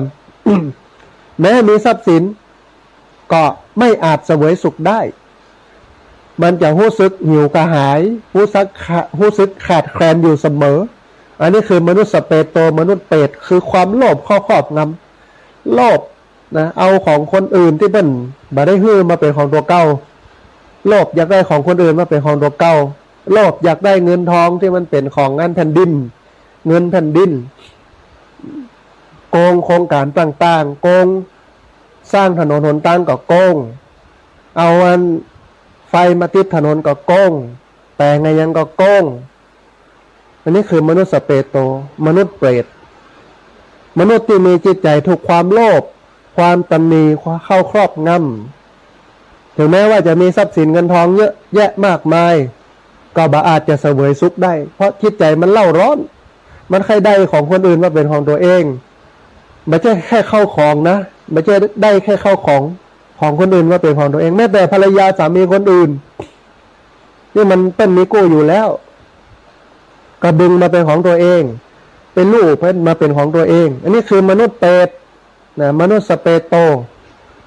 ำ แม้มีทรัพย์สิน ก็ไม่อาจเสวยสุขได้ มันจะฮู้สึกหิวกระหาย ฮู้สึกขะ- ฮู้สึกขาดแคลนอยู่เสมอ อันนี้คือมนุสสะเปโต มนุษย์เปรต คือความโลภเข้าครอบงำ โลภนะ เอาของคนอื่นตี้เปิ้นบ่ได้หื้อมาเป๋นของตั๋วเก่า โลภอยากได้ของคนอื่นมาเป๋นของตั๋วเก่า โลภอยากได้เงินทองตี้มันเป๋นของอันแผ่นดิน เงินแผ่นดิน โกงโครงก๋านต่างๆ โกง สร้างถนนหนตางก็โกง เอาอันไฟมาติดถนนก็โกง แป๋งอะหยังก็โกง อันนี้คือมนุสสะเปโต มนุษย์เปรต มนุษย์ตี้มีจิตใจ๋ถูกความโลภ ความตำหนิเข้าครอบงำ ถึงแม้ว่าจะมีทรัพย์สินเงินทองเยอะแยะมากมาย ก็บ่อาจจะเสวยสุขได้ เพราะจิตใจ๋มันเร่าร้อน มันใค่ได้ของคนอื่นมาเป๋นของตัวเอง บ่ใจ้แค่ข้าวของนะ บ่ใจ้ได้แค่ข้าวของของคนอื่นมาเป๋นของตัวเอง แม้แต่ภรรยาสามีคนอื่น ตี้มันเปิ้นมีกู้อยู่แล้ว ก็ดึงมาเป๋นของตัวเอง ไปลู่เปิ้นมาเป๋นของตัวเอง อันนี้คือมนุษย์เปรตนะ มนุษย์สเปโต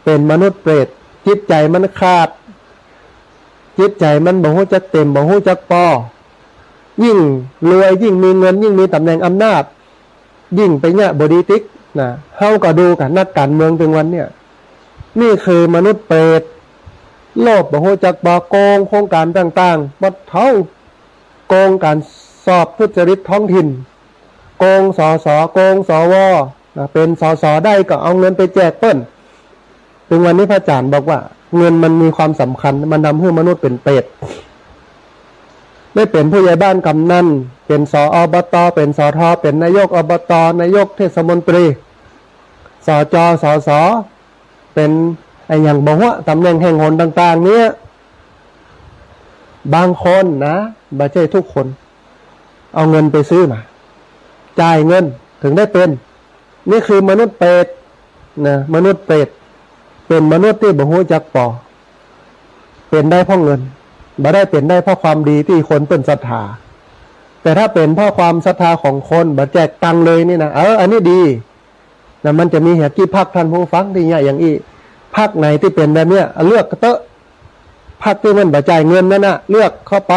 เป๋นมนุษย์เปรต จิตใจ๋มันขาด จิตใจ๋มันบ่ฮู้จักเต็ม บ่ฮู้จักปอ ยิ่งรวย ยิ่งมีเงิน ยิ่งมีตำแหน่งอำนาจ ยิ่งไปเยียะบ่ดีติ๊กนะ เฮาก็ดูกั๋นนักก๋านเมืองตึงวันเนี่ย นี่คือมนุษย์เปรต โลภบ่ฮู้จักปอ โกงโครงก๋านต่างๆ บ่เต้า โกงก๋านสอบทุจริตท้องถิ่น โกง สส โกง สว นะ เป๋น สส ได้ก็เอาเงินไปแจกเปิ้น ตึงวันนี้พระอาจ๋ารย์บอกว่า เงินมันมีความสำคัญ มันทำหื้อมนุษย์เป๋นเปรต ได้เป๋นผู้ใหญ่บ้านกำนัน เป๋น ส อบต เป๋น สท เป๋นนายก อบต นายกเทศมนตรี สจ สส เป๋นอะหยังบ่ฮู้ ตำแหน่งแห่งหนต่างๆ เนี่ย บางคนนะ บ่ใจ้ทุกคน เอาเงินไปซื้อมา จ่ายเงิน ถึงได้เป๋น นี่คือมนุษย์เปรตนะ มนุษย์เปรต เป๋นมนุษย์ตี้บ่ฮู้จักปอ เป๋นได้เพราะเงิน บ่ได้เป๋นได้เพราะความดีตี้คนเปิ้นศรัทธา แต่ถ้าเป๋นเพราะความศรัทธาของคน บ่แจกตังค์เลยนี่นะ เออ อันนี้ดีนะ มันจะมีเหียกี่พรรค ท่านผู้ฟัง ตี้เยียะอย่างอี้ พรรคไหนตี้เป๋นแบบเนี้ย เลือกเต๊อะ พรรคตี้มันบ่จ่ายเงินนั่นน่ะ เลือกเข้าไป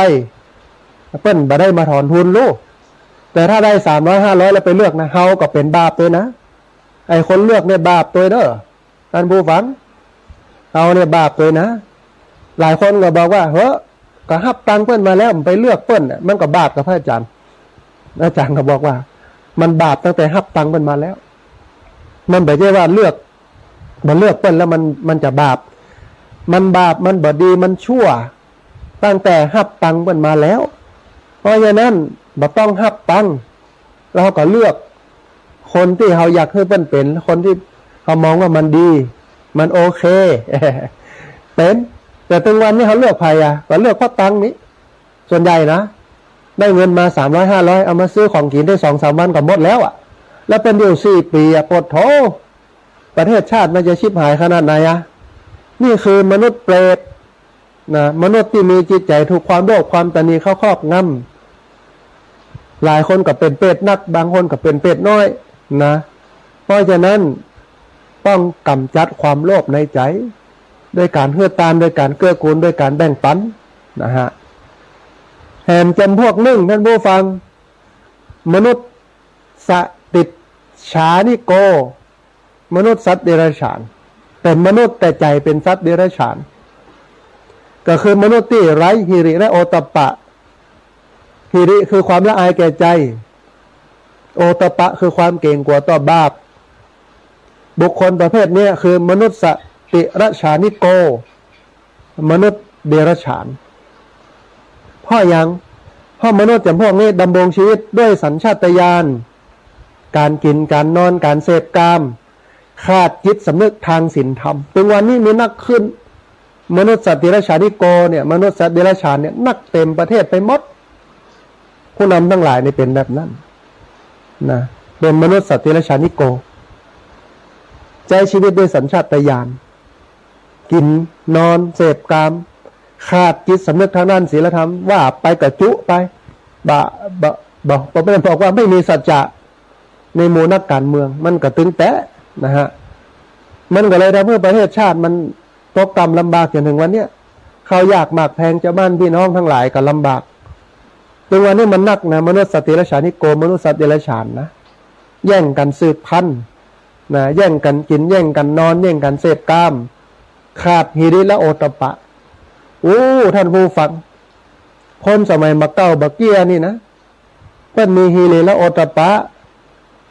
เปิ้นบ่ได้มาถอนทุนลูก แต่ถ้าได้สามร้อยห้าร้อยแล้วไปเลือกนะ เฮาก็เป๋นบาปตวยนะ ไอ้คนเลือกเนี่ยบาปตวยเด้อ ท่านผู้ฟัง เฮาเนี่ยบาปตวยนะ หลายคนก็บอกว่า เฮ้อ ก็ฮับตังค์เปิ้นมาแล้ว ไปเลือกเปิ้นน่ะ มันก็บาปกับพระอาจ๋ารย์ อาจ๋ารย์ก็บอกว่า มันบาปตั้งแต่ฮับตังค์เปิ้นมาแล้ว มันบ่ใจ้ว่าเลือก บ่เลือกเปิ้นแล้วมัน มันจะบาป มันบาป มันบ่ดี มันชั่ว ตั้งแต่ฮับตังค์เปิ้นมาแล้ว เพราะฉะนั้นบ่ต้องฮับตังค์ แล้วเฮาก็เลือกคนตี้เฮาอยากหื้อเปิ้นเป๋น คนตี้เฮามองว่ามันดี มันโอเค เป๋น แต่ตึงวันนี้เฮาเลือกใผอะ ก็เลือกเพราะตังค์นี้ ส่วนใหญ่นะ ได้เงินมาสามร้อยห้าร้อย เอามาซื้อของกิ๋นได้สองสามวันก็หมดแล้วอะ แล้วเปิ้นอยู่สี่ปี๋อะ โปดโธ่ ประเทศชาติมันจะฉิบหายขนาดไหนอะ นี่คือมนุษย์เปรตนะ มนุษย์ตี้มีจิตใจ๋ถูกความโลภความตำหนิเข้าครอบงำ หลายคนก็เป๋นเปรตนัก บางคนก็เป๋นเปรตน้อยนะ เพราะฉะนั้นต้องก๋ำจัดความโลภในใจ๋ ด้วยก๋านหื้อตาน ด้วยก๋านเกื้อกูล ด้วยก๋านแบ่งปันนะฮะ แหมจ๋ำพวกนึ่ง ท่านผู้ฟัง มนุษย์สติจฉานิโก มนุษย์สัตว์เดรัจฉาน เป๋นมนุษย์แต่ใจ๋เป๋นสัตว์เดรัจฉาน ก็คือมนุษย์ตี้ไร้หิริและโอตตัปปะ หิริคือความละอายแก่ใจ๋ โอตตัปปะคือความเกรงกลัวต่อบาป บุคคลประเภทเนี้ยคือมนุษย์สติรัจฉานิโก มนุษย์เดรัจฉาน เพราะหยัง เพราะมนุษย์จ๋ำพวกนี้ดำรงชีวิตด้วยสัญชาตญาณ ก๋านกิ๋น ก๋านนอน ก๋านเสพกาม ขาดจิตสำนึกตางศีลธรรม ตึงวันนี้มีนักขึ้น มนุษย์สัตว์เดรัจฉานิโกเนี่ย มนุษย์สัตว์เดรัจฉานเนี่ย นักเต๋มประเทศไปหมด ผู้นำตังหลายนี่เป๋นแบบนั้นนะ เป๋นมนุษย์สัตว์เดรัจฉานิโก ใจ๊ชีวิตด้วยสัญชาตญาณ กิ๋น นอน เสพกาม ขาดจิตสำนึกตางด้านศีลธรรม ว่าไปก็จุไป บ่ บ่ บ่ บ่แม่นบอกว่าไม่มีสัจจะ ในหมู่นักก๋านเมือง มันก็ตึงแต๊นะฮะ มันก็เลยทำหื้อประเทศชาติมันตกต่ำลำบากจ๋นเถิงวันเนี้ย ข้าวยากหมากแพง จาวบ้านปี้น้องตังหลายก็ลำบาก ตึงวันนี้มันนักนะ มนุษย์สัตว์เดรัจฉานิโก มนุษย์สัตว์เดรัจฉานนะ แย่งกั๋นสืบพันธุ์นะ แย่งกั๋นกิ๋น แย่งกั๋นนอน แย่งกั๋นเสพกาม ขาดหิริและโอตตัปปะ โอ้ ท่านผู้ฟัง คนสมัยบ่าเก๊าบ่าเกี้ยนี่นะ เปิ้นมีหิริและโอตตัปปะ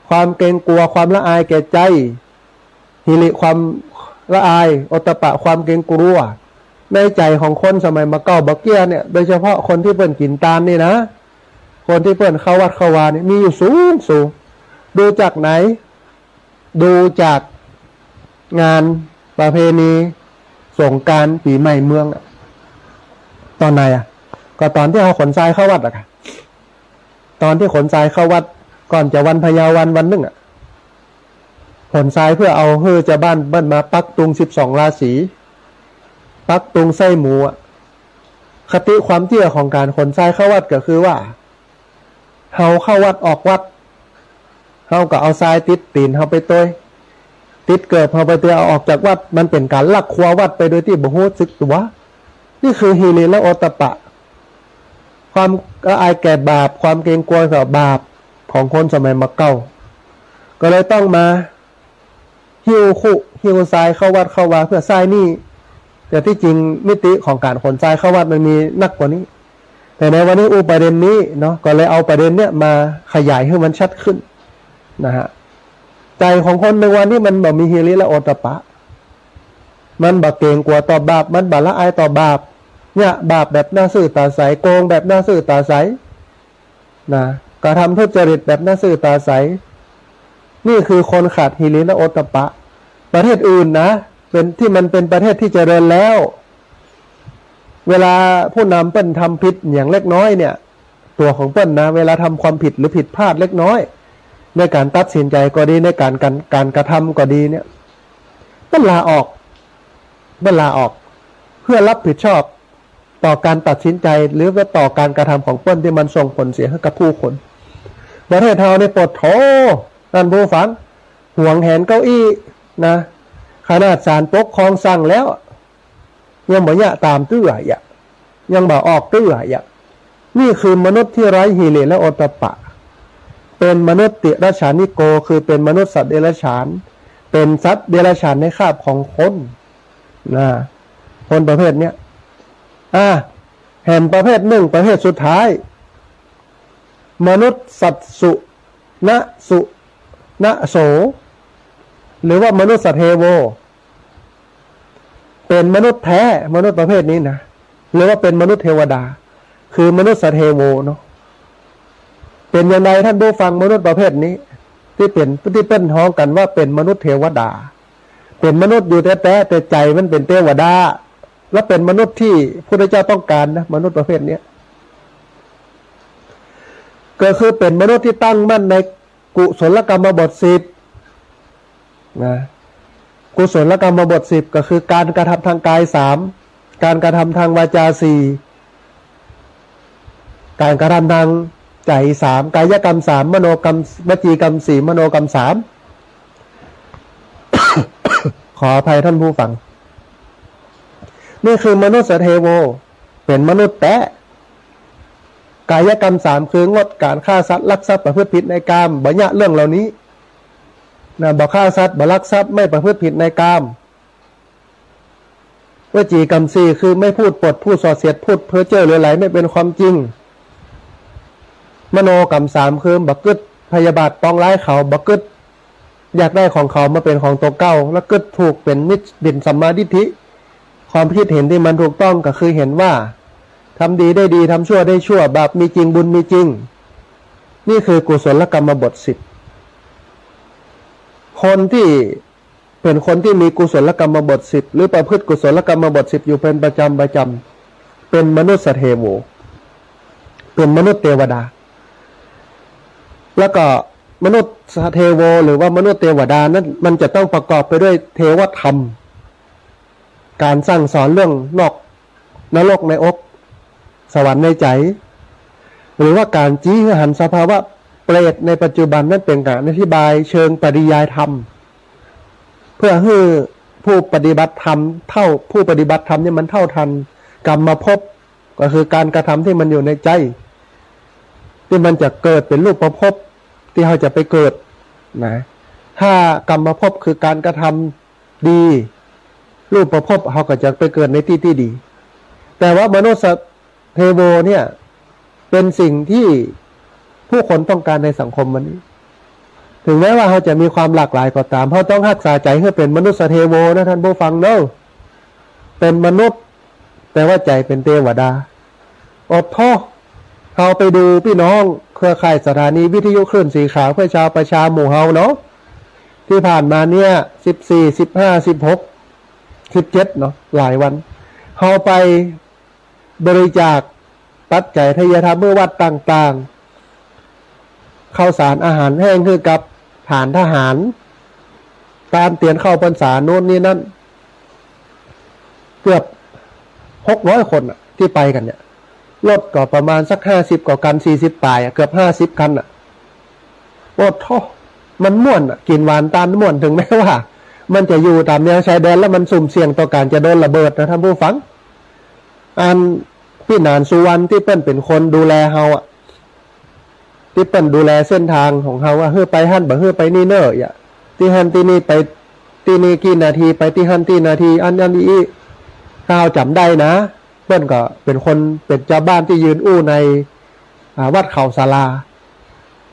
ความเกรงกลัว ความละอายแก่ใจ๋ หิริความละอาย โอตตัปปะความเกรงกลัว ในใจ๋ของคนสมัยบ่าเก๊าบ่าเกี้ยเนี่ย โดยเฉพาะคนตี้เปิ้นกิ๋นตานนี่นะ คนตี้เปิ้นเข้าวัดเข้าวาเนี่ย มีอยู่สูงสูง ดูจากไหน ดูจากงานประเพณีสงกรานต์ปี๋ใหม่เมืองอะ ต๋อนไหนอะ ก็ต๋อนตี้เฮาขนทรายเข้าวัดอะค่ะ ต๋อนตี้ขนทรายเข้าวัด ก่อนจะวันพญาวันวันนึ่งอะ ขนทรายเปื้อเอาหื้อจาวบ้านเปิ้นมาปักตุงสิบสองราศี ปักตุงไส้หมูอะ คติความเจื้อของก๋านขนทรายเข้าวัดก็คือว่า เฮาเข้าวัดออกวัด เฮาก็เอาทรายติดตี๋นเฮาไปตวย ติดเกิบเฮาไปตวย เอาออกจากวัด มันเป๋นก๋านลักครัววัดไปโดยตี้บ่ฮู้สึกตั๋ว นี่คือหิริและโอตตัปปะ ความละอายแก่บาป ความเกรงกลัวต่อบาปของคนสมัยมาเก๊า ก็เลยต้องมา หิ้วคุ หิ้วทรายเข้าวัดเข้าวาเปื้อใจ๊หนี้ แต่ตี้จริงมิติของก๋านขนทรายเข้าวัดมันมีนักกว่านี้ แต่ในวันนี้อู้ประเด็นนี้เนาะ ก็เลยเอาประเด็นเนี้ยมาขยายหื้อมันชัดขึ้นนะฮะ ใจ๋ของคนในวันนี้มันบ่มีหิริและโอตตัปปะ มันบ่เกรงกลัวต่อบาป มันบ่ละอายต่อบาป เยียะบาปแบบหน้าซื่อต๋าใส โกงแบบหน้าซื่อต๋าใส นะ กระทำทุจริตแบบหน้าซื่อต๋าใส นี่คือคนขาดหิริและโอตตัปปะ ประเทศอื่นนะ เป๋น ตี้มันเป๋นประเทศตี้เจริญแล้ว เวลาผู้นำเปิ้นทำผิดอย่างเล็กน้อยเนี่ย ตั๋วของเปิ้นนะ เวลาทำความผิดหรือผิดพลาดเล็กน้อย ในก๋านตัดสินใจ๋ก็ดี ในก๋าน ก๋าน ก๋านกระทำก็ดีเนี่ย เปิ้นลาออก เปิ้นลาออก เพื่อรับผิดชอบ ต่อก๋านตัดสินใจ๋ หรือว่าต่อก๋านกระทำของเปิ้นตี้มันส่งผลเสียหื้อกับผู้คน ประเทศเฮานี่โผดโผ ต้านผู้ฟัง หวงแหนเก้าอี้นะ ขนาดศาลปกครองสั่งแล้ว ยังบ่เยียะต๋ามตื้ออะ ยังบ่ออกตื้ออะ นี่คือมนุษย์ตี้ไร้หิริและโอตตัปปะ เป๋นมนุษย์ติรัจฉานิโก คือเป๋นมนุษย์สัตว์เดรัจฉาน เป๋นสัตว์เดรัจฉานในคาบของคน นะ คนประเภทเนี้ย อ่า แหมประเภทนึ่ง ประเภทสุดท้าย มนุษย์สัตสุนสุนโส หรือว่ามนุษย์สัตเทโว เป๋นมนุษย์แท้ มนุษย์ประเภทนี้นะ หรือว่าเป๋นมนุษย์เทวดา คือมนุษย์สัตเทโวเนาะ เป๋นอย่างใดต้านผู้ฟัง มนุษย์ประเภทนี้ ตี้เป๋น ตี้เปิ้นฮ้องกั๋นว่าเป๋นมนุษย์เทวดา เป๋นมนุษย์อยู่แต๊ๆ แต่ใจ๋มันเป๋นเตวดา และเป๋นมนุษย์ตี้พุทธเจ้าต้องก๋านนะ มนุษย์ประเภทเนี้ย ก็คือเป๋นมนุษย์ตี้ตั้งมั่นในกุศลกรรมบทสิบ นะ กุศลกรรมบทสิบ ก็คือก๋านกระทำตางกายสาม ก๋านกระทำตางวาจาสี่ ก๋านกระทำตางใจ๋สาม กายกรรมสาม มโนกรรม วจีกรรมสี่ มโนกรรมสาม ขออภัยต้านผู้ฟัง นี่คือมนุษย์สัตเทโว เป๋นมนุษย์แต๊ กายกรรมสาม คืองดก๋านฆ่าสัตว์ ลักทรัพย์ ประพฤติผิดในกาม บ่เยียะเรื่องเหล่านี้ นะ บ่ฆ่าสัตว์ บ่ลักทรัพย์ ไม่ประพฤติผิดในกาม วจีกรรมสี่ คือไม่พูดปด พูดส่อเสียด พูดเพ้อเจ้อเหลวไหล ไม่เป็นความจริง มโนกรรมสาม คือบ่กึ๊ดพยาบาทปองร้ายเขา บ่กึ๊ดอยากได้ของเขามาเป๋นของตั๋วเก่า และกึ๊ดถูกเป๋นมิจ เป๋นสัมมาทิฏฐิ ความคิดเห็นตี้มันถูกต้องก็คือเห็นว่า ทำดีได้ดี ทำชั่วได้ชั่ว บาปมีจริง บุญมีจริง นี่คือกุศลกรรมบทสิบ คนตี้เป๋นคนตี้มีกุศลกรรมบทสิบ หรือประพฤติกุศลกรรมบทสิบอยู่เป๋นประจำประจำ เป๋นมนุษย์สัตเทโว เป๋นมนุษย์เตวดา แล้วก็มนุษย์สัตเทโว หรือว่ามนุษย์เตวดานั้น มันจะต้องประกอบไปด้วยเทวธรรม ก๋านสั่งสอนเรื่องนอก นรกในอก สวรรค์ในใจ๋ หรือว่าก๋านชี้หื้อหันสภาวะเปรตในปัจจุบันนั้น เป๋นก๋านอธิบายเชิงปริยายธรรม เพื่อหื้อผู้ปฏิบัติธรรมเท่า ผู้ปฏิบัติธรรมเนี่ยมันเท่าทันกรรมภพ ก็คือก๋านกระทำตี้มันอยู่ในใจ๋ ตี้มันจะเกิดเป๋นรูปภพ ตี้เฮาจะไปเกิดนะ ถ้ากรรมภพคือก๋านกระทำ ดี รูปภพเฮาก็จะไปเกิดในตี้ตี้ดี แต่ว่ามนุษย์สัตเทโวเนี่ย เป๋นสิ่งตี้ผู้คนต้องก๋านในสังคมวันนี้ ถึงแม้ว่าเฮาจะมีความหลากหลายก็ต๋าม เฮาต้องฮักษาใจ๋หื้อเป๋นมนุษย์สัตเทโวนะต้านผู้ฟังเนาะ เป๋นมนุษย์ แต่ว่าใจ๋เป๋นเตวดา โอโธ่ เฮาไปดูปี้น้องเครือข่ายสถานีวิทยุคลื่นสีขาวเพื่อชาวประชาหมู่เฮาเนาะ ตี้ผ่านมาเนี่ย สิบสี่ สิบห้า สิบหก สิบเจ็ด เนาะ หลายวัน เฮาไปบริจาคปัจจัยไทยธรรมหื้อวัดต่างๆ ข้าวสารอาหารแห้งหื้อกับฐานทหาร ตานเตียนเข้าพรรษาโน้นนี่นั่น เกือบหกร้อยคนน่ะ ตี้ไปกั๋นเนี่ย รถก็ประมาณสักห้าสิบกว่าคัน สี่สิบป๋ายอะ เกือบห้าสิบคันน่ะ โอ้โธ่ มันม่วนน่ะ กิ๋นหวานตานม่วน เถิงแม้ว่ามันจะอยู่ต๋ามแนวชายแดน แล้วมันสุ่มเสี่ยงต่อก๋านจะโดนระเบิดนะท่านผู้ฟัง อันปี้หนานสุวรรณตี้เปิ้นเป๋นคนดูแลเฮาอะ ตี้เปิ้นดูแลเส้นตางของเฮาอะ หื้อไปหั้น บ่หื้อไปนี่เน่อ อะ ตี้หั้นตี้นี่ ไปตี้นี่กี่นาที ไปตี้หั้นตี้นาที อัน อันอี้ ถ้าเฮาจ๋ำได้นะ เปิ้นก็เป๋นคน เป๋นจาวบ้านตี้ยืนอู้ใน อ่า วัดเขาศาลา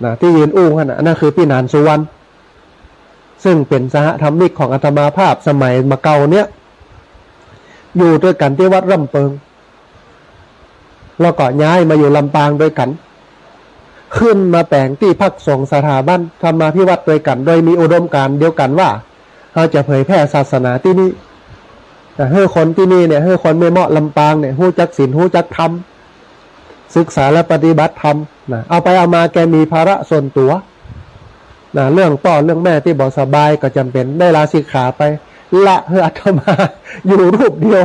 นะ ตี้ยืนอู้หั้นน่ะ อันนั้นคือปี้หนานสุวรรณ ซึ่งเป๋นสหธรรมิกของอาตมาภาพสมัยบ่าเก่าเนี่ย อยู่ตวยกั๋นตี้วัดร่ำเปิง แล้วก็ย้ายมาอยู่ลำปางตวยกั๋น ขึ้นมาแป๋งตี้พักสงฆ์สถาบันธรรมาภิวัตน์ตวยกั๋น โดยมีอุดมการณ์เดียวกั๋นว่า เฮาจะเผยแผ่ศาสนาตี้นี่ นะ หื้อคนตี้นี่เนี่ย หื้อคนแม่เมาะลำปางเนี่ย ฮู้จักศีล ฮู้จักธรรม ศึกษาและปฏิบัติธรรม นะ เอาไปเอามาแกมีภาระส่วนตั๋ว นะ เรื่องป้อเรื่องแม่ตี้บ่สบายก็จ๋ำเป๋นได้ลาสิกขาไป ละหื้ออาตมาอยู่รูปเดียว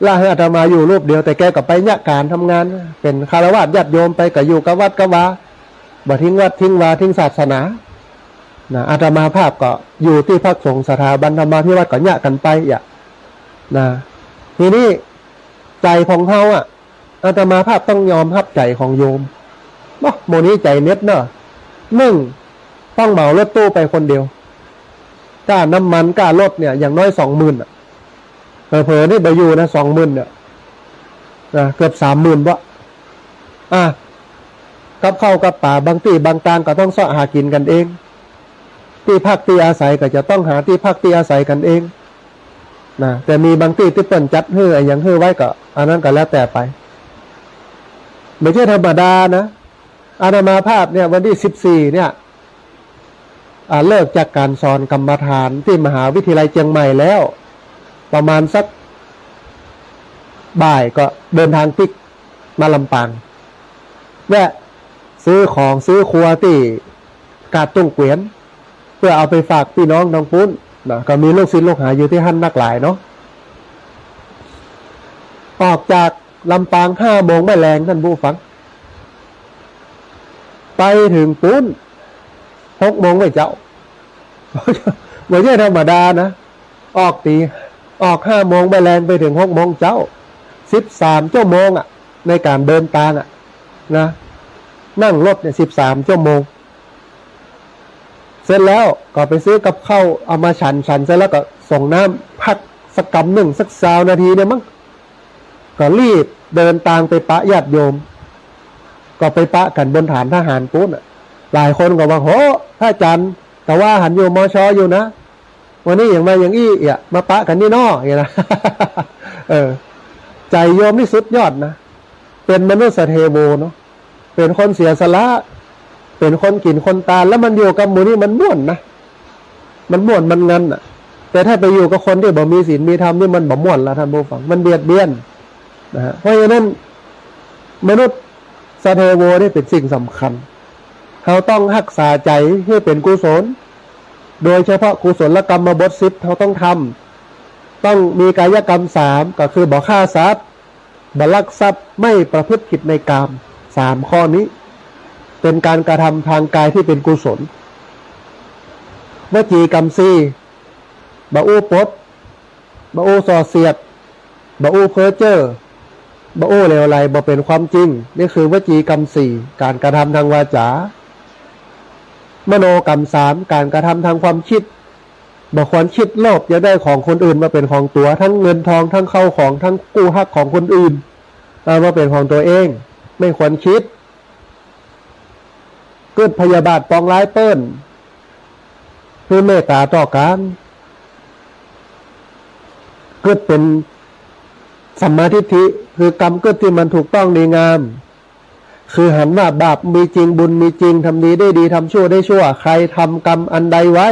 ละหื้ออาตมาอยู่รูปเดียว แต่แกก็ไปเยียะก๋านทำงาน เป๋นฆราวาสญาติโยมไป ก็อยู่กับวัดกับวา บ่ทิ้งวัดทิ้งวาทิ้งศาสนา นะ อาตมาภาพก็อยู่ตี้พักสงฆ์สถาบันธรรมาภิวัตน์ก็เยียะกั๋นไป อะ นะ ทีนี้ใจ๋ของเฮาอะ อาตมาภาพต้องยอมฮับใจ๋ของโยม เนาะ หมู่นี้ใจ๋เน็ดเนาะ นึ่ง ต้องเหมารถตู้ไปคนเดียว ก้าน้ำมัน ก้ารถเนี่ย อย่างน้อยสองหมื่นอะ เผลอๆ นี่บ่อยู่นะ สองหมื่นเนี่ย นะ เกือบสามหมื่นบ่ อ่ะ กับข้าวกับป๋า บางตี้บางตางก็ต้องเซาะหากิ๋นกั๋นเอง ตี้พักตี้อาศัยก็จะต้องหาตี้พักตี้อาศัยกั๋นเอง นะ แต่มีบางตี้ตี้เปิ้นจัดหื้ออะหยังหื้อไว้ก็ อันนั้นก็แล้วแต่ไป บ่ใจ้ธรรมดานะ อาตมาภาพเนี่ย วันตี้สิบสี่เนี่ย อ่า เลิกจากก๋านสอนกรรมฐานตี้มหาวิทยาลัยเจียงใหม่แล้ว ประมาณสักบ่ายก็เดินตางปิ๊กมาลำปาง แวะซื้อของซื้อครัวตี้กาดตุ้งเกวียน เปื้อเอาไปฝากปี้น้องตางปู๊นนะ ก็มีลูกศิษย์ลูกหาอยู่ตี้หั้นนักหลายเนาะ ออกจากลำปางห้าโมงบ่ายแลง ท่านผู้ฟัง ไปเถิงปู๊นหกโมงบ่ายเจ๊า บ่ใจ้ธรรมดานะ ออกตี๋ ออกห้าโมงบ่ายแลง ไปเถิงหกโมงเจ๊า สิบสามชั่วโมงอะ ในก๋านเดินตางอะนะ นั่งรถเนี่ย สิบสามชั่วโมง เสร็จแล้วก็ไปซื้อกับข้าวเอามาฉัน ฉันเสร็จแล้วก็ส่งน้ำ พักสักกำนึ่ง สักซาวนาทีเนี่ยมั้ง ก็รีบเดินตางไปปะญาติโยม ก็ไปปะกั๋นบนฐานทหารปู๊นอะ หลายคนก็ว่า โห พระอาจารย์ แต่ว่าหันอยู่ มช อยู่นะ วันนี้อย่างมาอย่างอี้อะ มาปะกั๋นนี่น้อ อย่างนี้นะ เออ ใจ๋โยมนี่สุดยอดนะ เป๋นมนุษย์เทโวเนาะ เป๋นคนเสียสละ เป๋นคนกิ๋นคนตาน แล้วมันอยู่กับหมู่นี้มันม่วนนะ มันม่วนมันงันน่ะ แต่ถ้าไปอยู่กับคนตี้บ่มีศีลมีธรรมนี่มันบ่ม่วนละท่านผู้ฟัง มันเบียดเบียนนะฮะ เพราะฉะนั้นมนุษย์เทโวนี่เป๋นสิ่งสำคัญ เฮาต้องฮักษาใจ๋หื้อเป๋นกุศล โดยเฉพาะกุศลกรรมบทสิบ เฮาต้องทำ ต้องมีกายกรรมสาม ก็คือบ่ฆ่าสัตว์ บ่ลักทรัพย์ ไม่ประพฤติผิดในกาม สามข้อนี้ เป๋นก๋านกระทำตางกายตี้เป๋นกุศล วจีกรรมสี่ บ่อู้ปด บ่อู้ส่อเสียด บ่อู้เพ้อเจ้อ บ่อู้เหลวไหล บ่เป๋นความจริง นี่คือวจีกรรมสี่ ก๋านกระทำตางวาจา มโนกรรมสาม ก๋านกระทำตางความกึ๊ด บ่ควรกึ๊ดโลภอยากได้ของคนอื่นมาเป๋นของตั๋ว ตึงเงินตอง ตึงข้าวของ ตึงกู้ฮักของคนอื่น เอามาเป๋นของตั๋วเอง ไม่ควรกึ๊ด กึ๊ดพยาบาทปองร้ายเปิ้น คือเมตต๋าต่อกั๋น กึ๊ดเป๋นสัมมาทิฏฐิ คือกำกึ๊ดตี้มันถูกต้องดีงาม คือหันว่าบาปมีจริง บุญมีจริง ทำดีได้ดี ทำชั่วได้ชั่ว ใครทำกรรมอันใดไว้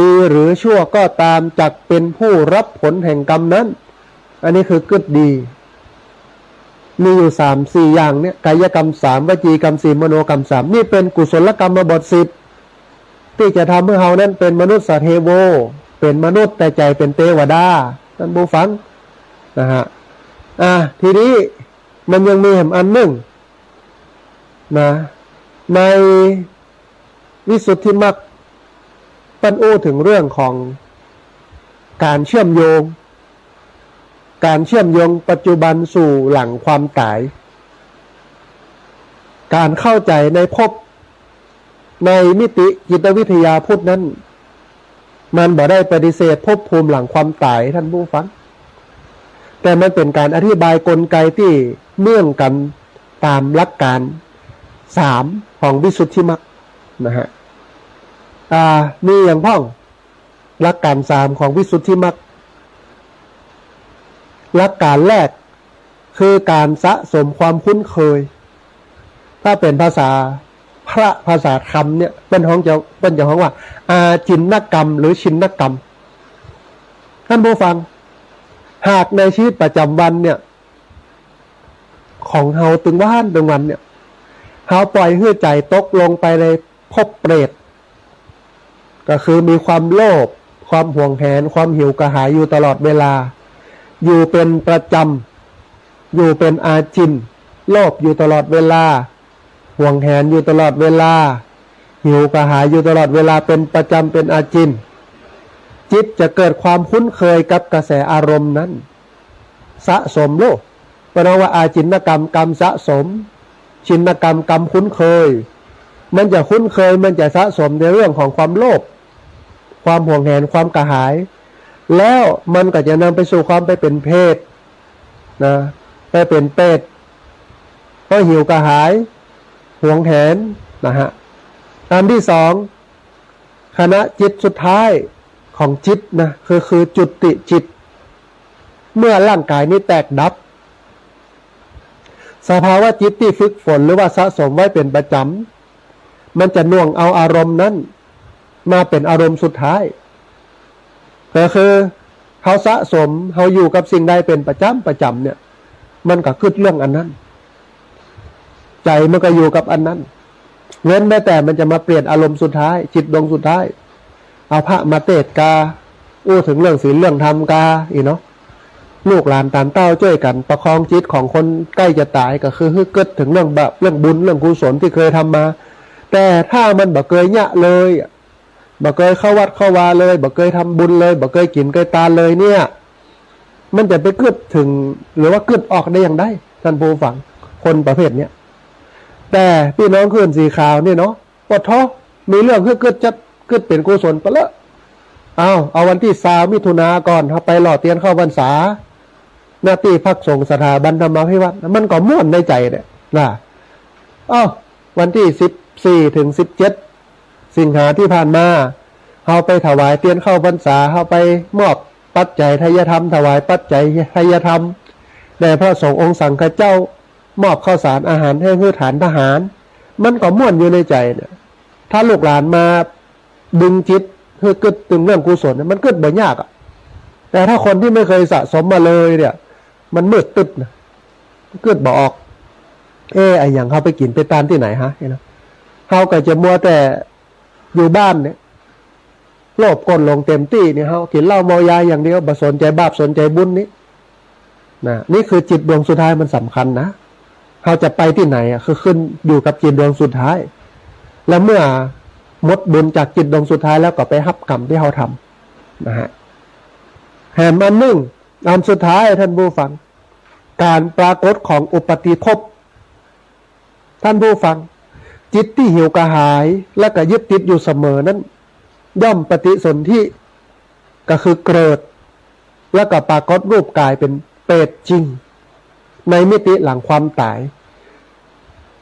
ดีหรือชั่วก็ตาม จักเป็นผู้รับผลแห่งกรรมนั้น อันนี้คือกึ๊ดดี มีอยู่สามสี่อย่างเนี่ย กายกรรมสาม วจีกรรมสี่ มโนกรรมสาม นี่เป๋นกุศลกรรมบทสิบ ตี้จะทำหื้อเฮานั้นเป๋นมนุษย์เทโว เป๋นมนุษย์แต่ใจ๋เป๋นเตวดา ต้านผู้ฟัง นะฮะ อ่า ทีนี้มันยังมีแหมอันนึ่ง นะ ในวิสุทธิมรรค เปิ้นอู้เถิงเรื่องของก๋านเจื้อมโยง ก๋านเจื้อมโยงปัจจุบันสู่หลังความต๋าย ก๋านเข้าใจ๋ในภพ ในมิติจิตวิทยาพุทธนั้น มันบ่ได้ปฏิเสธภพภูมิหลังความต๋าย ต้านผู้ฟัง แต่มันเป๋นก๋านอธิบายกลไกตี้เนื่องกั๋นต๋ามหลักก๋านสามของวิสุทธิมรรค นะฮะ อ่า มีอย่างพ่อง หลักก๋านสามของวิสุทธิมรรค หลักก๋านแรกคือก๋านสะสมความคุ้นเคย ถ้าเป๋นภาษาพระ ภาษาธรรมเนี่ย เปิ้นฮ้องจะ เปิ้นจะฮ้องว่า อาจินนกรรม หรือชินนกรรม ต้านผู้ฟัง หากในชีวิตประจ๋ำวันเนี่ย ของเฮาตึงวันตึงวันเนี่ย เฮาปล่อยหื้อใจ๋ตกลงไปในภพเปรต ก็คือมีความโลภ ความหวงแหน ความหิวกระหายอยู่ตลอดเวลา อยู่เป๋นประจ๋ำ อยู่เป๋นอาจิน โลภอยู่ตลอดเวลา หวงแหนอยู่ตลอดเวลา หิวกระหายอยู่ตลอดเวลา เป๋นประจ๋ำ เป๋นอาจิน จิตจะเกิดความคุ้นเคยกับกระแสอารมณ์นั้น สะสมโลก เปิ้นฮ้องว่าอาจินนกรรม กรรมสะสม ชินนกรรม กรรมคุ้นเคย มันจะคุ้นเคย มันจะสะสมในเรื่องของความโลภ ความหวงแหน ความกระหาย แล้วมันก็จะนำไปสู่ความไปเป๋นเปรต นะ ไปเป๋นเปรต เพราะหิวกระหาย หวงแหน นะฮะ อันที่สอง ขณะจิตสุดท้ายของจิตนะ คือ คือจุติจิต เมื่อร่างกายนี้แตกดับ สภาวะจิตตี้ฝึกฝนหรือว่าสะสมไว้เป๋นประจ๋ำ มันจะหน่วงเอาอารมณ์นั้นมาเป๋นอารมณ์สุดท้าย ก็คือเฮาสะสม เฮาอยู่กับสิ่งใดเป๋นประจ๋ำประจ๋ำเนี่ย มันก็กึ๊ดเรื่องอันนั้น ใจ๋มันก็อยู่กับอันนั้น เว้นไว้แต่มันจะมาเปลี่ยนอารมณ์สุดท้าย จิตดวงสุดท้าย เอาพระมาเตสน์กา อู้เถิงเรื่องศีลเรื่องธรรมกา อี้เนาะ ลูกหลานต๋านเต้าจ้วยกั๋นประคองจิตของคนใก้จะต๋าย ก็คือหื้อกึ๊ดเถิงเรื่องบาป เรื่องบุญ เรื่องกุศลตี้เกยทำมา แต่ถ้ามันบ่เกยเยียะเลยอะ บ่เกยเข้าวัดเข้าวาเลย บ่เกยทำบุญเลย บ่เกยกิ๋นเกยตานเลยเนี่ย มันจะไปกึ๊ดเถิง หรือว่ากึ๊ดออกได้อย่างใด ต้านผู้ฟัง คนประเภทเนี้ย แต่ปี้น้องคลื่นสีขาวนี่เนาะ ปะโธ่ มีเรื่องหื้อกึ๊ดจั๊ด กึ๊ดเป๋นกุศลไปละ เอา เอาวันตี้ซาวมิถุนาก่อน เฮาไปหล่อเตียนเข้าพรรษา หน้าตี้พักสงฆ์สถาบันธรรมาภิวัฒน์ มันก็ม่วนในใจ๋เนี่ย นะ เอ้า วันตี้สิบสี่เถิงสิบเจ็ดสิงหาตี้ผ่านมา เฮาไปถวายเตียนเข้าพรรษา เฮาไปมอบปัจจัยไทยธรรม ถวายปัจจัยไทยธรรมแด่พระสงฆ์องค์สังฆเจ้า มอบข้าวสารอาหารแห้งหื้อฐานทหาร มันก็ม่วนอยู่ในใจ๋เนี่ย ถ้าลูกหลานมาดึงจิตหื้อกึ๊ดเถิงเรื่องกุศลเนี่ย มันกึ๊ดบ่ยากอะ แต่ถ้าคนตี้ไม่เคยสะสมมาเลยเนี่ย มันมืดตึ๊บนะ กึ๊ดบ่ออก เอ๊ะ อะหยังเฮาไปกิ๋นไปตานตี้ไหนฮะ เนาะ เฮาก็จะมัวแต่อยู่บ้านเนี่ย โลภโกรธหลงเต็มตี้เนี่ย เฮากิ๋นเหล้าเมายาอย่างเดียว บ่สนใจ๋บาปสนใจ๋บุญนี่ นะ นี่คือจิตดวงสุดท้ายมันสำคัญนะ เฮาจะไปตี้ไหนอะ คือขึ้นอยู่กับจิตดวงสุดท้าย แล้วเมื่อหมดบุญจากจิตดวงสุดท้ายแล้วก็ไปฮับกรรมตี้เฮาทำ นะฮะ แหมอันนึ่ง อันสุดท้ายต้านผู้ฟัง ก๋านปรากฏของอุปัตติภพ ต้านผู้ฟัง จิตตี้หิวกระหายและก็ยึดติดอยู่เสมอนั้น ย่อมปฏิสนธิ ก็คือเกิด และก็ปรากฏรูปก๋ายเป๋นเปรตจริง ในมิติหลังความต๋าย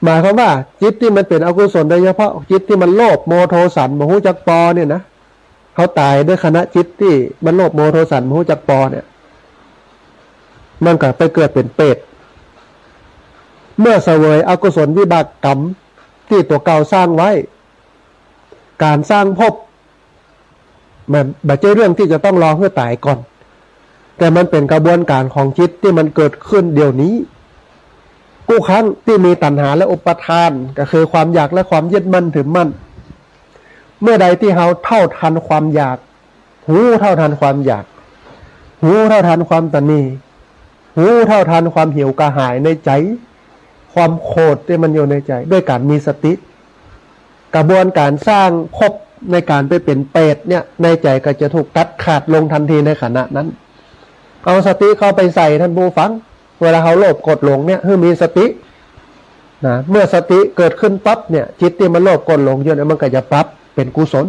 หมายความว่าจิตตี้มันเป๋นอกุศล โดยเฉพาะจิตตี้มันโลภ โมโท สัน บ่ฮู้จักปอเนี่ยนะ เฮาต๋ายด้วยขณะจิตตี้มันโลภ โมโท สัน บ่ฮู้จักปอเนี่ย มันก็ไปเกิดเป๋นเปรต เมื่อเสวยอกุศลวิบากกรรมตี้ตั๋วเก่าสร้างไว้ ก๋านสร้างภพ มันบ่ใจ้เรื่องตี้จะต้องรอหื้อต๋ายก่อน แต่มันเป๋นกระบวนก๋านของจิตตี้มันเกิดขึ้นเดี๋ยวนี้ กู้ครั้งตี้มีตัณหาและอุปาทาน ก็คือความอยากและความยึดมั่นถือมั่น เมื่อใดตี้เฮาเท่าทันความอยาก ฮู้เท่าทันความอยาก ฮู้เท่าทันความตระหนี่ ฮู้เท่าทันความหิวกระหายในใจ๋ ความโขดตี้มันอยู่ในใจ๋ ด้วยก๋านมีสติ กระบวนก๋านสร้างภพในก๋านไปเป๋นเปรตเนี่ย ในใจ๋ก็จะถูกตัดขาดลงทันทีในขณะนั้น เอาสติเข้าไปใส่ ท่านผู้ฟัง เวลาเฮาโลภโกรธหลงเนี่ย หื้อมีสตินะ เมื่อสติเกิดขึ้นปั๊บเนี่ย จิตตี้มันโลภโกรธหลงอยู่เนี่ย มันก็จะปรับเป๋นกุศล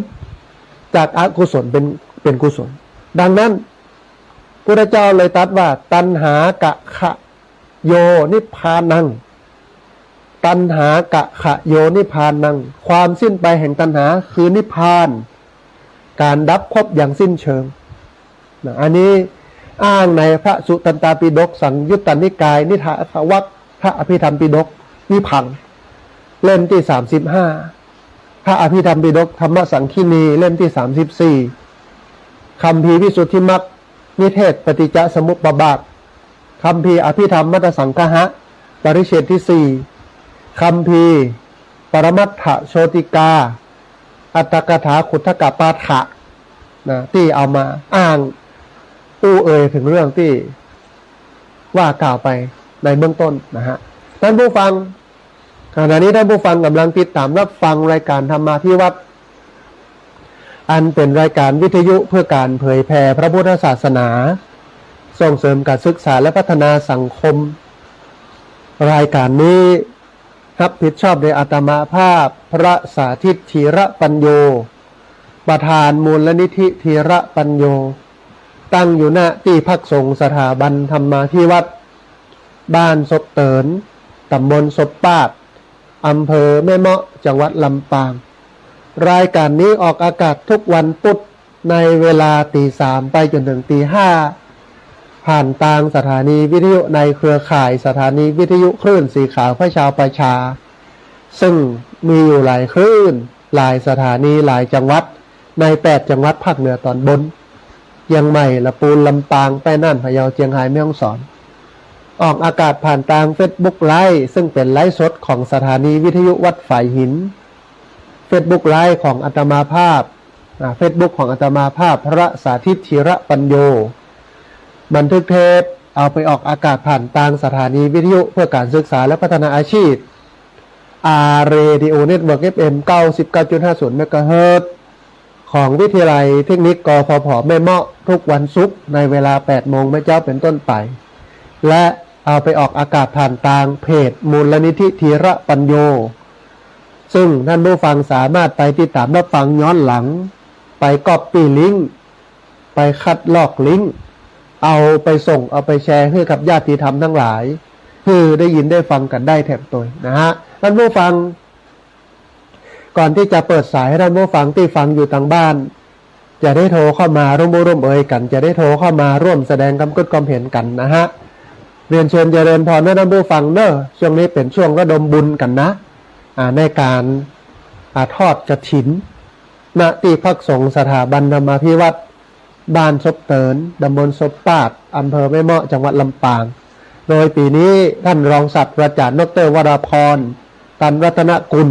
จากอกุศลเป๋น เป๋นกุศล ดังนั้น พุทธเจ้าเลยตรัสว่า ตัณหากะขะโยนิพพานัง ตัณหากะขะโยนิพพานัง ความสิ้นไปแห่งตัณหาคือนิพพาน ก๋านดับภพอย่างสิ้นเชิงนะ อันนี้อ้างในพระสุตตันตปิฎก สังยุตตนิกาย นิทาสวัก พระอภิธรรมปิฎกวิภังค์ เล่มตี้สามสิบห้า พระอภิธรรมปิฎกธรรมสังคิณี เล่มตี้สามสิบสี่ คัมภีร์วิสุทธิมรรค นิเทศปฏิจจสมุปบาท คัมภีร์อภิธรรมมัตตสังคหะ ปริเฉดตี้สี่ คัมภีร์ปรมัตถโชติกา อัตถกถาขุททกปาฐะนะ ตี้เอามาอ้างอู้เอ่ยเถิงเรื่องตี้ว่ากล่าวไปในเบื้องต้นนะฮะ ท่านผู้ฟัง ขณะนี้ท่านผู้ฟังกำลังติดตามรับฟังรายการธรรมาภิวัฒน์ อันเป๋นรายการวิทยุเพื่อก๋านเผยแผ่พระพุทธศาสนา ส่งเสริมก๋านศึกษาและพัฒนาสังคม รายการนี้รับผิดชอบโดยอาตมาภาพ พระสาธิต ธีระปัญโญ ประธานมูลนิธิธีระปัญโญ ตั้งอยู่ ณ ตี้พักสงฆ์สถาบันธรรมาภิวัฒน์ บ้านศพเติน ตำบลศพปาด อำเภอแม่เมาะ จังหวัดลำปาง รายการนี้ออกอากาศทุกวันพุธในเวลาตีสามไปจ๋นเถิงตีห้า ผ่านตางสถานีวิทยุในเครือข่ายสถานีวิทยุคลื่นสีขาวพระชาวประชา ซึ่งมีอยู่หลายคลื่น หลายสถานี หลายจังหวัด ในแปดจังหวัดภาคเหนือต๋อนบน เจียงใหม่ ละปูน ลำปาง แป้ น่าน พะเยา เจียงฮาย แม่ฮ่องสอน ออกอากาศผ่านตางเฟซบุ๊กไลฟ์ ซึ่งเป๋นไลฟ์สดของสถานีวิทยุวัดฝายหิน เฟซบุ๊กไลฟ์ของอาตมาภาพ อ่า เฟซบุ๊กของอาตมาภาพ พระสาธิต ธีระปัญโญ บันทึกเทปเอาไปออกอากาศผ่านตางสถานีวิทยุเพื่อก๋านศึกษาและพัฒนาอาชีพ อาร์ เรดิโอ เน็ตเวิร์ก เอฟ เอ็ม เก้าสิบเก้าจุดห้าศูนย์ เมกะเฮิรตซ์ ของวิทยาลัยเทคนิค กฟผ แม่เมาะ ทุกวันศุกร์ในเวลาแปดโมงเมื่อเจ๊าเป๋นต้นไป และเอาไปออกอากาศผ่านตางเพจมูลนิธิธีระปัญโญ ซึ่งท่านผู้ฟังสามารถไปติดตามรับฟังย้อนหลัง ไปก๊อปปี้ลิงก์ ไปคัดลอกลิงก์ เอาไปส่ง เอาไปแชร์หื้อกับญาติธรรมทั้งหลาย หื้อได้ยินได้ฟังกั๋นได้แถมตวยนะฮะ ท่านผู้ฟัง ก่อนตี้จะเปิดสายหื้อท่านผู้ฟังตี้ฟังอยู่ตางบ้าน จะได้โทรเข้ามาร่วมอู้ร่วมเอยกั๋น จะได้โทรเข้ามาร่วมแสดงความกึ๊ดความเห็นกั๋นนะฮะ เรียนเชิญเจริญพรนะท่านผู้ฟังเน่อ ช่วงนี้เป๋นช่วงระดมบุญกั๋นนะ อ่า ในก๋าน อ่า ทอดกฐิน ณ ตี้พักสงฆ์สถาบันธรรมาภิวัฒน์ บ้านศพเติน ตำบลศพปาด อำเภอแม่เมาะ จังหวัดลำปาง โดยปี๋นี้ท่านรองศาสตราจ๋ารย์ ด็อกเตอร์ วราพร ตันรัตนกุล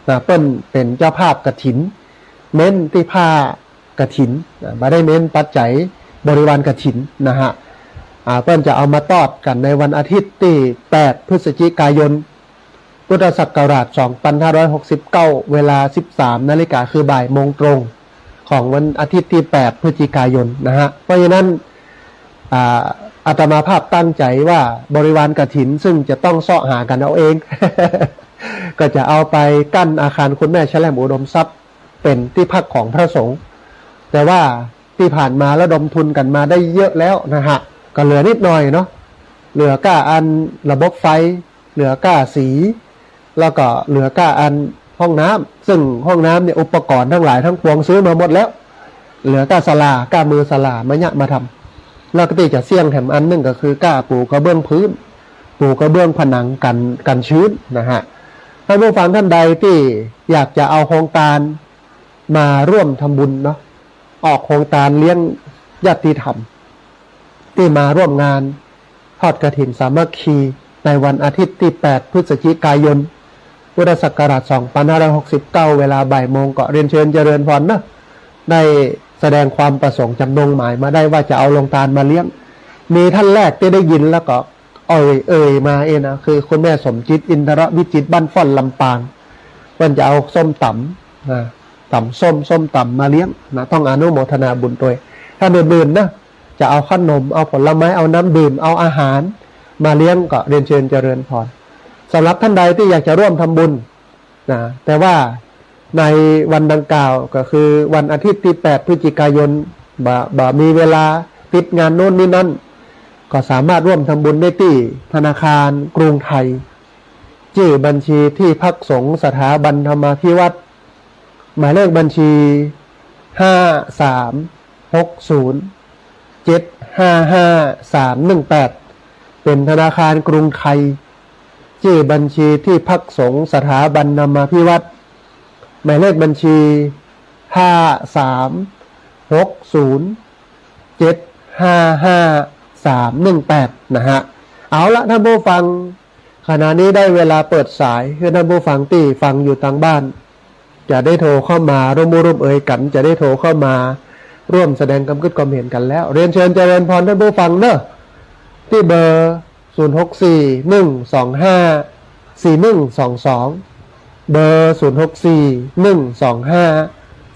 นะ เปิ้นเป๋นเจ้าภาพกฐิน เม้นตี้ผ้ากฐิน นะ บ่ได้เม้นปัจจัยบริวารกฐินนะฮะ อ่า เปิ้นจะเอามาทอดกั๋นในวันอาทิตย์ตี้แปดพฤศจิกายน พุทธศักราชสองพันห้าร้อยหกสิบเก้า เวลาสิบสามนาฬิกา คือบ่ายโมงตรง ของวันอาทิตย์ตี้แปดพฤศจิกายนนะฮะ เพราะฉะนั้น อ่า อาตมาภาพตั้งใจ๋ว่าบริวารกฐินซึ่งจะต้องเซาะหากั๋นเอาเอง ก็จะเอาไปกั้นอาคารคุณแม่แชล่มอุดมทรัพย์ เป๋นตี้พักของพระสงฆ์ แต่ว่าตี้ผ่านมาระดมทุนกั๋นมาได้เยอะแล้วนะฮะ ก็เหลือนิดหน่อยเนาะ เหลือก้าอันระบบไฟ เหลือก้าสี แล้วก็เหลือก้าอันห้องน้ำ ซึ่งห้องน้ำเนี่ยอุปกรณ์ทั้งหลายทั้งปวงซื้อมาหมดแล้ว เหลือก้าศาลา ก้ามือศาลามาเยียะมาทำ แล้วก็ตี้จะเสี้ยงแถมอันนึ่งก็คือก้าปูกระเบื้องพื้น ปูกระเบื้องผนังกัน กันชื้นนะฮะ ท่านผู้ฟังท่านใดตี้อยากจะเอาโฮงตานมาร่วมทำบุญเนาะ ออกโฮงตานเลี้ยงญาติธรรม ตี้มาร่วมงานทอดกฐินสามัคคี ในวันอาทิตย์ตี้แปดพฤศจิกายน พุทธศักราชสองพันห้าร้อยหกสิบเก้า เวลาบ่ายโมง ก็เรียนเชิญเจริญพรเนาะ ได้แสดงความประสงค์จำนงหมายมาได้ว่าจะเอาโฮงตานมาเลี้ยง มีท่านแรกตี้ได้ยินแล้วก็ เอ่ย เอ่ยมาเองนะ คือคุณแม่สมจิต อินทรวิจิตร บ้านฟ้อน ลำปาง เปิ้นจะเอาส้มต๋ำนะ ต๋ำส้ม ส้มต๋ำมาเลี้ยงนะ ต้องอนุโมทนาบุญตวย ท่านอื่นๆนะ จะเอาขนม เอาผลไม้ เอาน้ำดื่ม เอาอาหารมาเลี้ยง ก็เรียนเชิญเจริญพร สำหรับท่านใดตี้อยากจะร่วมทำบุญ นะ แต่ว่าในวันดังกล่าวก็คือวันอาทิตย์ตี้แปดพฤศจิกายน บ่ บ่มีเวลา ติดงานโน้นนี่นั่น ก็สามารถร่วมทำบุญได้ตี้ธนาคารกรุงไทย จื้อบัญชีที่พักสงฆ์สถาบันธรรมาภิวัฒน์ หมายเลขบัญชี ห้าสามหกศูนย์เจ็ดห้าห้าสามหนึ่งแปด เป็นธนาคารกรุงไทย จื้อบัญชีที่พักสงฆ์สถาบันธรรมาภิวัฒน์ หมายเลขบัญชี ห้าสามหกศูนย์เจ็ดห้าห้าสามหนึ่งแปด นะฮะ เอาละท่านผู้ฟัง ขณะนี้ได้เวลาเปิดสาย คือท่านผู้ฟังตี้ฟังอยู่ตางบ้าน จะได้โทรเข้ามาร่วมอู้ร่วมเอ่ยกั๋น จะได้โทรเข้ามาร่วมแสดงกำกึ๊ดความเห็นกั๋นแล้ว เรียนเชิญเจริญพรท่านผู้ฟังเนาะ ตี้เบอร์ ศูนย์หกสี่หนึ่งสองห้าสี่หนึ่งสองสอง เบอร์ ศูนย์หกสี่หนึ่งสองห้า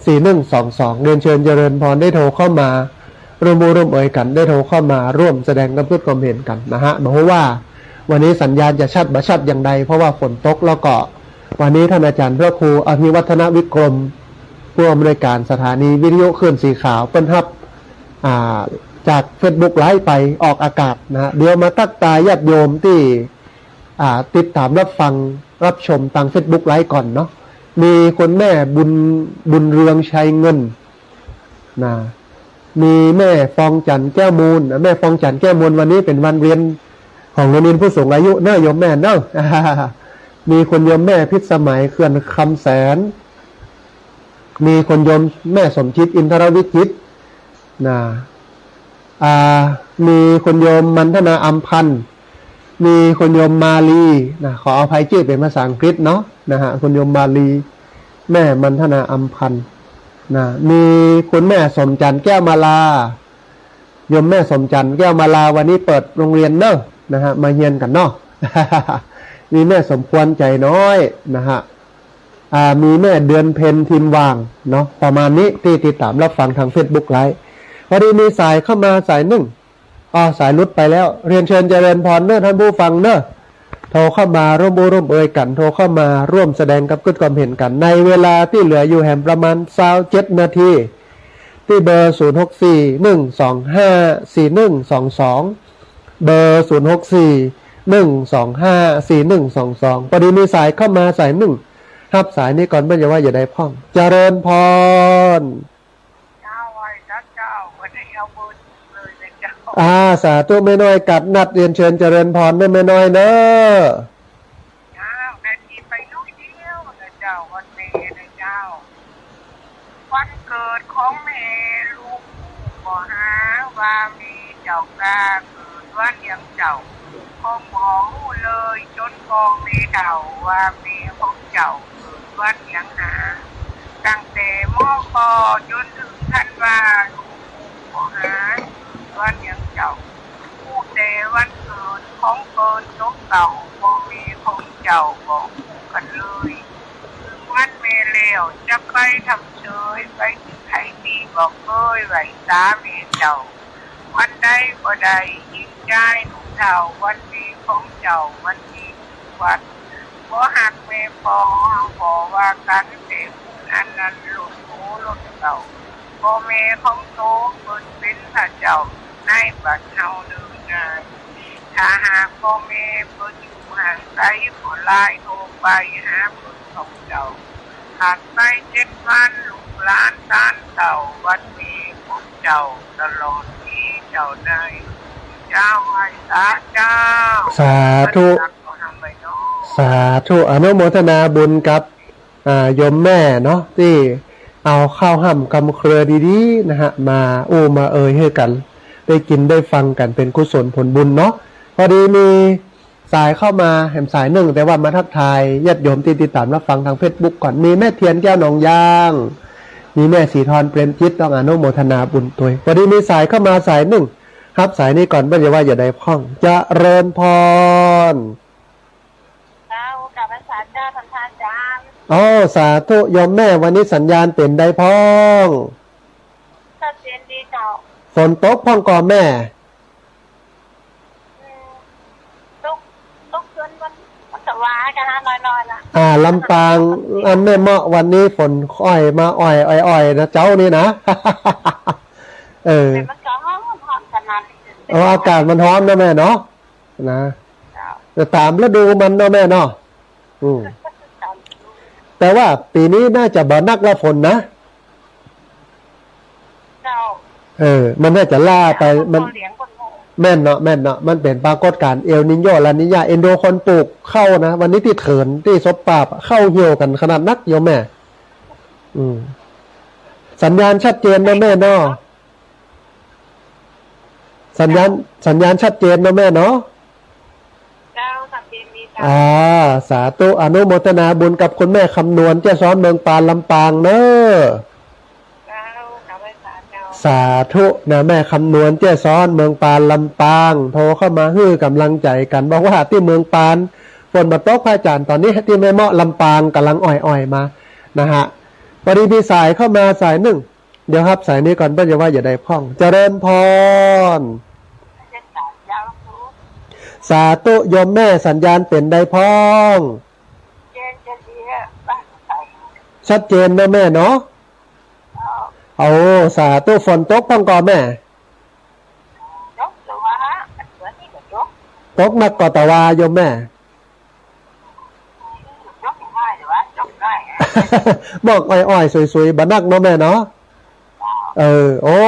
สี่หนึ่งสองสอง เรียนเชิญเจริญพรได้โทรเข้ามาร่วมอู้ร่วมเอ่ยกั๋น ได้โทรเข้ามาร่วมแสดงกำกึ๊ดความเห็นกั๋นนะฮะ บ่ฮู้ว่าวันนี้สัญญาณจะชัดบ่ชัดอย่างใด เพราะว่าฝนตก แล้วก็วันนี้ท่านอาจารย์พระครูอภิวัฒนวิกรม ผู้อำนวยการสถานีวิทยุคลื่นสีขาว เปิ้นฮับ อ่า จากเฟซบุ๊กไลฟ์ไปออกอากาศนะฮะ เดี๋ยวมาตั๊กตายญาติโยมตี้ อ่า ติดต๋ามรับฟังรับชมตางเฟซบุ๊กไลฟ์ก่อนเนาะ มีคุณแม่บุญ บุญเรืองชัยเงิน นะ มีแม่ฟองจันทร์แก้วมูล แม่ฟองจันทร์แก้วมูล วันนี้เป๋นวันเรียนของโรงเรียนผู้สูงอายุเนาะ โยมแม่เนาะ มีคุณโยมแม่พิสมัย เขื่อนคำแสน มีคุณโยมแม่สมจิต อินทรวิจิตร นะ อ่า มีคุณโยมมันธนา อำพันธ์ มีคุณโยมมาลี นะ ขออภัยจื้อเป๋นภาษาอังกฤษเนาะ นะฮะ คุณโยมมาลี แม่มันธนา อำพันธ์ นะ มีคุณแม่สมจันทร์แก้วมาลา โยมแม่สมจันทร์แก้วมาลา วันนี้เปิดโรงเรียนเนาะ นะฮะ มาเฮียนกั๋นเนาะ มีแม่สมควร ใจน้อย นะฮะ อ่า มีแม่เดือนเพ็ญ ทิมวาง เนาะ ประมาณนี้ ตี้ติดต๋ามรับฟังตางเฟซบุ๊กไลฟ์ พอดีมีสายเข้ามาสายนึ่ง อ๋อ สายหลุดไปแล้ว เรียนเชิญเจริญพรเนาะท่านผู้ฟังเนาะ โทรเข้ามาร่วมอู้ร่วมเอ่ยกั๋น โทรเข้ามาร่วมแสดงกำกึ๊ดความเห็นกั๋น ในเวลาตี้เหลืออยู่แหมประมาณซาวเจ็ดนาที ตี้เบอร์ ศูนย์หกสี่หนึ่งสองห้าสี่หนึ่งสองสอง เบอร์ ศูนย์หกสี่หนึ่งสองห้าสี่หนึ่งสองสอง พอดีมีสายเข้ามาสายนึ่ง ฮับสายนี้ก่อน เปิ้นจะว่าจะใดพ่อง เจริญพร เจ้า ไหว้พระเจ้า วันนี้เอาเบอร์ถูกเลยนะเจ้า อ่า สาธุ แม่น้อยกัดนัด เรียนเชิญเจริญพรเนาะแม่น้อยเนาะ เจ้า นาทีไปน้อยเดียวนะเจ้า วันแม่นะเจ้า วันเกิดของแม่ลูกบ่หาว่าแม่เจ้าก้าเกิดวันหยังเจ้า คงบ่ฮู้เลย จ๋นพ่องแม่เฒ่าว่าแม่ของเจ้าเกิดวันหยังหา ตั้งแต่ มค จ๋นเถิงธันวา ลูกบ่หาเกิดวันหยังเจ้า ฮู้แต่วันเกิดของเปิ้น สมเก่า พ่อแม่ของเจ้าบ่ฮู้กั๋นเลย เถิงวันแม่แล้ว จักไปทำเฉย ไปตี้ใผตี้บ่เกย ไหว้สาแม่เจ้า วันใดบ่ได้ ยิ่งจายหนุ่มเฒ่า วันแม่ของเจ้า วันนี้ทุกวัน บ่ฮักแม่พ่อง เฮาบ่ว่ากั๋น แต่บุญอันนั้นล้นโหล้นเต้า พ่อแม่ของโตเปิ้นเป๋นพระเจ้า ในบัดเฮาเนิ่นนาน ถ้าหากพ่อแม่เปิ้นอยู่ห่างไกล ก็ไลน์โทรไปหาเปิ้นของเจ้า ผ่านไปเจ็ดวัน ลูกหลานตานเต้า วันแม่ของเจ้า ตลอดปีเจ้าได้ จ เจ้า ไหว้สาเจ้า สาธุ สาธุ อนุโมทนาบุญกับ อ่า โยมแม่เนาะ ตี้เอาข้าวห้ำกำเครือดีๆ นะฮะ มาอู้มาเอยหื้อกั๋น ได้กิ๋นได้ฟังกั๋น เป๋นกุศลผลบุญเนาะ พอดีมี สายเข้ามาแหมสายนึ่ง แต่ว่ามาทักทายญาติโยมตี้ติดต๋ามรับฟังตางเฟซบุ๊กก่อน มีแม่เทียนแก้วหนองยาง มีแม่ศรีธรเปรมจิต ต้องอนุโมทนาบุญตวย พอดีมีสายเข้ามาสายนึ่ง ฮับสายนี้ก่อน เปิ้นจะว่าจะใดพ่อง เจริญพร เจ้า กราบไหว้สาเจ้า ท่านพระอาจารย์ อ๋อ สาธุ โยมแม่ วันนี้สัญญาณเป๋นใดพ่อง ชัดเจนดีเจ้า ฝนตกพ่องก่อแม่ อืม ตก ตกจนวัน วันตะวากันนะ น้อยๆ นะ อ่า ลำปาง อันแม่เมาะ วันนี้ฝนอ่อยมาอ่อย อ่อยๆ นะเจ้านี่นะ เออ แต่มันก็ฮ้อนๆ ขนาด เออ อากาศมันฮ้อนนะแม่เนาะ นะ เจ้า แต่ต๋ามฤดูมันเนาะแม่เนาะ อืม แต่ว่าปี๋นี้น่าจะบ่หนักละฝนนะ เจ้า เออ มันน่าจะล้าไป มัน แม่นเนาะ แม่นเนาะ มันเป๋นปรากฏการณ์เอลนีโญ ลานีญา เอ็นดูคนปลูกข้าวนะ วันนี้ตี้เถิน ตี้สบปราบ ข้าวเหี่ยวกั๋นขนาดนักโยมแม่ อืม สัญญาณชัดเจนเนาะแม่เนาะ สัญญาณ สัญญาณชัดเจนเนาะแม่เนาะ เจ้า ชัดเจนดีเจ้า อ่า สาธุ อนุโมทนาบุญกับคุณแม่คำนวณ แจ้ซ้อน เมืองปาน ลำปางเนาะ เจ้า กราบไหว้สาเจ้า สาธุนะ แม่คำนวณ แจ้ซ้อน เมืองปาน ลำปาง โทรเข้ามาหื้อก๋ำลังใจ๋กั๋น บอกว่าตี้เมืองปาน ฝนบ่ตกพระอาจารย์ ต๋อนนี้ตี้แม่เมาะ ลำปาง ก่ำลังอ่อยๆ มา นะฮะ พอดีมีสายเข้ามาสายนึ่ง เดี๋ยวฮับสายนี้ก่อน เปิ้นจะว่าจะใดพ่อง เจริญพร สาธุ โยมแม่ สัญญาณเป๋นใดพ่อง ชัดเจนเนาะแม่เนาะ โอ้ สาธุ ฝนตกพ่องก่อแม่ ตกหนักก่อตะวาโยมแม่ บอกอ่อยๆ สุยๆ บ่หนักเนาะแม่เนาะ เออ โอ้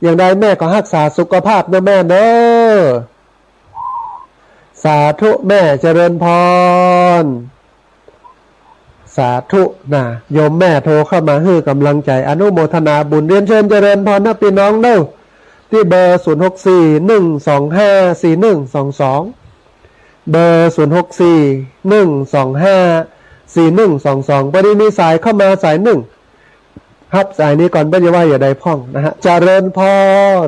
อย่างใดแม่ก็ฮักษาสุขภาพเนาะแม่เนาะ สาธุแม่ เจริญพร สาธุนะ โยมแม่โทรเข้ามาหื้อก๋ำลังใจ๋ อนุโมทนาบุญ เรียนเชิญเจริญพรนะปี้น้องเนาะ ตี้เบอร์ ศูนย์หกสี่ หนึ่งสองห้า สี่หนึ่งสองสอง เบอร์ ศูนย์หกสี่ หนึ่งสองห้า สี่หนึ่งสองสอง พอดีมีสายเข้ามาสายนึ่ง ฮับสายนี้ก่อน เปิ้นจะว่าจะใดพ่องนะฮะ เจริญพร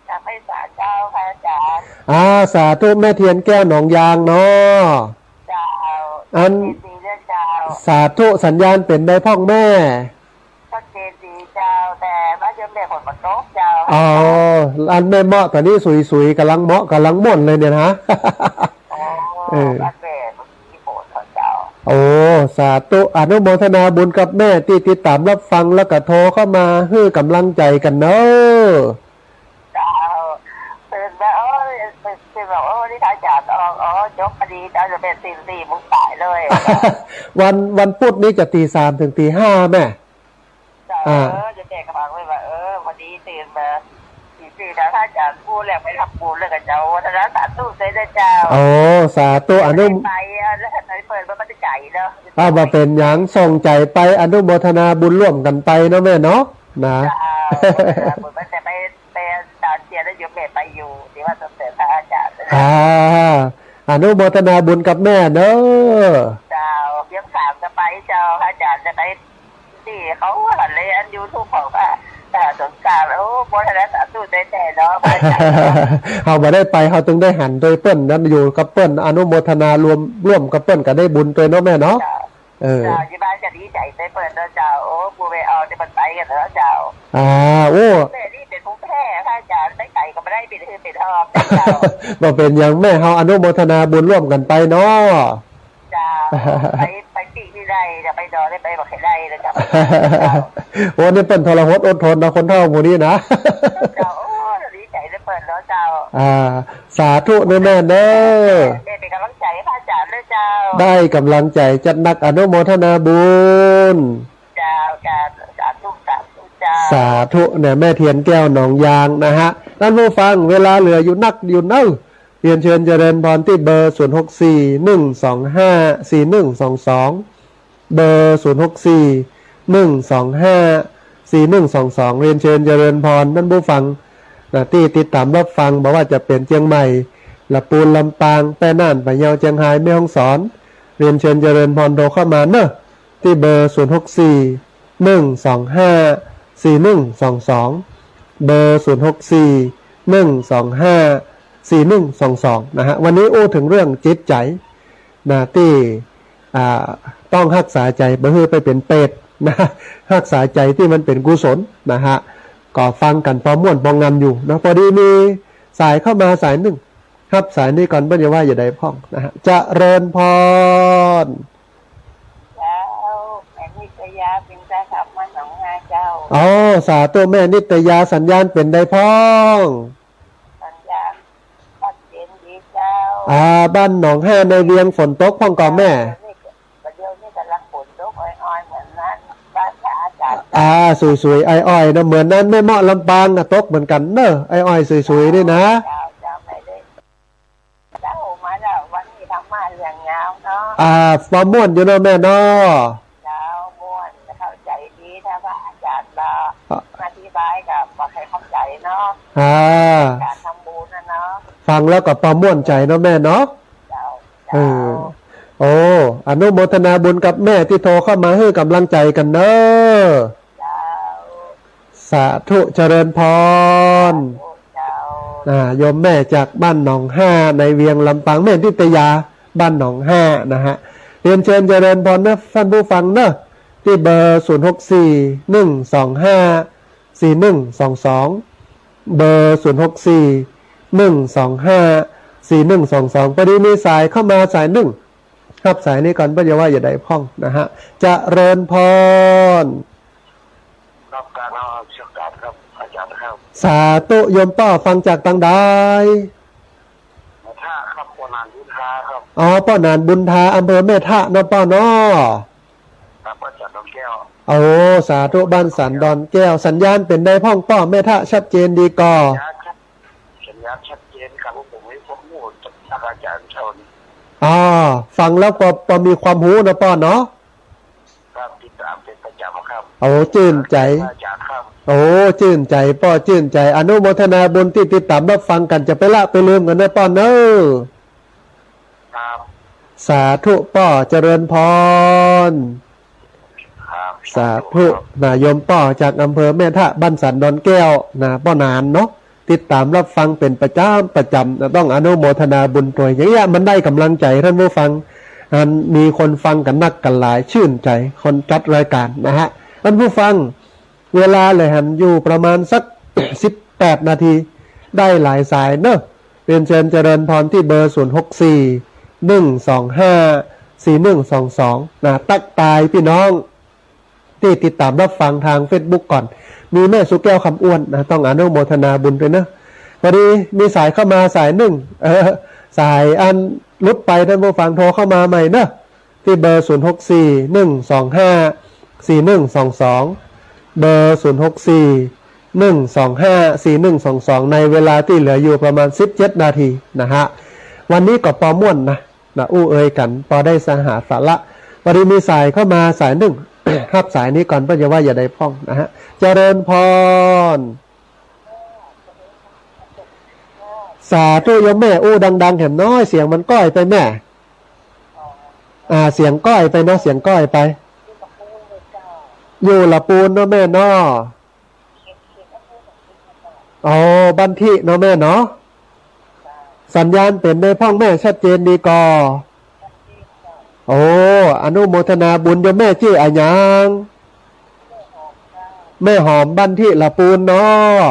กราบไหว้สาเจ้า พระอาจารย์ อ่า สาธุ แม่เทียนแก้วหนองยางเนาะ เจ้า อัน ยินดีด้วยเจ้า สาธุ สัญญาณเป๋นใดพ่องแม่ ชัดเจนดีเจ้า แต่ว่ายังแดดฝนบ่ตกเจ้า อ๋อ อันแม่เมาะต๋อนนี้สุยๆ ก๋ำลังเหมาะก๋ำลังม่วนเลยเนี่ยนะ อ๋อ เออ อันแดด โอ้ สาธุ อนุโมทนาบุญกับแม่ตี้ติดต๋ามรับฟัง แล้วก็โทรเข้ามาหื้อก๋ำลังใจ๋กั๋นเนาะ เจ้า ตื่นมา โอ้ย ตื่น ตื่นมา โอ้ นี่พระอาจารย์ออก อ๋อ จบพอดี เจ้า จะเป๋นตีสี่โมงปายเลย วัน วันพุธนี้จะตีสามเถิงตีห้าแม่ เจ้า อ่า เออ จะแจกกระเป๋าไว้ว่า เออ วันนี้ตื่นมา สี่สี่นะ พระอาจารย์พูดแล้วไปทำบุญแล้วกับเจ้า วัฒนสาธุด้วยนะเจ้า โอ้ สาธุ อนุ ไปอ่ะ แล้วไปเปิดมันก็จะไก่เนาะ อ่า บ่เป๋นหยัง ส่งใจ๋ไป อนุโมทนาบุญร่วมกั๋นไปเนาะแม่เนาะ นะ เจ้า บุญมันจะไป ไปตามเชียร์แล้วโยมแม่ไปอยู่ ที่วัดสมเด็จพระอาจารย์ อ่า อนุโมทนาบุญกับแม่เนาะ เจ้า เยี่ยมสามจะไปเจ้า พระอาจารย์จะไป ที่เขาหันเลยอันยูทูบของพระอาจารย์สงกรานต์ โอ้ โมทนาสาธุแท้ๆเนาะ พระอาจารย์ เฮาบ่ได้ไป เฮาตึงได้หันโดยเปิ้นนั้น อยู่กับเปิ้น อนุโมทนารวม ร่วมกับเปิ้นก็ได้บุญตวยเนาะแม่เนาะ เจ้า เออ เจ้า อยู่บ้านก็ดีใจ๋แท้เปิ้นเนาะเจ้า โอ้ ปู่แม่ออกจะมันไปกั๋นเนาะเจ้า อ่า โอ้ แม่นี่เป๋นภูมิแพ้ พระอาจารย์ ไปไกลก็บ่ได้ เป๋นหื้อเป๋นหอบเจ้า บ่เป๋นหยังแม่ เฮาอนุโมทนาบุญร่วมกั๋นไปเนาะ เจ้า ไป ไปปีกนี่ได้ จะไปดอยได้ ไปบ่เคยได้เลยเจ้า โอ้ นี่เปิ้นทรหดอดทนนะ คนเฒ่าหมู่นี้นะ เจ้า โอ้ ดีใจ๋แท้เปิ้นเนาะเจ้า อ่า สาธุเนาะแม่เนาะ แม่เป๋นก๋ำลังใจ๋ให้พระอาจารย์ด้วยเจ้า ได้ก๋ำลังใจ๋จัดหนัก อนุโมทนาบุญ เจ้า เจ้า สาธุ สาธุ เจ้า สาธุ เนี่ย แม่เทียนแก้วหนองยางนะฮะ ต้านผู้ฟัง เวลาเหลืออยู่นักอยู่เน่อ เรียนเชิญเจริญพรตี้เบอร์ ศูนย์หกสี่ หนึ่งสองห้า สี่หนึ่งสองสอง เบอร์ ศูนย์หกสี่ หนึ่งสองห้า สี่หนึ่งสองสอง เรียนเชิญเจริญพรต้านผู้ฟังนะ ตี้ติดต๋ามรับฟัง บ่ว่าจะเป๋นเจียงใหม่ ละปูน ลำปาง แป้น่าน ปะเยา เจียงฮาย แม่ฮ่องสอน เรียนเชิญเจริญพรโทรเข้ามาเน่อ ตี้เบอร์ ศูนย์หกสี่ หนึ่งสองห้า สี่หนึ่งสองสอง เบอร์ ศูนย์หกสี่ หนึ่งสองห้า สี่หนึ่งสองสอง นะฮะ วันนี้อู้เถิงเรื่องจิตใจ๋นะ ตี้ อ่า ต้องฮักษาใจ๋บ่หื้อไปเป๋นเปรตนะ ฮักษาใจ๋ตี้มันเป๋นกุศลนะฮะ ก็ฟังกั๋นปอม่วนปองามอยู่นะ พอดีมีสายเข้ามาสายนึ่ง ฮับสายนี้ก่อน เปิ้นจะว่าจะใดพ่องนะฮะ เจริญพร เจ้า แม่นิตยา เป๋นสายธรรมะหนองฮาเจ้า อ๋อ สาธุ แม่นิตยา สัญญาณเป๋นใดพ่อง สัญญาณชัดเจนดีเจ้า อ่า บ้านหนองฮาในเวียงฝนตกพ่องก่อแม่ เดี๋ยวนี้ เดี๋ยวนี้ก๋ำลังฝนตกอ้อยๆ เหมือนนั้น บ้านพระอาจารย์ อ่า สุยๆ อ้อยๆ นะ เหมือนนั้น แม่เมาะ ลำปางก็ตกเหมือนกั๋นเน่อ อ้อยๆ สุยๆ นี่นะ เจ้า เจ้า ไม่ได้ เจ้า มาแล้ว วันนี้ธรรมะเรื่องยาวเนาะ อ่า ปอม่วนอยู่เนาะแม่เนาะ เจ้า ม่วน เข้าใจ๋ดี ถ้าพระอาจารย์มา อ่ะ อธิบายก็บ่ใค่เข้าใจ๋เนาะ อ่า ก๋านทำบุญนะเนาะ ฟังแล้วก็ปอม่วนใจ๋เนาะแม่เนาะ เจ้า เออ เจ้า โอ้ อนุโมทนาบุญกับแม่ตี้โทรเข้ามาหื้อก๋ำลังใจ๋กั๋นเน่อ เจ้า สาธุ เจริญพร สาธุเจ้า อ่า โยมแม่จากบ้านหนองฮาในเวียงลำปาง แม่นิตยา บ้านหนองฮานะฮะ เรียนเชิญเจริญพรเน่อ ต้านผู้ฟังเน่อ ตี้เบอร์ ศูนย์หกสี่ หนึ่งสองห้า สี่หนึ่งสองสอง เบอร์ ศูนย์หกสี่ หนึ่งสองห้า สี่หนึ่งสองสอง พอดีมีสายเข้ามาสายนึ่ง ฮับสายนี้ก่อน เปิ้นจะว่าจะใดพ่องนะฮะ เจริญพร ครับ กราบนมัสก๋านครับ อาจ๋ารย์ครับ สาธุ โยมป้อ ฟังจากตางใด แม่ทะครับ ป้อหนานบุญทาครับ อ๋อ ป้อหนานบุญทา อำเภอแม่ทะเนาะป้อเนาะ ครับ บ้านสันดอนแก้ว โอ้ สาธุ บ้านสันดอนแก้ว สัญญาณเป๋นใดพ่องป้อ แม่ทะ ชัดเจนดีก่อ สัญญาณชัด สัญญาณชัดเจนครับ ผมมีความรู้จากอาจ๋ารย์เจ้านี่ อ๋อ ฟังแล้วก็ ก็มีความรู้เนาะป้อเนาะ ครับ ติดต๋ามเป๋นประจ๋ำครับ โอ้ จื้นใจ๋ อาจ๋ารย์ครับ โอ้ จื้นใจ๋ป้อ จื้นใจ๋ อนุโมทนาบุญตี้ติดต๋ามรับฟังกั๋น จะไปละไปลืมกั๋นเน่อป้อเน่อ ครับ สาธุป้อ เจริญพร ครับ สาธุ สาธุครับ นะ โยมป้อจากอำเภอแม่ทะ บ้านสันดอนแก้วนะ ป้อหนานเนาะ ติดต๋ามรับฟังเป๋นประจ๋ำประจ๋ำนะ ต้องอนุโมทนาบุญตวย อย่างเนี้ยมันได้ก๋ำลังใจ๋ ต้านผู้ฟัง อันมีคนฟังกั๋นนักกั๋นหลาย จื้นใจ๋ คนจัดรายก๋านนะฮะ ต้านผู้ฟัง เวลาเหลือหันอยู่ประมาณสัก สิบแปดนาที ได้หลายสายเน่อ เรียนเชิญเจริญพรตี้เบอร์ ศูนย์หกสี่ หนึ่งสองห้า สี่หนึ่งสองสอง นะ ตั๊กตายปี้น้อง ตี้ติดต๋ามรับฟังตางเฟซบุ๊กก่อน มีแม่สุแก้ว คำอ้วนนะ ต้องอนุโมทนาบุญตวยเน่อ พอดีมีสายเข้ามาสายนึ่ง เออ สายอันหลุดไป ต้านผู้ฟังโทรเข้ามาใหม่เน่อ ตี้เบอร์ ศูนย์หกสี่ หนึ่งสองห้า สี่หนึ่งสองสอง เบอร์ ศูนย์หกสี่ หนึ่งสองห้า สี่หนึ่งสองสอง ในเวลาตี้เหลืออยู่ประมาณ สิบเจ็ดนาทีนะฮะ วันนี้ก็ปอม่วนนะ นะ อู้เอยกั๋น ปอได้สาหาสาระ พอดีมีสายเข้ามาสายนึ่ง ฮับสายนี้ก่อน เปิ้นจะว่าจะใดพ่องนะฮะ เจริญพร สาธุโยมแม่ อู้ดังๆ แหมน้อย เสียงมันก้อยไปแม่ อ่า เสียงก้อยไปเนาะ เสียงก้อยไป อยู่ละปูนเนาะแม่เนาะ อ๋อ บ้านที่เนาะแม่เนาะ สัญญาณเป๋นใดพ่องแม่ ชัดเจนดีก่อ โอ้ อนุโมทนาบุญโยมแม่ จื้ออะหยัง แม่หอม บ้านที่ละปูนเนาะ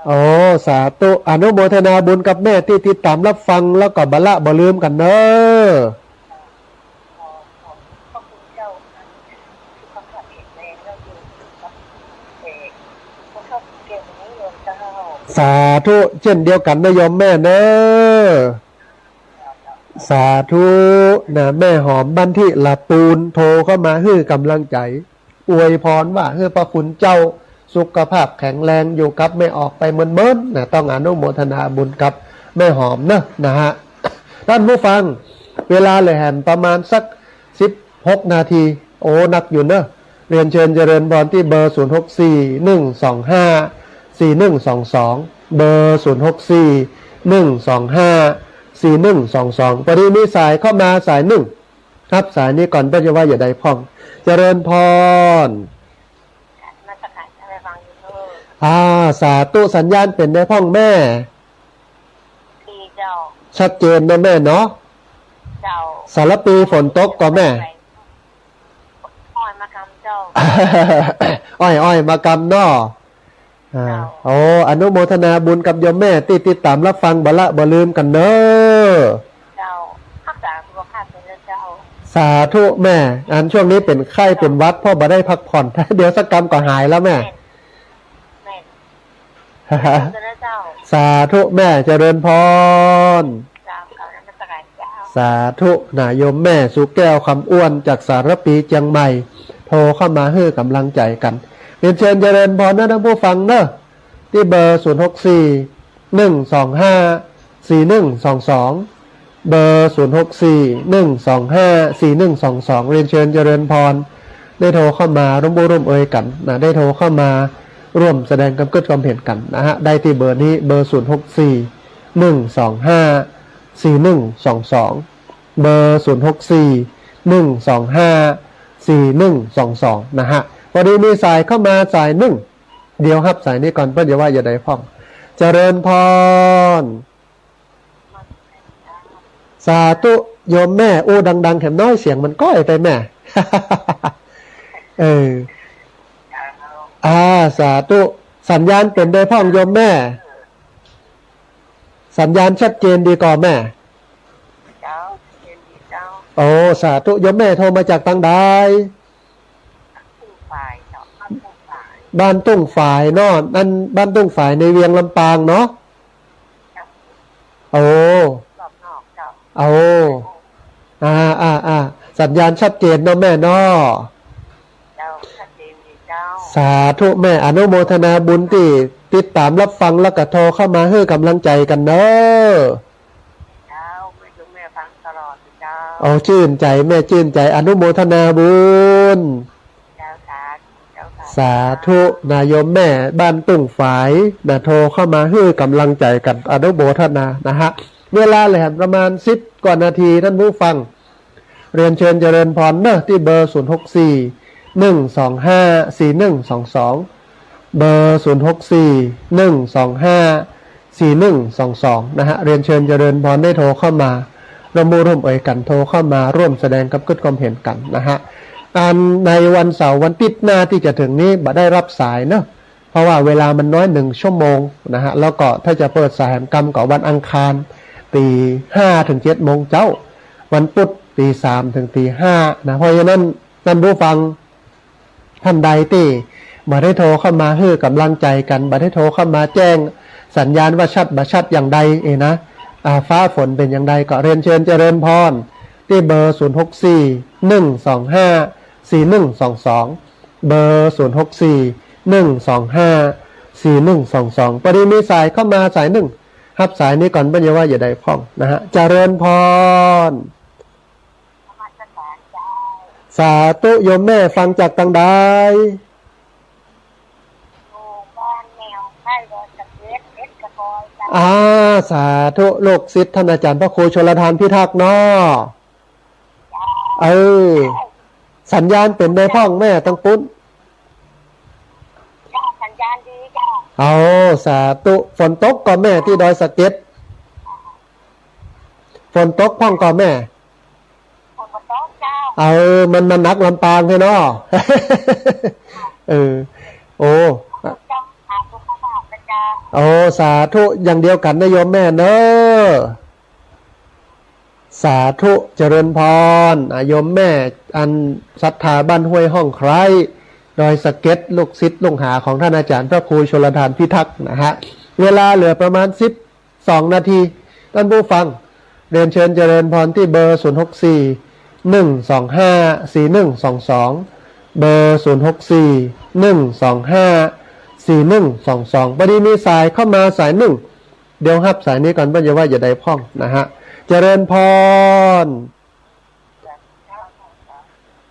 โอ้ สาธุ อนุโมทนาบุญกับแม่ตี้ติดต๋ามรับฟัง แล้วก็บ่ละบ่ลืมกั๋นเน่อ สาธุ เจ้นเดียวกั๋นนะโยมแม่เน่อ สาธุ นะ แม่หอม บ้านที่ละปูน โทรเข้ามาหื้อก๋ำลังใจ๋ อวยพรว่าหื้อพระคุณเจ้าสุขภาพแข็งแรง อยู่กับแม่ออกไปเมินๆ นะ ต้องอนุโมทนาบุญกับแม่หอมเนอะ นะฮะ ท่านผู้ฟัง เวลาเหลือแหมประมาณสักสิบหกนาที โอ้ นักอยู่เนอะ เรียนเชิญเจริญพรตี้เบอร์ ศูนย์หกสี่ หนึ่งสองห้า สี่หนึ่งสองสอง เบอร์ ศูนย์หกสี่ หนึ่งสองห้า สี่หนึ่งสองสอง พอดีมีสายเข้ามาสายนึ่ง ฮับสายนี้ก่อน เปิ้นจะว่าจะใดพ่อง เจริญพร นมัสการเจ้า ได้ฟังอยู่เนอะ อ่า สาธุ สัญญาณเป๋นใดพ่องแม่ ดีเจ้า ชัดเจนเนาะแม่เนาะ เจ้า สารภีฝนตกก่อแม่ อ้อยมากำเจ้า อ้อยๆ มากำเนาะ อ่า เจ้า โอ้ อนุโมทนาบุญกับโยมแม่ตี้ติดตามรับฟัง บ่ละบ่ลืมกั๋นเนอะ เจ้า ฮักษาสุขภาพเปิ้นเจ้า สาธุแม่ อันช่วงนี้เป๋นไข้เป๋นหวัด เพราะบ่ได้พักผ่อน เดี๋ยวสักกำก็หายแล้วแม่ แม่น แม่น เจ้า สาธุแม่ เจริญพร เจ้า กราบนมัสการเจ้า สาธุ นะ โยมแม่สุแก้ว คำอ้วน จากสารภีเจียงใหม่ โทรเข้ามาหื้อกำลังใจ๋กั๋น เรียนเชิญเจริญพรนะท่านผู้ฟังเนอะ ตี้เบอร์ ศูนย์หกสี่ หนึ่งสองห้า สี่หนึ่งสองสอง เบอร์ ศูนย์หกสี่ หนึ่งสองห้า สี่หนึ่งสองสอง เรียนเชิญเจริญพร ได้โทรเข้ามาร่วมอู้ร่วมเอยกั๋นนะ ได้โทรเข้ามาร่วมแสดงกำกึ๊ดความเห็นกั๋นนะฮะ ได้ตี้เบอร์นี้ เบอร์ ศูนย์หกสี่ หนึ่งสองห้า สี่หนึ่งสองสอง เบอร์ ศูนย์หกสี่ หนึ่งสองห้า สี่หนึ่งสองสอง นะฮะ พอดีมีสายเข้ามาสายนึ่ง เดี๋ยวฮับสายนี้ก่อน เปิ้นจะว่าจะใดพ่อง เจริญพร สาธุ โยมแม่ อู้ดังๆ แหมน้อย เสียงมันก้อยไปแม่ เออ อ่า สาธุ สัญญาณเป๋นใดพ่องโยมแม่ สัญญาณชัดเจนดีก่อแม่ เจ้า ชัดเจนดีเจ้า โอ้ สาธุ โยมแม่โทรมาจากตางใด บ้านตุ้งฝายเจ้า บ้านตุ้งฝาย บ้านตุ้งฝายเนาะ อันบ้านตุ้งฝายในเวียงลำปางเนาะ เจ้า โอ้ รอบนอกเจ้า โอ้ อ่า อ่า อ่า สัญญาณชัดเจนเนาะแม่เนาะ เจ้า ชัดเจนดีเจ้า สาธุแม่ อนุโมทนาบุญตี้ติดตามรับฟังแล้วก็โทรเข้ามาหื้อกำลังใจ๋กั๋นเนอะ เจ้า แม่อยู่แม่ฟังตลอดเจ้า โอ้ จื้นใจ๋แม่ จื้นใจ๋ อนุโมทนาบุญ เจ้า สาธุเจ้า สาธุ สาธุ นะ โยมแม่บ้านตุ้งฝายนะ โทรเข้ามาหื้อกำลังใจ๋กั๋น อนุโมทนานะฮะ เวลาเหลือแหมประมาณสิบกว่านาที ท่านผู้ฟัง เรียนเชิญเจริญพรเนอะ ตี้เบอร์ ศูนย์หกสี่ หนึ่งสองห้า สี่หนึ่งสองสอง เบอร์ ศูนย์หกสี่ หนึ่งสองห้า สี่หนึ่งสองสอง นะฮะ เรียนเชิญเจริญพรได้โทรเข้ามาร่วมอู้ร่วมเอยกั๋น โทรเข้ามาร่วมแสดงกำกึ๊ดความเห็นกั๋นนะฮะ อันในวันเสาร์วันติ๊ดหน้าตี้จะเถิงนี้บ่ได้ฮับสายเนอะ เพราะว่าเวลามันน้อย หนึ่งชั่วโมงนะฮะ แล้วก็ถ้าจะเปิดสายแหมกำก็วันอังคาร ตีห้าเถิงเจ็ดโมงเจ๊า วันพุธตีสามเถิงตีห้านะ เพราะฉะนั้นท่านผู้ฟัง ท่านใดตี้บ่ได้โทรเข้ามาหื้อกำลังใจ๋กั๋น บ่ได้โทรเข้ามาแจ้งสัญญาณว่าชัดบ่ชัดอย่างใดเอนะ อ่า ฟ้าฝนเป๋นอย่างใดก็เรียนเชิญเจริญพร ตี้เบอร์ ศูนย์หกสี่ หนึ่งสองห้า สี่หนึ่งสองสอง เบอร์ ศูนย์หกสี่ หนึ่งสองห้า สี่หนึ่งสองสอง พอดีมีสายเข้ามาสายนึ่ง ฮับสายนี้ก่อน เปิ้นจะว่าจะใดพ่องนะฮะ เจริญพร นมัสการเจ้า สาธุ โยมแม่ฟังจากตางใด อยู่บ้านแม่ออกไข่ดอยสะเก็ด เอ็ดกระบอยเจ้า อ่า สาธุ ลูกศิษย์ท่านอาจารย์พระครูชลทานพิทักษ์เนาะ เจ้า เออ สัญญาณเป๋นใดพ่องแม่ตางปุ้น เจ้า สัญญาณดีเจ้า เอา สาธุ ฝนตกก่อแม่ตี้ดอยสะเก็ด ฝนตกพ่องก่อแม่ ฝนบ่ตกเจ้า เออ มัน มันหนักลำปางแท้เนาะ เออ โอ้ เจ้า สาธุ สาธุเจ้า โอ้ สาธุ อย่างเดียวกั๋นนะโยมแม่เนอะ สาธุ เจริญพร อ่ะ โยมแม่อันศรัทธาบ้านห้วยห้องไคร้ ดอยสะเก็ด ลูกศิษย์ลูกหาของท่านอาจารย์พระครูชลทานพิทักษ์นะฮะ เวลาเหลือประมาณสิบ สองนาที ท่านผู้ฟัง เรียนเชิญเจริญพรตี้เบอร์ ศูนย์หกสี่ หนึ่งสองห้า สี่หนึ่งสองสอง เบอร์ ศูนย์ หก สี่ หนึ่ง สอง ห้า สี่ หนึ่ง สอง สอง พอดีมีสายเข้ามาสายนึ่ง เดี๋ยวฮับสายนี้ก่อน เปิ้นจะว่าจะใดพ่องนะฮะ เจริญพร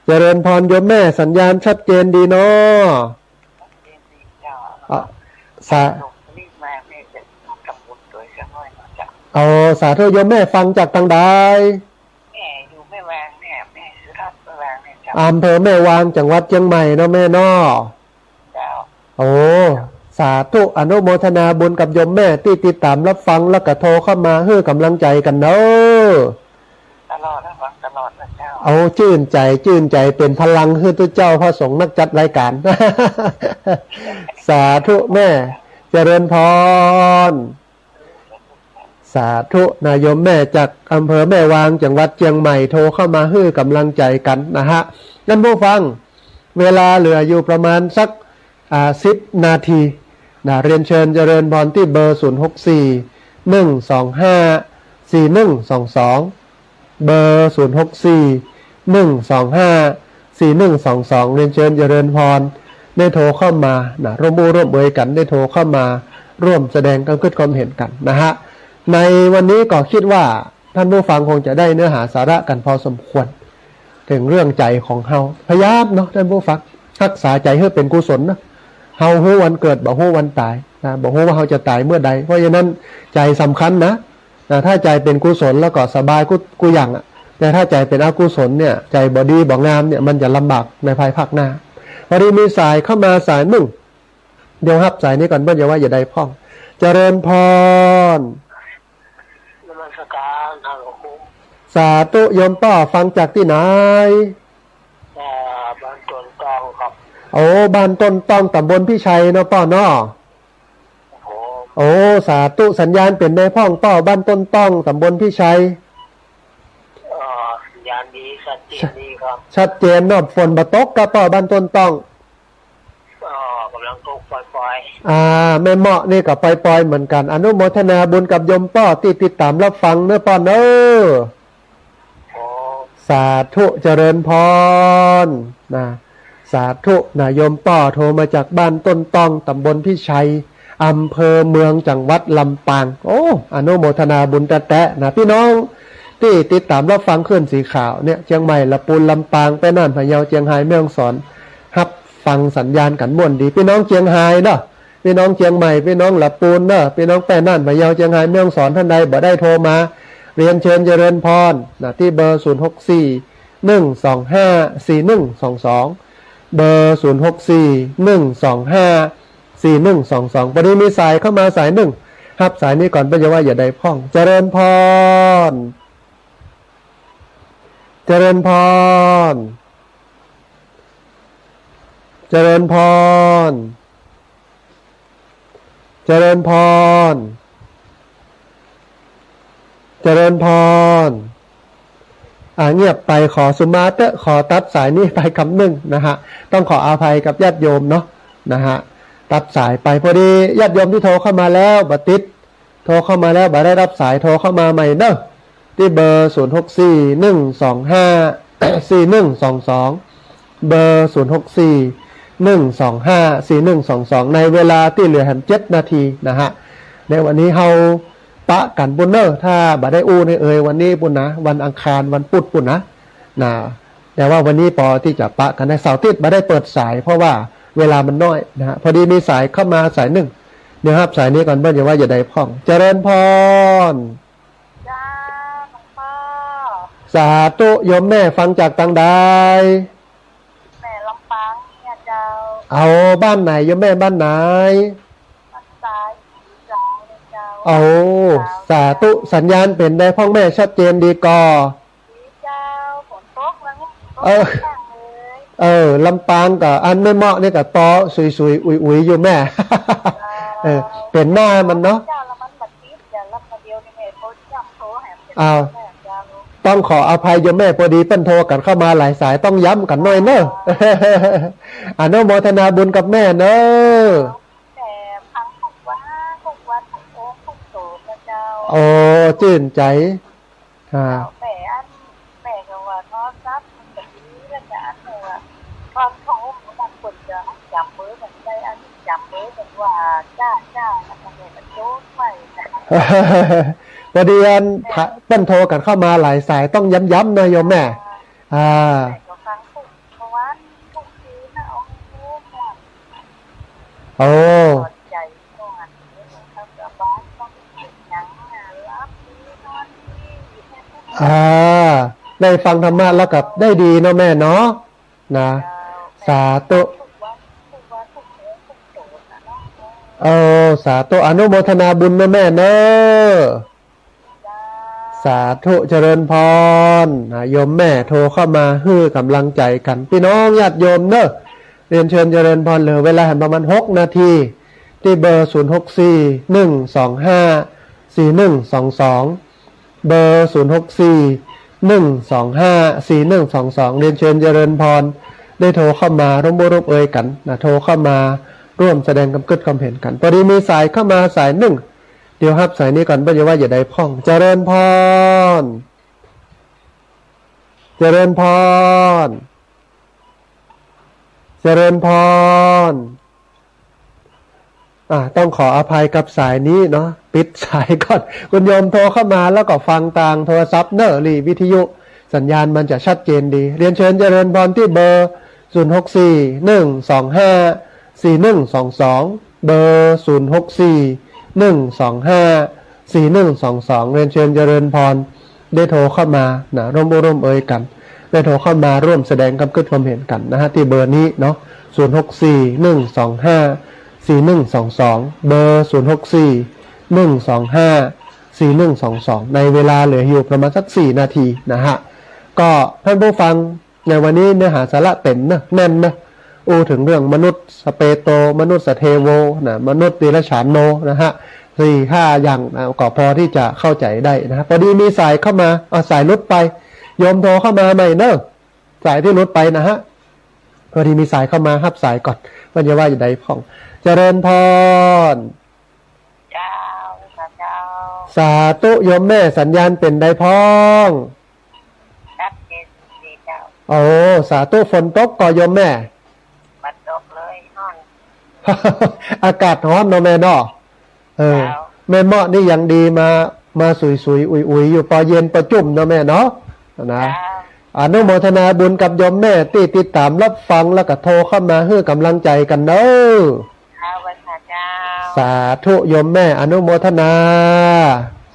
เจริญพรโยมแม่ สัญญาณชัดเจนดีเนาะ อ่ะ สา เอา สาธุโยมแม่ ฟังจากตางใด แม่อยู่แม่วางเนี่ย แม่สุทัศน์แม่วางเนี่ยเจ้า อำเภอแม่วาง จังหวัดเจียงใหม่เนาะแม่เนาะ เจ้า โอ้ สาธุ อนุโมทนาบุญกับโยมแม่ตี้ติดตามรับฟัง แล้วก็โทรเข้ามาหื้อกำลังใจ๋กั๋นเนาะ ตลอดนะ ฟังตลอดนะเจ้า เอา จื้นใจ๋ จื้นใจ๋ เป๋นพลังหื้อตุ๊เจ้าพระสงฆ์นักจัดรายการ สาธุแม่ เจริญพร สาธุนะโยมแม่ จากอำเภอแม่วาง จังหวัดเจียงใหม่ โทรเข้ามาหื้อกำลังใจ๋กั๋นนะฮะ ท่านผู้ฟัง เวลาเหลืออยู่ประมาณสัก อ่า สิบนาทีนะ เรียนเชิญเจริญพรตี้เบอร์ ศูนย์ หก สี่ หนึ่ง สอง ห้า สี่ หนึ่ง สอง สอง เบอร์ ศูนย์ หก สี่ หนึ่ง สอง ห้า สี่ หนึ่ง สอง สอง เรียนเชิญเจริญพร ได้โทรเข้ามานะ ร่วมอู้ร่วมเอยกั๋น ได้โทรเข้ามาร่วมแสดงความคิดความเห็นกั๋นนะฮะ ในวันนี้ก็คิดว่าท่านผู้ฟังคงจะได้เนื้อหาสาระกั๋นพอสมควร เถิงเรื่องใจ๋ของเฮา พยายามเนาะท่านผู้ฟัง ฮักษาใจ๋หื้อเป๋นกุศลนะ เฮาฮู้วันเกิด บ่ฮู้วันต๋ายนะ บ่ฮู้ว่าเฮาจะต๋ายเมื่อใด เพราะฉะนั้นใจ๋สำคัญนะ นะ ถ้าใจ๋เป๋นกุศลแล้วก็สบายกู้ กู้อย่างอะ แต่ถ้าใจ๋เป๋นอกุศลเนี่ย ใจ๋บ่ดีบ่งามเนี่ย มันจะลำบากในภายภาคหน้า พอดีมีสายเข้ามาสายนึ่ง เดี๋ยวฮับสายนี้ก่อน เปิ้นจะว่าจะใดพ่อง เจริญพร นมัสการครับหลวงปู่ สาธุโยมป้อ ฟังจากตี้ไหน อ่า บ้านต้นต้องครับ โอ้ บ้านต้นต้อง ตำบลพิชัยเนาะป้อเนาะ ครับผม โอ้ สาธุ สัญญาณเป๋นใดพ่องป้อ บ้านต้นต้อง ตำบลพิชัย อ่า สัญญาณดี ชัดเจนดีครับ ชัดเจนเนาะ ฝนบ่ตกก่อป้อ บ้านต้นต้อง ก็กำลังตกปล่อยๆ อ่า แม่เมาะนี่ก็ปล่อยๆ เหมือนกั๋น อนุโมทนาบุญกับโยมป้อตี้ติดต๋ามรับฟังเนาะป้อเนาะ โอ้ สาธุ เจริญพร นะ สาธุ นะ โยมป้อโทรมาจากบ้านต้นต้อง ตำบลพิชัย อำเภอเมือง จังหวัดลำปาง โอ้ อนุโมทนาบุญแต๊ๆ นะ ปี้น้องตี้ติดต๋ามรับฟังคลื่นสีขาวเนี่ย เจียงใหม่ ละปูน ลำปาง แป้น่าน พะเยา เจียงฮาย แม่ฮ่องสอน ฮับฟังสัญญาณกั๋นม่วนดี ปี้น้องเจียงฮายเนาะ ปี้น้องเจียงใหม่ ปี้น้องละปูนเนาะ ปี้น้องแป้น่าน พะเยา เจียงฮาย แม่ฮ่องสอน ท่านใดบ่ได้โทรมา เรียนเชิญเจริญพร นะ ตี้เบอร์ ศูนย์ หก สี่ หนึ่ง สอง ห้า สี่ หนึ่ง สอง สอง เบอร์ ศูนย์ หก สี่ หนึ่ง สอง ห้า สี่ หนึ่ง สอง สอง พอดีมีสายเข้ามาสายนึ่ง ฮับสายนี้ก่อน เปิ้นจะว่าจะใดพ่อง เจริญพร เจริญพร เจริญพร เจริญพร เจริญพร อ่า เงียบไป ขอสุมาเต๊อะ ขอตัดสายนี้ไปกำนึ่งนะฮะ ต้องขออภัยกับญาติโยมเนาะ นะฮะ ตัดสายไป พอดีญาติโยมตี้โทรเข้ามาแล้วบ่ติด โทรเข้ามาแล้วบ่ได้ฮับสาย โทรเข้ามาใหม่เนาะ ตี้เบอร์ ศูนย์ หก สี่ หนึ่ง สอง ห้า สี่ หนึ่ง สอง สอง เบอร์ ศูนย์ หก สี่ หนึ่ง สอง ห้า สี่ หนึ่ง สอง สอง ในเวลาตี้เหลือแหมเจ็ดนาทีนะฮะ ในวันนี้เฮาปะกั๋นปู้นเนาะ ถ้าบ่ได้อู้ในเอยวันนี้ปู้นนะ วันอังคาร วันปุธปู้นนะ นะ แต่ว่าวันนี้ปอตี้จะปะกั๋นได้ เสาร์อาทิตย์บ่ได้เปิดสาย เพราะว่าเวลามันน้อยนะฮะ พอดีมีสายเข้ามาสายนึ่ง เดี๋ยวฮับสายนี้ก่อน เปิ้นจะว่าจะใดพ่อง เจริญพร จ้า หลวงป้อ สาธุ โยมแม่ฟังจากตางใด แม่ลำปางเนี่ยเจ้า เอา บ้านไหน โยมแม่บ้านไหน บ้านทราย เจ้า เอา เจ้า สาธุ สัญญาณเป๋นใดพ่องแม่ ชัดเจนดีก่อ ดีเจ้า ฝนตกแล้วเนี่ย เออ ตกหนักเลย เออ ลำปางกับอันแม่เมาะนี่ก็ตอสุยๆ อุ๋ยๆ อยู่แม่ เจ้า เออ เป๋นหน้ามันเนาะ เจ้า แล้วมันบัดติด เดี๋ยวลำมาเดียวนี่แม่โทรย้ำโทรแหม อ้าว แม่เจ้า ต้องขออภัยโยมแม่ พอดีเปิ้นโทรกั๋นเข้ามาหลายสาย ต้องย้ำกั๋นหน่อยเนาะ อนุโมทนาบุญกับแม่เนาะ แต่ฟังทุกวัน ทุกวัน ทุกโอม ทุกโสมนะเจ้า โอ้ จื้นใจ๋ อ่า เจ้า แม่อัน แม่ก็ว่าโทรศัพท์มันก็ดีแล้ว แต่อันเนี้ยว่า ความเขาบางคนจะจำเบอร์กันได้ อันนี้จำเบอร์กันว่าจ้า จ้า แล้วก็แม่ก็โจทย์ไว้นะ พอดีอัน ค่ะ เปิ้นโทรกันเข้ามาหลายสาย ต้องย้ำๆ นะโยมแม่ อ่า แต่ก็ฟังทุก เมื่อวานทุกคืนนะ โอ้โห โอ้ สอนใจก่อน แล้วก็บ้านต้องเห็นหนังนะ หลับดีนอนดี อ่า ได้ฟังธรรมะแล้วก็ได้ดีเนาะแม่เนาะ นะ เจ้า สาธุ ทุกวัน ทุกวัน ทุกคืน ทุกคืนนะเนาะ เออ สาธุ อนุโมทนาบุญนะแม่เนาะ เจ้า สาธุ เจริญพร นะ โยมแม่โทรเข้ามาหื้อกำลังใจกั๋น ปี้น้องญาติโยมเนาะ เรียนเชิญเจริญพร เหลือเวลาหันประมาณหกนาที ตี้เบอร์ ศูนย์หกสี่ หนึ่งสองห้า สี่หนึ่งสองสอง เบอร์ ศูนย์หกสี่ หนึ่งสองห้า สี่หนึ่งสองสอง เรียนเชิญเจริญพร ได้โทรเข้ามาร่วมอู้ร่วมเอยกั๋นนะ โทรเข้ามาร่วมแสดงความกึ๊ดความเห็นกั๋น พอดีมีสายเข้ามาสายนึ่ง เดี๋ยวฮับสายนี้ก่อน เปิ้นจะว่าจะใดพ่อง เจริญพร เจริญพร เจริญพร อ่า ต้องขออภัยกับสายนี้เนาะ ปิดสายก่อน คุณโยมโทรเข้ามาแล้วก็ฟังตางโทรศัพท์เนาะ หรือวิทยุ สัญญาณมันจะชัดเจนดี เรียนเชิญเจริญพรตี้เบอร์ ศูนย์หกสี่ หนึ่งสองห้า สี่หนึ่งสองสอง เบอร์ ศูนย์หกสี่ หนึ่งสองห้า สี่หนึ่งสองสอง เรียนเชิญเจริญพร ได้โทรเข้ามานะ ร่วมอู้ร่วมเอยกั๋น ได้โทรเข้ามาร่วมแสดงความกึ๊ดความเห็นกั๋นนะฮะ ตี้เบอร์นี้เนาะ ศูนย์หกสี่ หนึ่งสองห้า สี่หนึ่งสองสอง เบอร์ ศูนย์หกสี่ หนึ่งสองห้า สี่หนึ่งสองสอง ในเวลาเหลืออยู่ประมาณสักสี่นาทีนะฮะ ก็ท่านผู้ฟัง ในวันนี้เนื้อหาสาระเต๋มเนาะ แน่นเนาะ อู้เถิงเรื่องมนุษย์สเปโต มนุษย์สเทโวนะ มนุษย์เดรัจฉานโนนะฮะ สี่ห้าอย่างนะ ก็พอตี้จะเข้าใจ๋ได้นะฮะ พอดีมีสายเข้ามา อ่ะ สายหลุดไป โยมโทรเข้ามาใหม่เนาะ สายตี้หลุดไปนะฮะ พอดีมีสายเข้ามา ฮับสายก่อน เปิ้นจะว่าจะใดพ่อง เจริญพร เจ้า เจ้า สาธุ โยมแม่ สัญญาณเป๋นใดพ่อง ชัดเจนดีเจ้า โอ้ สาธุ ฝนตกก่อโยมแม่ บ่ตกเลย ฮ้อน อากาศฮ้อนเนาะแม่เนาะ เออ เจ้า แม่เมาะนี่ยังดีมา มาสุยๆ อุ๋ยๆ อยู่ ปอเย็นปอจุ่มเนาะแม่เนาะ นะ เจ้า อนุโมทนาบุญกับโยมแม่ตี้ติดต๋ามฮับฟัง แล้วก็โทรเข้ามาหื้อกำลังใจ๋กั๋นเนาะ เจ้า สาธุ โยมแม่ อนุโมทนา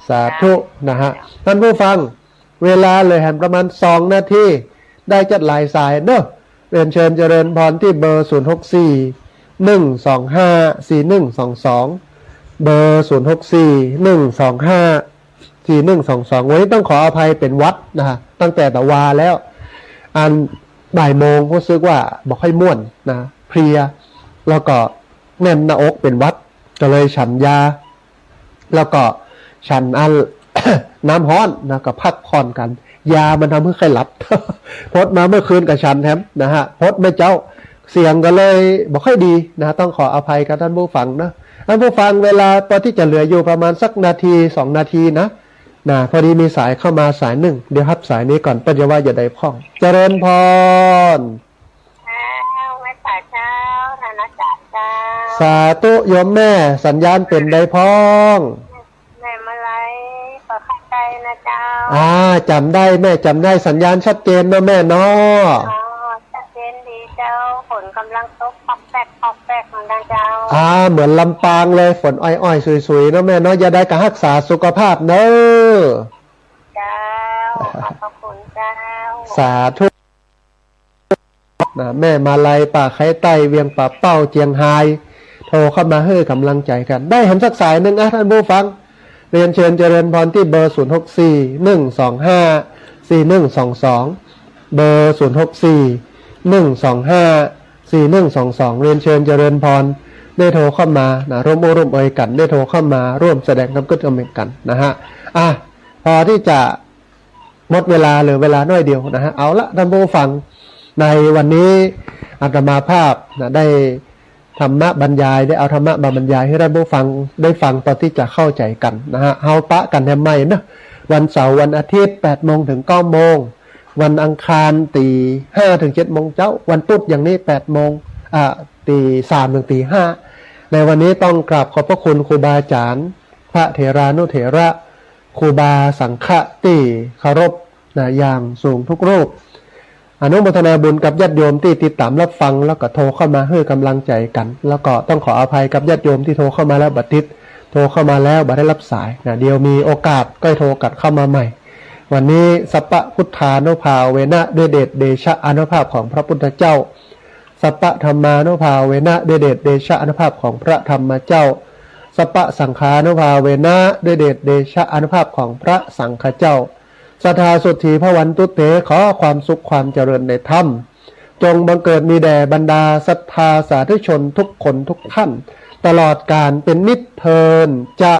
สาธุ เจ้า นะฮะ ท่านผู้ฟัง เวลาเหลือหันประมาณสองนาที ได้จัดหลายสายเนาะ เรียนเชิญเจริญพรตี้เบอร์ ศูนย์หกสี่ หนึ่งสองห้า สี่หนึ่งสองสอง เบอร์ ศูนย์หกสี่ หนึ่งสองห้า สี่หนึ่งสองสอง วันนี้ต้องขออภัยเป๋นหวัดนะฮะ ตั้งแต่ตะวาแล้ว อันบ่ายโมงรู้สึกว่าบ่ค่อยม่วนนะ เพลีย แล้วก็แน่นหน้าอกเป๋นหวัด ก็เลยฉันยา แล้วก็ฉันอัน น้ำฮ้อนนะ ก็พักผ่อนกั๋น ยามันทำหื้อใค่หลับ พดมาเมื่อคืนก็ฉันแถมนะฮะ พดเมื่อเจ๊า เสียงก็เลยบ่ค่อยดีนะ ต้องขออภัยกับท่านผู้ฟังนะ ท่านผู้ฟัง เวลาปอตี้จะเหลืออยู่ประมาณสักนาทีสองนาทีนะ นะ พอดีมีสายเข้ามาสายนึ่ง เดี๋ยวฮับสายนี้ก่อน เปิ้นจะว่าจะใดพ่อง เจริญพร เจ้า แม่สาเจ้า ธนจักรเจ้า สาธุ โยมแม่ สัญญาณเป๋นใดพ่อง แม่มาลัย ปากใต้นะเจ้า อ่า จ๋ำได้ แม่จ๋ำได้ สัญญาณชัดเจนเนาะแม่เนาะ อ๋อ ชัดเจนดีเจ้า ฝนกำลังตกปอกแปกปอกแปกเหมือนกั๋นเจ้า อ่า เหมือนลำปางเลย ฝนอ่อยๆ สุยๆ เนาะแม่เนาะ จะใดก็ฮักษาสุขภาพเนาะ เจ้า ขอบพระคุณเจ้า สาธุ นะ แม่มาลัย ปากใต้ เวียงป่าเป้า เจียงฮาย โทรเข้ามาหื้อกำลังใจ๋กั๋น ได้หันสักสายนึ่งอ่ะ ท่านผู้ฟัง เรียนเชิญเจริญพรตี้เบอร์ ศูนย์หกสี่ หนึ่งสองห้า สี่หนึ่งสองสอง เบอร์ ศูนย์หกสี่ หนึ่งสองห้า สี่หนึ่งสองสอง เรียนเชิญเจริญพร ได้โทรเข้ามานะ ร่วมอู้ร่วมเอยกั๋น ได้โทรเข้ามาร่วมแสดงความกึ๊ดความเห็นกั๋นนะฮะ อ่ะ พอตี้จะ หมดเวลา เหลือเวลาน้อยเดียวนะฮะ เอาละ ท่านผู้ฟัง ในวันนี้อาตมาภาพนะ ได้ธรรมะบรรยาย ได้เอาธรรมะมาบรรยายหื้อท่านผู้ฟังได้ฟัง ปอตี้จะเข้าใจ๋กั๋นนะฮะ เฮาปะกั๋นแหมใหม่เนาะ วันเสาร์วันอาทิตย์ แปดโมงถึงเก้าโมง วันอังคารตี๋ห้าเถิงเจ็ดโมงเจ๊า วันตุ๊ดอย่างนี้แปดโมง อ่า ตี๋สามเถิงตี๋ห้า ในวันนี้ต้องกราบขอบพระคุณครูบาอาจ๋ารย์ พระเถรานุเถระ ครูบาสังฆะตี้เคารพนะ อย่างสูงทุกรูป อนุโมทนาบุญกับญาติโยมตี้ติดต๋ามรับฟัง แล้วก็โทรเข้ามาหื้อกำลังใจ๋กั๋น แล้วก็ต้องขออภัยกับญาติโยมตี้โทรเข้ามาแล้วบ่ติด โทรเข้ามาแล้วบ่ได้รับสายนะ เดี๋ยวมีโอกาสก้อยโทรกลับเข้ามาใหม่ วันนี้ สัพพะพุทธานุภาเวนะ ด้วยเดชเดชะอานุภาพของพระพุทธเจ้า สัพพะธัมมานุภาเวนะ ด้วยเดชเดชะอานุภาพของพระธัมมเจ้า สัพพะสังฆานุภาเวนะ ด้วยเดชเดชะอานุภาพของพระสังฆเจ้า สัทธาสุทธีพวันตุเต ขอความสุขความเจริญในธรรม จงบังเกิดมีแด่บรรดาศรัทธาสาธุชนทุกคนทุกท่าน ตลอดกาลเป็นนิจเทิน จะ